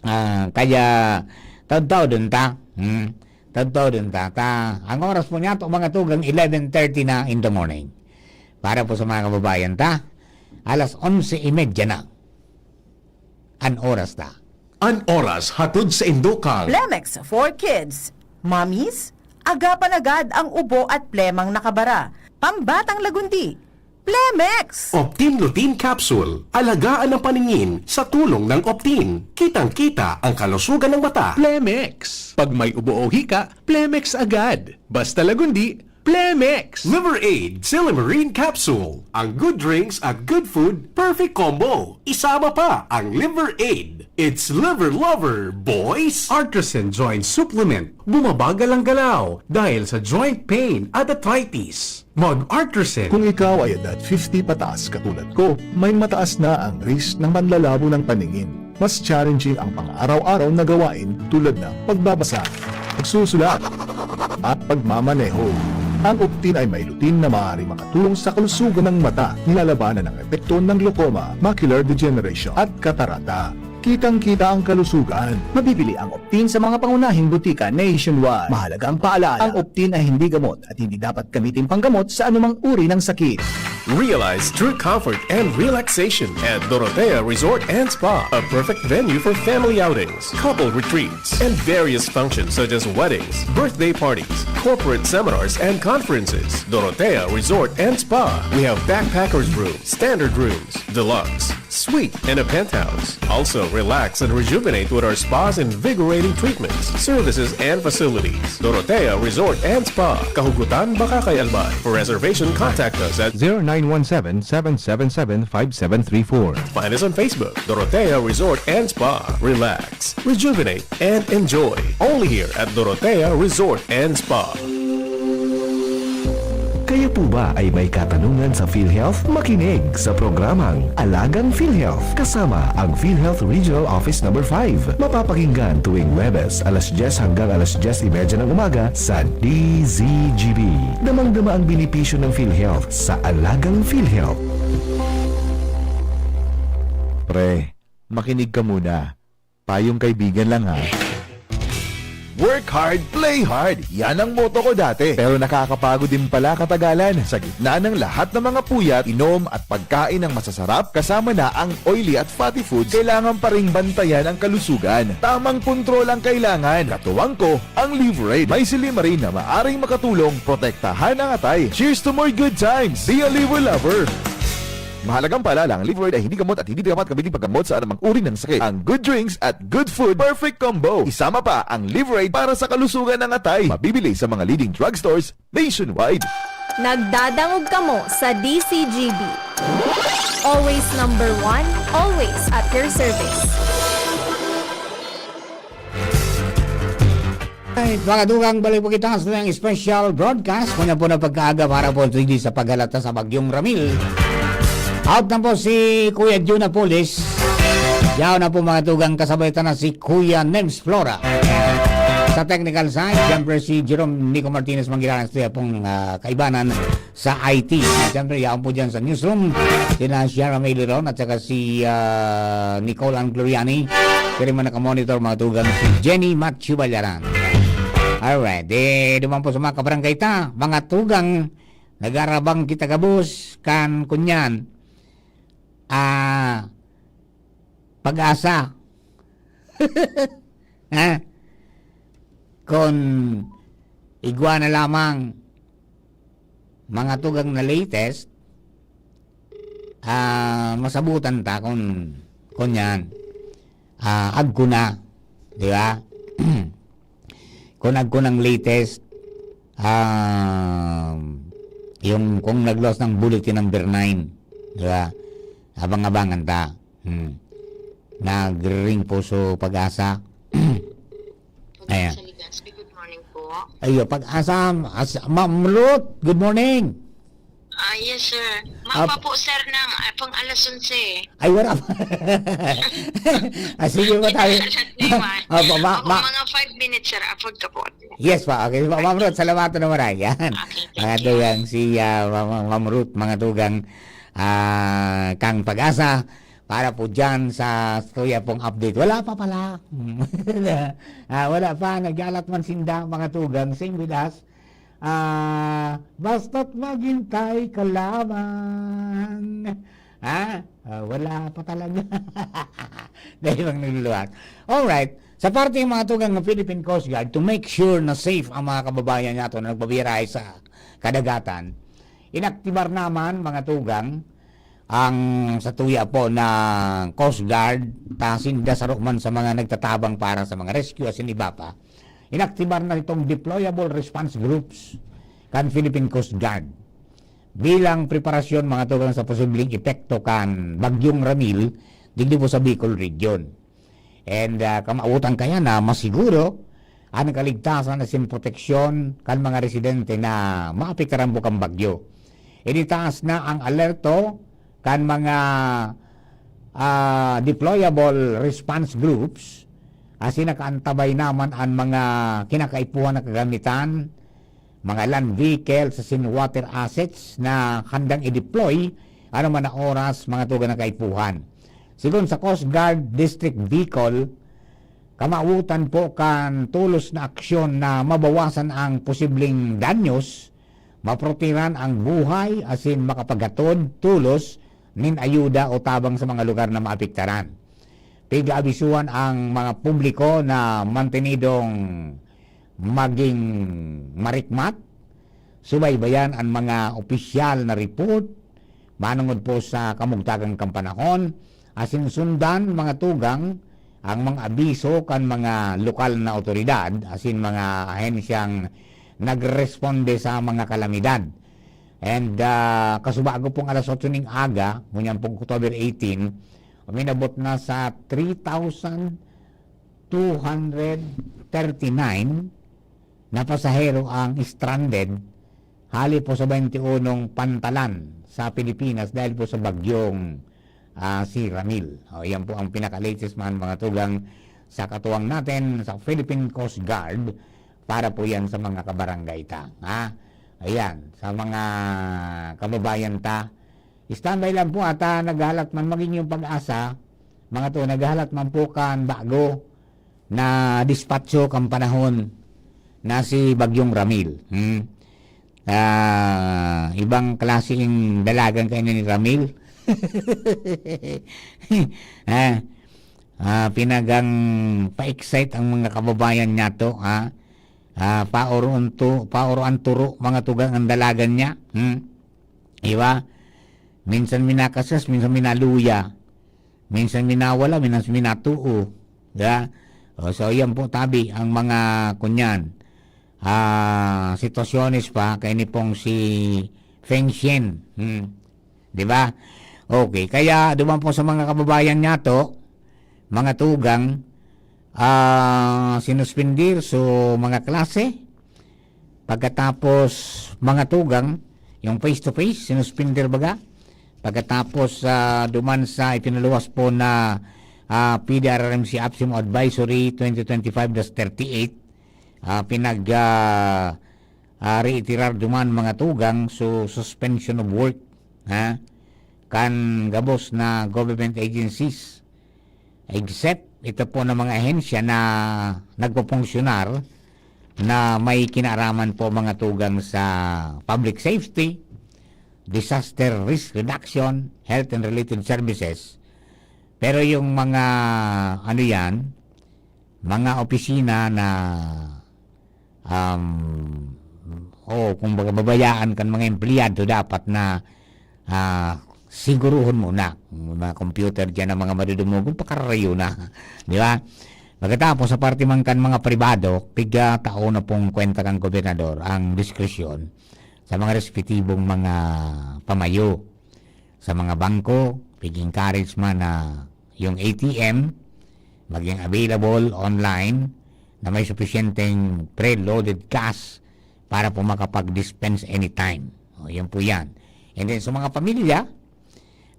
Ah, kaya, taod-taod ta. Hmm. Taod-taod ta. Ta, ang oras po niya, to, mga tugang, eleven thirty na in the morning. Para po sa mga kababayan ta, alas onse y media na. An oras ta. An oras hatod sa indokang Plemex for Kids. Mommies, agapan agad ang ubo at plemang nakabara. Pambatang lagundi, Plemex! Optin Lutein Capsule. Alagaan ang paningin sa tulong ng Optin. Kitang-kita ang kalusugan ng mata. Plemex. Pag may ubo o hika, Plemex agad. Basta lagundi, Plemex! Liver Aid Silimarin Capsule. Ang good drinks at good food, perfect combo. Isama pa ang Liver Aid. It's Liver Lover, boys! Artisan Joint Supplement. Bumabagal ang galaw dahil sa joint pain at arthritis. Mag-Artisan. Kung ikaw ay edad fifty pataas katulad ko, may mataas na ang risk ng panlalabo ng paningin. Mas challenging ang pang-araw-araw na gawain tulad ng pagbabasa, pagsusulat, at pagmamaneho. Ang Optin ay may lutein na maaaring makatulong sa kalusugan ng mata, nilalabanan ang epekto ng glaucoma, macular degeneration, at katarata. Kitang-kita ang kalusugan. Mabibili ang Optin sa mga pangunahing butika nationwide. Mahalagang paalala, ang Optin ay hindi gamot at hindi dapat gamitin panggamot sa anumang uri ng sakit. Realize true comfort and relaxation at Dorotea Resort and Spa, a perfect venue for family outings, couple retreats, and various functions such as weddings, birthday parties, corporate seminars, and conferences. Dorotea Resort and Spa. We have backpackers room, standard rooms, deluxe, suite, and a penthouse. Also, relax and rejuvenate with our spa's invigorating treatments, services, and facilities. Dorotea Resort and Spa, Kahugutan, Bacacay, Albay. For reservation, contact us at zero nine one seven, seven seven seven, five seven three four. Find us on Facebook, Dorotea Resort and Spa. Relax, rejuvenate, and enjoy. Only here at Dorotea Resort and Spa. Kayo po ba ay may katanungan sa PhilHealth? Makinig sa programang Alagang PhilHealth kasama ang PhilHealth Regional Office Number five. Mapapakinggan tuwing Huwebes, alas dyes hanggang alas dyes y media ng umaga sa D Z G B. Damang-dama ang benepisyo ng PhilHealth sa Alagang PhilHealth. Pre, makinig ka muna. Payong kaibigan lang, ha. Work hard, play hard. Yan ang motto ko dati. Pero nakakapagod din pala katagalan. Sa gitna ng lahat ng mga puyat, inom at pagkain ng masasarap, kasama na ang oily at fatty foods, kailangan pa ring bantayan ang kalusugan. Tamang kontrol ang kailangan. Katuwang ko, ang Liverade. May silymarin na maaring makatulong protektahan ang atay. Cheers to more good times! Be a Liver Lover! Mahalagang paalala, ang Liverade ay hindi gamot at hindi dapat gamitin paggamot sa anumang uri ng sakit. Ang good drinks at good food, perfect combo. Isama pa ang Liverade para sa kalusugan ng atay. Mabibili sa mga leading drugstores nationwide. Nagdadangog kamo sa D C G B. Always number one, always at your service. Alright, mga tugang, balik po kita sa isang special broadcast. Muna po na pagkaaga para po digdi sa paghalata sa Bagyong Ramil. Out na po si Kuya Jun Apolis. Yaw na po, mga tugang, kasabay ta na si Kuya Nems Flora. Sa technical side, siyempre si Jerome Nico Martinez Mangilala, studio pong, ah, kaibanan sa I T. Siyempre, yaon po dyan sa newsroom, sina Shara May Liron at saka si, ah, Nicole Ann Gloriani. Siya rin man nakamonitor, mga tugang, si Jenny Matthew Ballaran. Alright, eh, duman po sa mga kabarangay ta, mga tugang, nagarabang kita gabos, kan kunyan, ah, pag-asa. Ha? Kun igwa na lamang mga tugang na latest, ah, masabutan ta kun, kun yan, ah, agko na, di ba? Kun agko ng latest, ah, yung kung nagluwas ng bulletin number nine, di ba? Abang-abangan ta. Hmm. Nagre-ring po so Pag-asa. Ayan. Sa Legazpi, good morning po. Ayo, Pag-asa, as, Ma'am Ruth, good morning. Ah, yes, sir. Ah, Mapa po, sir, ng, ah, pang alas onse. Ay, wala pa. Ah, sige po tayo. Alas lima. Ah, pa, ma, Opo, ma, mga five minutes, sir. Apod ka po. Yes pa, okay. Ma, Ma'am Ruth, salamat na maray. Yan. Okay, thank Mga you. tugang si, ah, Ma, Ma, Ma'am Ruth, mga tugang, ah, kang Pag-asa. Para po dyan sa tuya pong update. Wala pa pala. Ah, wala pa. Nag-alat man sinda, mga tugang. Same with us. Ah, basta't maghintay ka lamang. Ha? Ah, wala pa talaga. Dahil lang nagluluwas. Alright. Sa parte ng mga tugang ng Philippine Coast Guard, to make sure na safe ang mga kababayan nato na nagbabirahe sa kadagatan, inaktibar naman, mga tugang, ang sa tuya po na Coast Guard, ta sinda saro man sa mga nagtatabang para sa mga rescue, asin iba pa. Inaktibar na itong deployable response groups kan Philippine Coast Guard bilang preparasyon, mga tugang, sa posibleng epekto kan Bagyong Ramil digdi po sa Bicol Region. And, ah, kamawotan kaya na masiguro ang kaligtasan asin proteksyon kan mga residente na maapektaran po kan bagyo. Initaas na ang alerto kan mga, ah, deployable response groups, asin nakaantabay naman an mga kinakaipuhan na kagamitan mga land vehicles asin water assets na handang i-deploy ano man na oras, mga tugang na kaipuhan. Sigon sa Coast Guard District Bicol, kamawotan po kan tulos na aksyon na mabawasan ang posibleng danyos, maprotehiran ang buhay asin makapaghatod tulos nin ayuda o tabang sa mga lugar na maapektaran. Pig-aabisuhan ang mga publiko na mantenidong maging marikmat, subaybayan an mga opisyal na report manongod po sa kamugtakan kan panahon, asin sundan, mga tugang, ang mga abiso kan mga lokal na awtoridad asin mga ahensyang nagresponde sa mga kalamidad. And, ah, kasubago pong alas otso ning aga, ngunyan pong October eighteen, uminabot na sa three thousand two hundred thirty-nine na pasahero ang stranded hali po sa twenty-unong pantalan sa Pilipinas dahil po sa bagyong, ah, si Ramil. O, yan po ang pinaka-latest, man, mga tugang, sa katuwang natin sa Philippine Coast Guard para po yan sa mga kabarangay ta. Ha? Ayan, sa mga kababayan ta, standby lang po at, ah, naghahalat man maging yung pag-asa, mga to, naghahalat man po kan bago na dispatcho kan panahon na si Bagyong Ramil. Hmm. Ah, ibang klase yung dalagan kayo ni Ramil. Ah, ah, pinagang pa-excite ang mga kababayan niya to, ha? Ah, paoro ang tu-, paoro ang turo, mga tugang ang dalagan niya. Hmm? Di ba? Minsan minakasas, minsan minaluya. Minsan minawala, minsan minatuo. Di ba? O, so, yan po, tabi, ang mga, kunyan, ah, sitwasyones pa, kay ni pong si Feng Shen. Hmm. Di ba? Okay, kaya duman po sa mga kababayan niya to, mga tugang, ah, sinuspindir so mga klase. Pagkatapos, mga tugang, yung face-to-face, sinuspindir baga. Pagkatapos, ah, duman sa ipinaluwas po na, ah, P D R R M C AFSCMO Advisory twenty twenty-five dash thirty-eight, ah, pinag, ah, ah, reitirar duman, mga tugang, so suspension of work, ha, kan gabos na government agencies, except ito po na mga ahensya na nagpopunksyonar na may kinaaraman po, mga tugang, sa public safety, disaster risk reduction, health and related services. Pero yung mga, ano yan, mga opisina na, um, o kumbaga, babayaan kan mga empleyado dapat na, ah, siguruhon muna. Mga computer diyan, ang mga madudumugon, pakarayo na. Di ba? Pagkatapos, sa parte man kan mga pribado, piga tao na pong kwenta kan gobernador ang diskresyon sa mga respetibong mga pamayo. Sa mga bangko, pig-encourage man na yung A T M maging available online na may supisyenteng preloaded cash para po makapag-dispense anytime. O, yun po yan. And then, sa mga pamilya,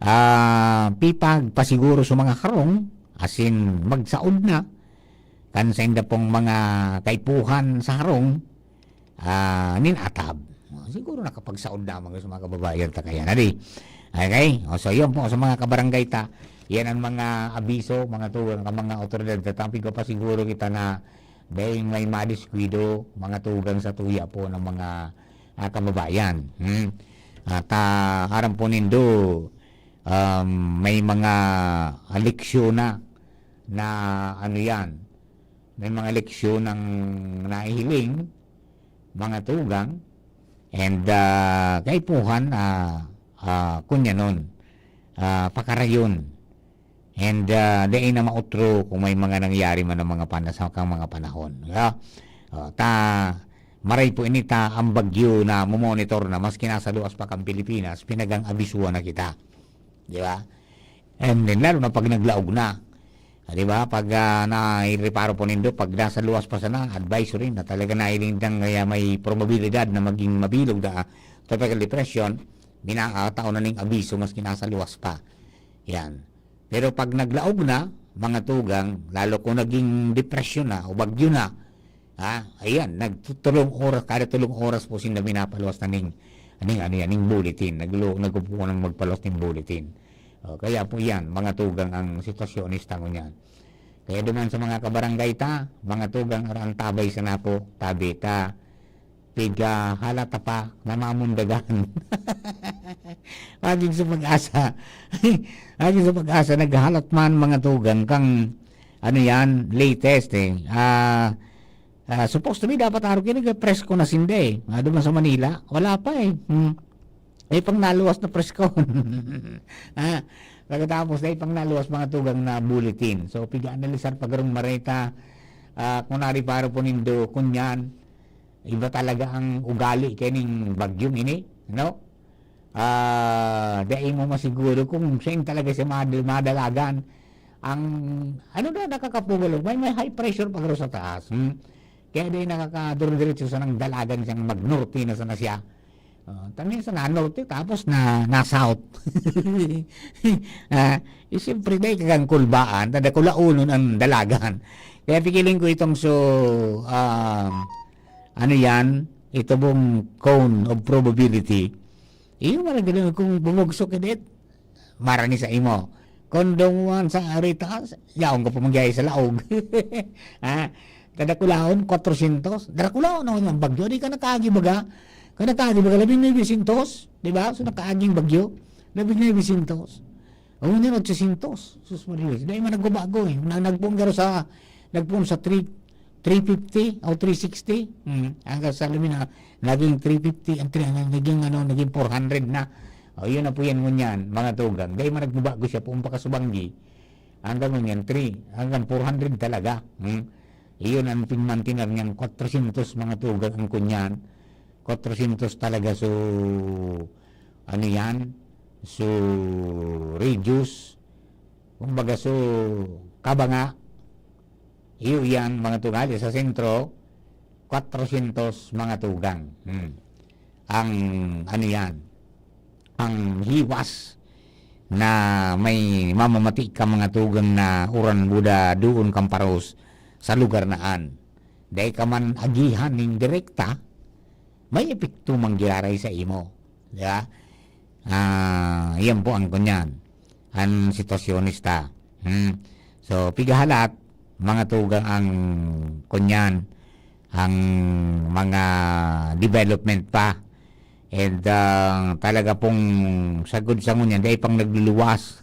ah, pipagpasiguro sa mga harong, asin magsaod na, kan sa inda pong mga kaipuhan sa harong, ah, nin atab. O, siguro nakapagsaod na mga sa mga kababayan ta kaya na di. Okay? O, so, yun po, sa mga kabarangay ta, yan ang mga abiso, mga tugang, ang mga otoridad. Tatampi ko pa siguro kita na dahil may madiskuido, mga tugang sa tuya po ng mga, ah, kababayan. Hmm? At, ah, aram po nindo, um, may mga leksyon na, na ano yan, may mga leksyon ng nahihiling, mga tugang, and, ah, kaipuhan, ah, ah, kunyanon, ah, pakarayon. And, ah, dai na mautro kung may mga nangyari man ang mga pana-, sa kang mga panahon. Kaya, ah, ta, maray po ini ta ang bagyo na momonitor na maski nasa luwas pa kang Pilipinas, pinagang-abisuhan na kita. Di ba? And then, lalo na pag naglaog na. Ah, di ba? Pag, ah, naireparo po nindo, pag nasa luwas pa sana, advisory na talaga nailindang kaya may probabilidad na maging mabilog na tropical depression, bina-, ah, tao na ning abiso maski nasa luwas pa. Yan. Pero pag naglaog na, mga tugang, lalo kung naging depresyon na o bagyo na, Ha? Ayan, nagtutulong oras, kada tulong oras po sinda pinapaluwas na ning, ning ano yan, ning bulletin. Naglo-, nagpupunan magpaluwas ning bulletin. O, kaya po yan, mga tugang ang sitwasyon ni Stangon yan. Kaya duman sa mga kabarangay ta, mga tugang, ang tabay sana po, tabi ta, piga halata pa, namamundagan. Maging sa pag-asa. Maging sa pag-asa, naghalat man mga tugang kang, ano yan, latest eh. Ah, ah, supposed to be, dapat araw kini, presko na sinda eh. Nga duman sa Manila, wala pa eh. Hmm. Eh, pang naluwas na presko. Ah, pagkatapos na ipang naluwas mga tugang na bulletin. So, piga-analisar pa garong mareta, ah, kung nariparo po nindo, kunyan, iba talaga ang ugali kaining bagyong ini, no? Ah, dai mo masiguro kung saan talaga siya mad-, madalagan. Ang, ano na, nakakapugalog, may, may high pressure pa garo sa taas. Hmm? Kaya dai nakakadurdiretso sanang dalagan siyang magnorte na sana siya. Oh, tangin sa na-norte, tapos na, na-south. Ah, eh, siyempre, dai ka kang kulbaan, tada kulaonon ang dalagan. Kaya pikiling ko itong so, um, ano yan, ito pong cone of probability. Iyo, maragdagan kung bumugso ka dit, marani sa imo. Kondong one sa arita, yaon ka pa mangyayari sa laog. Ha? Kada kulahon, kwatrosyentos. Kada kulahon, ano yung bagyo? Di ka nakaagi baga? Ka nakaagi baga, labing nuebe syentos. Di ba? So, nakaaging bagyo. Labing nuebe syentos. O, yun, otsosyentos. Sus, Maria. Dahil man nagbabago eh. Na, nagpong garo sa, nagpong sa three, three fifty o three sixty. Hmm. Hanggang sa lamin na, naging three fifty, ang three, ang naging, ano, naging four hundred na. O, yun na po yan ngunyan, mga tugang. Dahil man nagbabago siya, puong pakasubanggi. Hanggang ngunyan, three, hanggang four hundred talaga. Hmm. Iyon ang pinmantinar niyang kwatrosyentos mga tugang ang kunyan. Kwatrosyentos talaga, so, ano yan? So, reduce. Kumbaga, so, kabanga. Iyo yan, mga tugang, sa sentro, kwatrosyentos mga tugang. Hmm. Ang, ano yan? Ang hiwas na may mamamati ka mga tugang na uran buda doon kang paros sa lugar na an. Dai ka man agihan ning direkta, may epekto man giraray sa imo. Di ba? Ah, yan po ang kunyan. Ang sitwasyon nista. Hmm. So, pigahalat, mga tugang ang kunyan, ang mga development pa. And, ah, talaga pong sagod sa ngunyan, dai pang nagluluwas.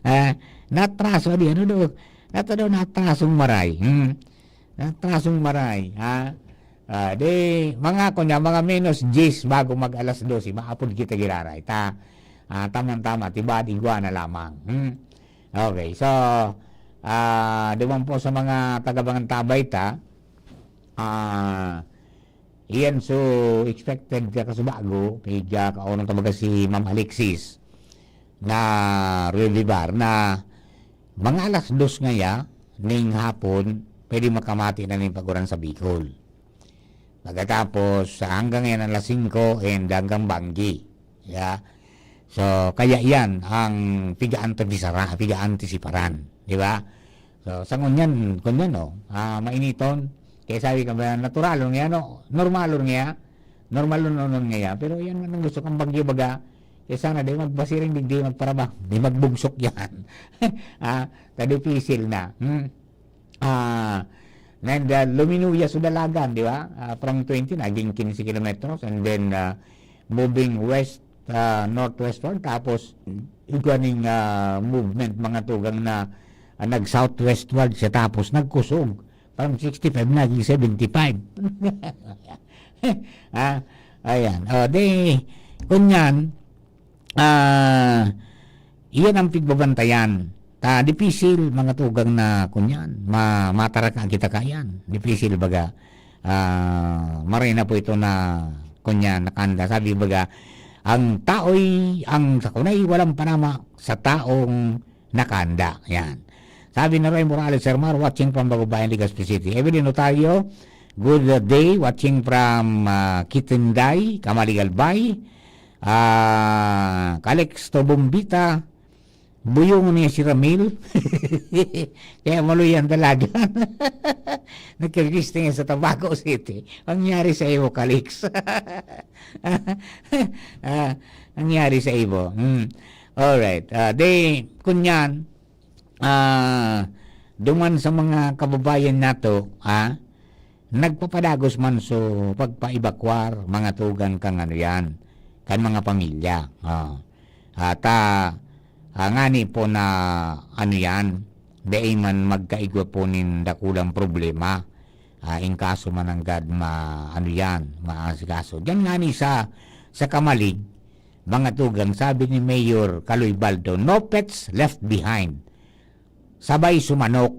Ah, natraso, di ano daw, nato daw natrasong maray. Hmm. Natrasong maray, ha? Ah, di, mga ako niya, mga menos diyes bago mag alas dose, maapod kita giraray. Ta, ah, tamang-tama, tiba, igwa na lamang. Hmm? Okay, so, ah, duman po sa mga taga-Bangantabay ta, ah, iyan so expected ka kasubago, piga kaonon ta baga si Ma'am Alexis na Revivar na mga alas dos ngaya ning hapon, pwede makamati na ning paguran sa Bicol. Pagkatapos, hanggang yan alas singko and hanggang banggi. Yeah. So, kaya yan ang piga-antisipara-, piga-antisiparan, di ba? So, sa ngunyan, kunyan, no? Ah, mainiton, kaya sabi ka ba, natural, no? Ano, normal, no? Normal, no, no, ngaya. Pero yan man ang gusto kong bagyo baga, kaya sana di magpasiring, di, di magparabang, di magbugsok yan. Ah, kadipisil na. Hmm? Ah, and, ah, luminuya sa dalagan, di ba? Ah, from twenty, naging quince kilometers, and then, ah, moving west, ah, northwestward, tapos, ganing, ah, movement, mga tugang na, ah, nag-southwestward siya, tapos nagkusog. From sixty-five, naging seventy-five. Ah, ayan. O, di, kunyan, ah, iyan ang pigbabantayan. Ta, dipisil, mga tugang na, kunyan, ma-, mataraka kita kayan. Dipisil, baga. Ah, maray na po ito na, kunyan, nakanda. Sabi, baga, ang tao'y, ang sakunay, walang panama sa taong nakanda. Yan. Sabi ni Roy Morales Hermar, watching from Bagumbayan, Legazpi City. Evelyn Otario, good day, watching from, ah, Kitinday, Camaligalbay. Ah, Calixto Bombita, buyong niya si Ramil. Kaya maluyan talaga. Nagka-guesting sa Tabaco City. Nangyari sa iyo, Calix. Ah, nangyari sa iyo. Hmm. Alright. Ah, di, kunyan, ah, duman sa mga kababayan nato, ah, nagpapadagos man so pagpa-evacuar, mga tugang kan ano yan, kan mga pamilya. Ah. At, ah, ah, ngani po na ano yan, dai man magkaigwa po nin dakulang problema. Ah, in kaso man nanggad ma-, ano yan, maasikaso. Diyan ngani sa, sa Camalig, mga tugang, sabi ni Mayor Kaloy Baldo, "No pets left behind." Sabay sumanok.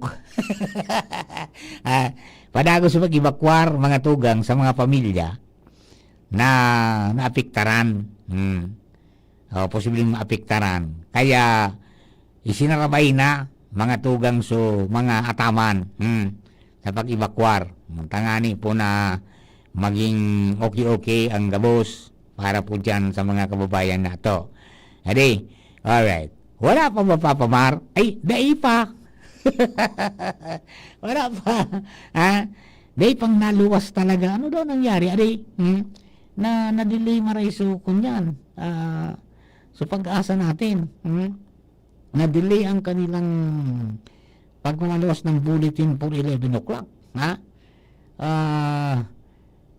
Ah, padagos sa pag-evacuar, mga tugang, sa mga pamilya na naapektaran. Hmm. O, posibleng maapektaran. Kaya, isinarabay na, mga tugang, so, mga ataman, hmm, sa pag-evacuar. Tangani po na maging okay-okay ang gabos para po dyan sa mga kababayan nato. Adi, alright. Wala pa ba, Papa Mar? Ay, dai pa. Wala pa. Ha? Dai pang naluwas talaga. Ano daw nangyari? Adi, hmm? Na, na-delay maray so kunyan. Ah, so pag-asa natin. Hmm? Na-delay ang kanilang pagmamalos ng bulletin for eleven o'clock. Ha? Ah,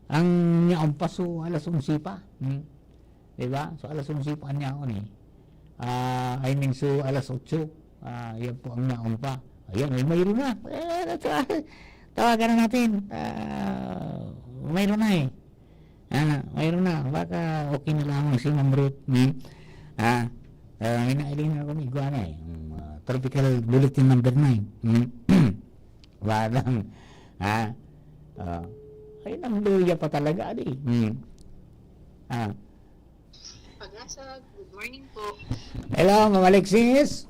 ang yaon pa, so, alas onse pa. Hmm? Diba? So, alas onse pa ang yaon eh. Ah, I mean, so, alas otso. Ah, yan po ang yaon pa. Ayan, oh, mayroon na. Eh, tawagan na natin. Ah, mayroon na eh. Ah, mayroon na. Baka okay na lamang si Ma'am Ruth. Hmm? Ah, ah, may nailing ako ng iguana eh. Hmm, ah, Tropical Bulletin number nine. Hmm? Walang, ha? Ah, ay, nang luya pa talaga, di. Hmm. Ah. Pag-asa, good morning po. Hello, Ma'am Alexis.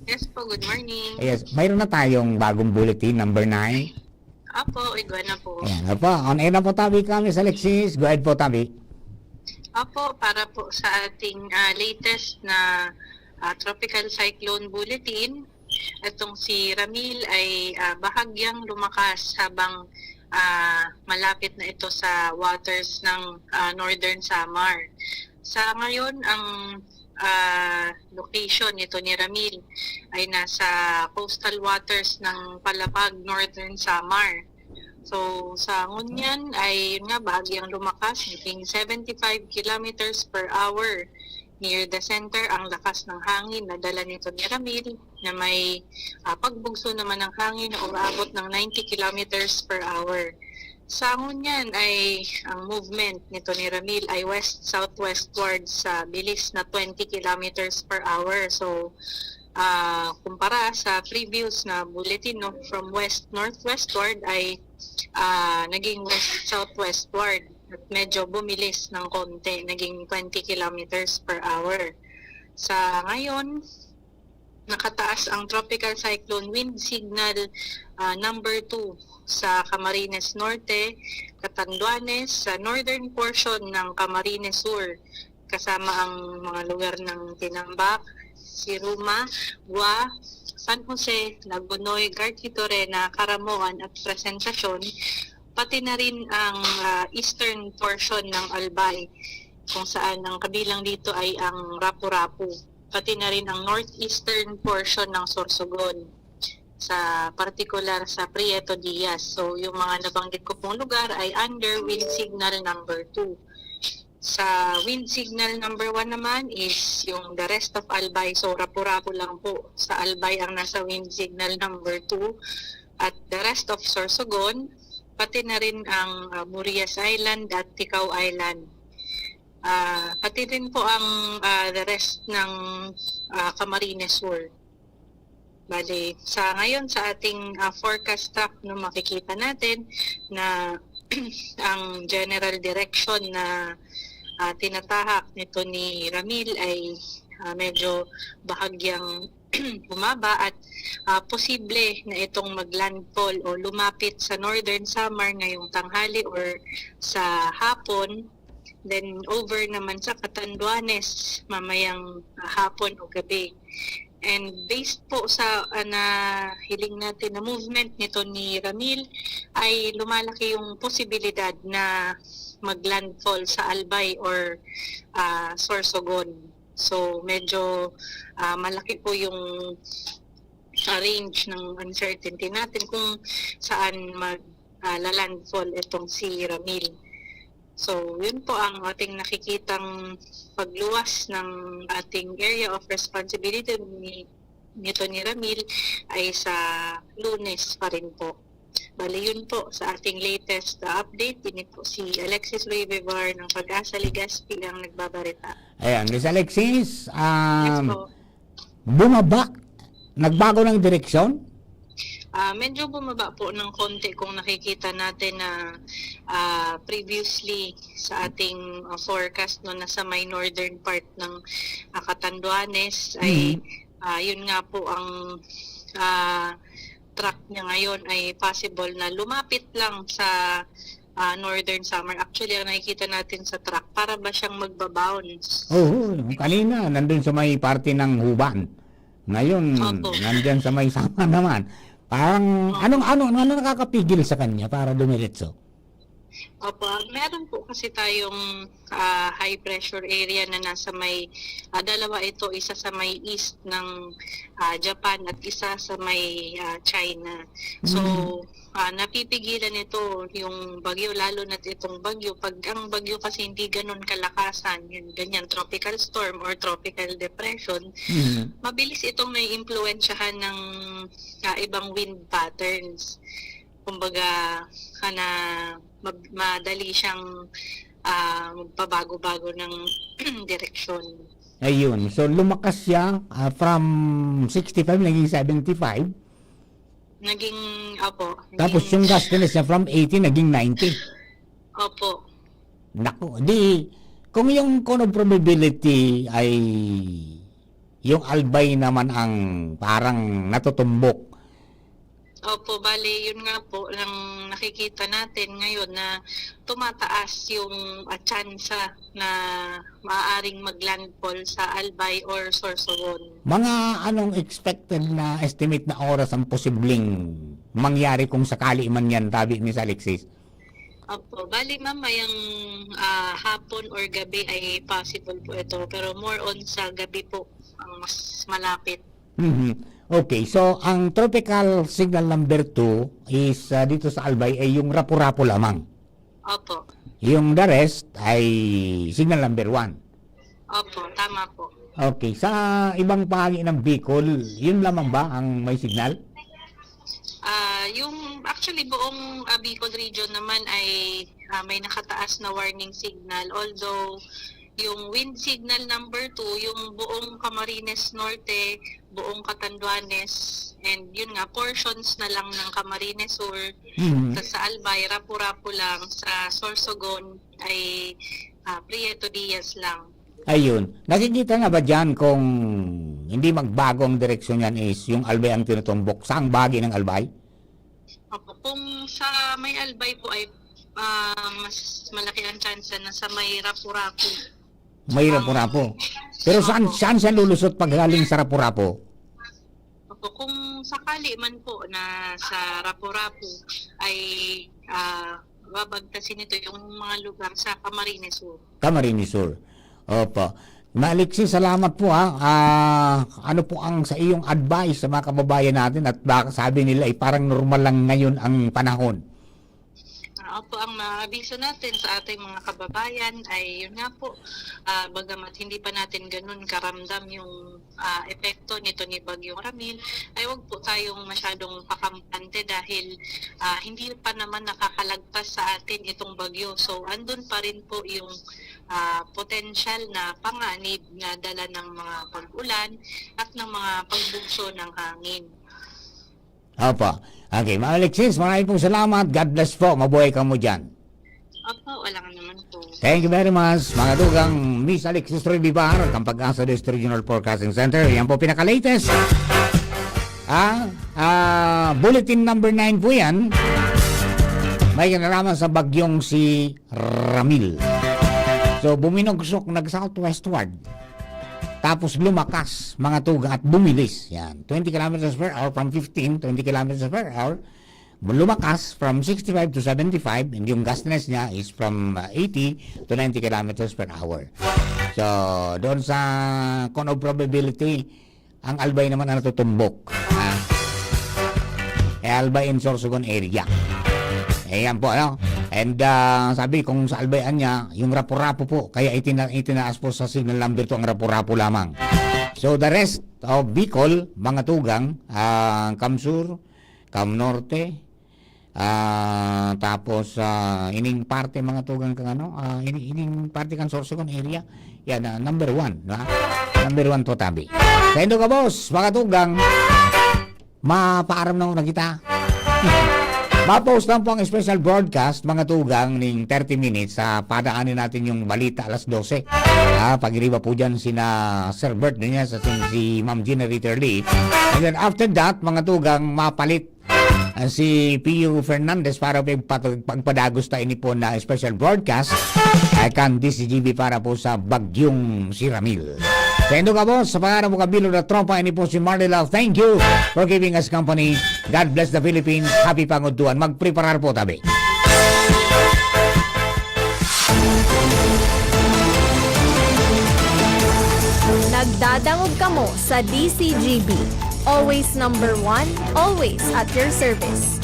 Yes po, good morning. Yes, mayroon na tayong bagong bulletin, number nine. Apo, igwa na po. Ayan, apo. On air na po tabi kami sa Alexis. Go ahead po tabi. Apo, para po sa ating, ah, latest na, ah, Tropical Cyclone Bulletin, itong si Ramil ay, ah, bahagyang lumakas habang, ah, malapit na ito sa waters ng, ah, Northern Samar. Sa ngayon, ang, ah, location nito ni Ramil ay nasa coastal waters ng Palapag, Northern Samar. So, sa ngunyan ay, yun nga, bahagyang lumakas, naging seventy-five kilometers per hour. Near the center, ang lakas ng hangin na dala nito ni Ramil, na may, ah, pagbugso naman ng hangin na umaabot ng ninety kilometers per hour. Sa ngunyan ay ang movement nito ni Ramil ay west-southwestward sa bilis na twenty kilometers per hour. So, ah, kumpara sa previous na bulletin, no, from west-northwestward ay, ah, naging west-southwestward at medyo bumilis ng konti, naging twenty kilometers per hour. Sa ngayon, nakataas ang Tropical Cyclone Wind Signal, ah, number two sa Camarines Norte, Catanduanes, sa northern portion ng Camarines Sur, kasama ang mga lugar ng Tinambac, Siruma, Gua, San Jose, Lagonoy, Garchitorena, Caramoan at Presentacion, pati na rin ang, ah, eastern portion ng Albay, kung saan ang kabilang dito ay ang Rapu-Rapu, pati na rin ang northeastern portion ng Sorsogon, sa partikular sa Prieto Diaz. So, yung mga nabanggit ko pong lugar ay under wind signal number two. Sa wind signal number one naman is yung the rest of Albay. So, Rapu-Rapu lang po sa Albay ang nasa wind signal number two. At the rest of Sorsogon, pati na rin ang, ah, Murias Island at Ticao Island. Ah, pati rin po ang, ah, the rest ng, ah, Camarines Sur. Bale, sa ngayon, sa ating, ah, forecast track, no, makikita natin na ang general direction na, ah, tinatahak nito ni Ramil ay, ah, medyo bahagyang bumaba at, ah, posible na itong maglandfall o lumapit sa Northern Samar ngayong tanghali or sa hapon. Then, over naman sa Catanduanes mamayang, ah, hapon o gabi. And based po sa, ah, nahiling natin na movement nito ni Ramil, ay lumalaki yung posibilidad na mag-landfall sa Albay or, ah, Sorsogon. So, medyo, ah, malaki po yung, ah, range ng uncertainty natin kung saan mag, ah, la-landfall itong si Ramil. So, yun po ang ating nakikitang pagluwas ng ating area of responsibility ni, nito ni Ramil ay sa Lunes pa rin po. Bali, yun po sa ating latest, ah, update. Ini po si Alexis Rivebar ng Pag-asa Legazpi ang nagbabarita. Ayan, Miss Alexis, Yes um, po. bumaba, nagbago ng direksyon? Ah, medyo bumaba po ng konti kung nakikita natin na, ah, previously sa ating, ah, forecast, no, nasa may northern part ng, ah, Catanduanes ay, Mm. ah, yun nga po ang, ah, track niya ngayon ay possible na lumapit lang sa, ah, Northern Samar. Actually, ang nakikita natin sa track, para ba siyang magba-bounce? Oo, kanina nandun sa may parte ng Huban. Ngayon, Opo. nandyan sa may Samar naman. Parang, Opo. anong, ano, ano nakakapigil sa kanya para dumiretso? Opo, meron po kasi tayong, ah, high pressure area na nasa may, ah, dalawa ito, isa sa may east ng, ah, Japan at isa sa may, ah, China. So, Mm. ah, napipigilan ito yung bagyo, lalo na't itong bagyo. Pag ang bagyo kasi hindi ganun kalakasan, yun, ganyan, tropical storm or tropical depression, Mm. mabilis itong naiimpluwensyahan ng, ah, ibang wind patterns. Kumbaga, kana, mab-, madali siyang, ah, magpabago-bago ng direksyon. Ayun. So, lumakas siya, ah, from sixty-five, naging seventy-five. Naging, opo, Tapos naging yung gustiness niya from eighty, naging ninety. Opo. Naku, di, kung yung cone of probability ay yung Albay naman ang parang natutumbok. Opo, bale, yun nga po, ang nakikita natin ngayon na tumataas yung, ah, tsansa na maaaring mag-landfall sa Albay or Sorsogon. Mga anong expected na estimate na oras ang posibleng mangyari kung sakali man yan, tabi, Miss Alexis? Opo, bale, mamayang, ah, hapon or gabi ay possible po ito, pero more on sa gabi po ang mas malapit. Mhm. Okay, so ang tropical signal number two is, ah, dito sa Albay ay yung Rapu-Rapu lamang. Opo. Yung the rest ay signal number one. Opo, tama po. Okay, sa ibang pahagi ng Bicol, yun lamang ba ang may signal? Ah, yung, actually, buong, ah, Bicol region naman ay, ah, may nakataas na warning signal. Although, yung wind signal number two, yung buong Camarines Norte, buong Catanduanes, and yun nga, portions na lang ng Camarines Sur, Mhm. sa, sa Albay, Rapu-Rapu lang, sa Sorsogon ay, ah, Prieto Diaz lang. Ayun. Nakikita na ba diyan kung hindi magbago ang direksyon niyan is yung Albay ang tinutumbok? Saang bahagi ng Albay? Opo, kung sa may Albay po ay, ah, mas malaki ang tsansa na sa may Rapu-Rapu. May Rapu-Rapu. Pero saan, Opo. saan siya lulusot pag galing sa Rapu-Rapu? Opo, kung sakali man po na sa Rapu-Rapu ay, ah, babagtasin nito yung mga lugar sa Camarines Sur. Camarines Sur. Opo. Ma Alexis, salamat po, ha. Ah, ano po ang sa iyong advice sa mga kababayan natin at baka sabi nila, eh, parang normal lang ngayon ang panahon? Ah, opo, ang maabiso natin sa ating mga kababayan ay yun nga po, ah, bagamat hindi pa natin ganun karamdam yung, ah, epekto nito ni Bagyong Ramil, ay wag po tayong masyadong pakampante dahil, ah, hindi pa naman nakakalagpas sa atin itong bagyo. So, andun pa rin po yung, ah, potensyal na panganib na dala ng mga pag-ulan at ng mga pagbugso ng hangin. Opo. Okay, Ma'am Alexis, maraming pong salamat. God bless po. Mabuhay kamo dyan. Opo, walang anuman po. Thank you very much, mga dugang. Miss Alexis Revivar, ang Pag-asa District Regional Forecasting Center. Yan po pinaka-latest. Ah, ah, bulletin number nine po yan. May kinalaman sa bagyong si Ramil. So, buminugsok, nag-southwestward. Tapos lumakas, mga tugang, at bumilis. Yan, twenty kilometers per hour, from fifteen, twenty kilometers per hour. Lumakas from sixty-five to seventy-five, and yung gustness niya is from, uh, eighty to ninety kilometers per hour. So, doon sa cone of probability, ang Albay naman ang natutumbok. Ah. Eh, Albay and Sorsogon area. Ayan po, ano? And, ah, sabi, kung sa Albay niya, yung Rapu-Rapu po, kaya itina-, itinaas po sa signal number two ang Rapu-Rapu lamang. So, the rest of Bicol, mga tugang, ah, Kamsur, Kamnorte, ah, tapos, ah, ining parte, mga tugang, kang ano, ah, ini-, ining parte kan Sorsogon area, yan, ah, number one, di ba? Number one to tabi. Sa indo ka, boss, mga tugang, mapaaram na muna kita. Ma-post lang po ang special broadcast, mga tugang, ning thirty minutes. Sa padaanin natin yung balita alas dose. Ah, pag-iriba po dyan sina Sir Bert niya sa si, si Ma'am Gina Ritterly. And then after that, mga tugang, mapalit, ah, si Pio Fernandez para pag-, pagpadagos ta ini po na special broadcast, ah, kan D C G B para po sa Bagyong si Ramil. Sa indo ka, boss, sa pangalan mo, kabilog na tropa, ini po si Marley Love. Thank you for giving us company. God bless the Philippines. Happy Panguntuan. Magpreparar po tabi. Nagdadangog kamo sa D C G B. Always number one, always at your service.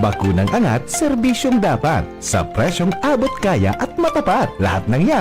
Bakunang angat, serbisyong dapat. Sa presyong abot kaya at matapat. Lahat ng yan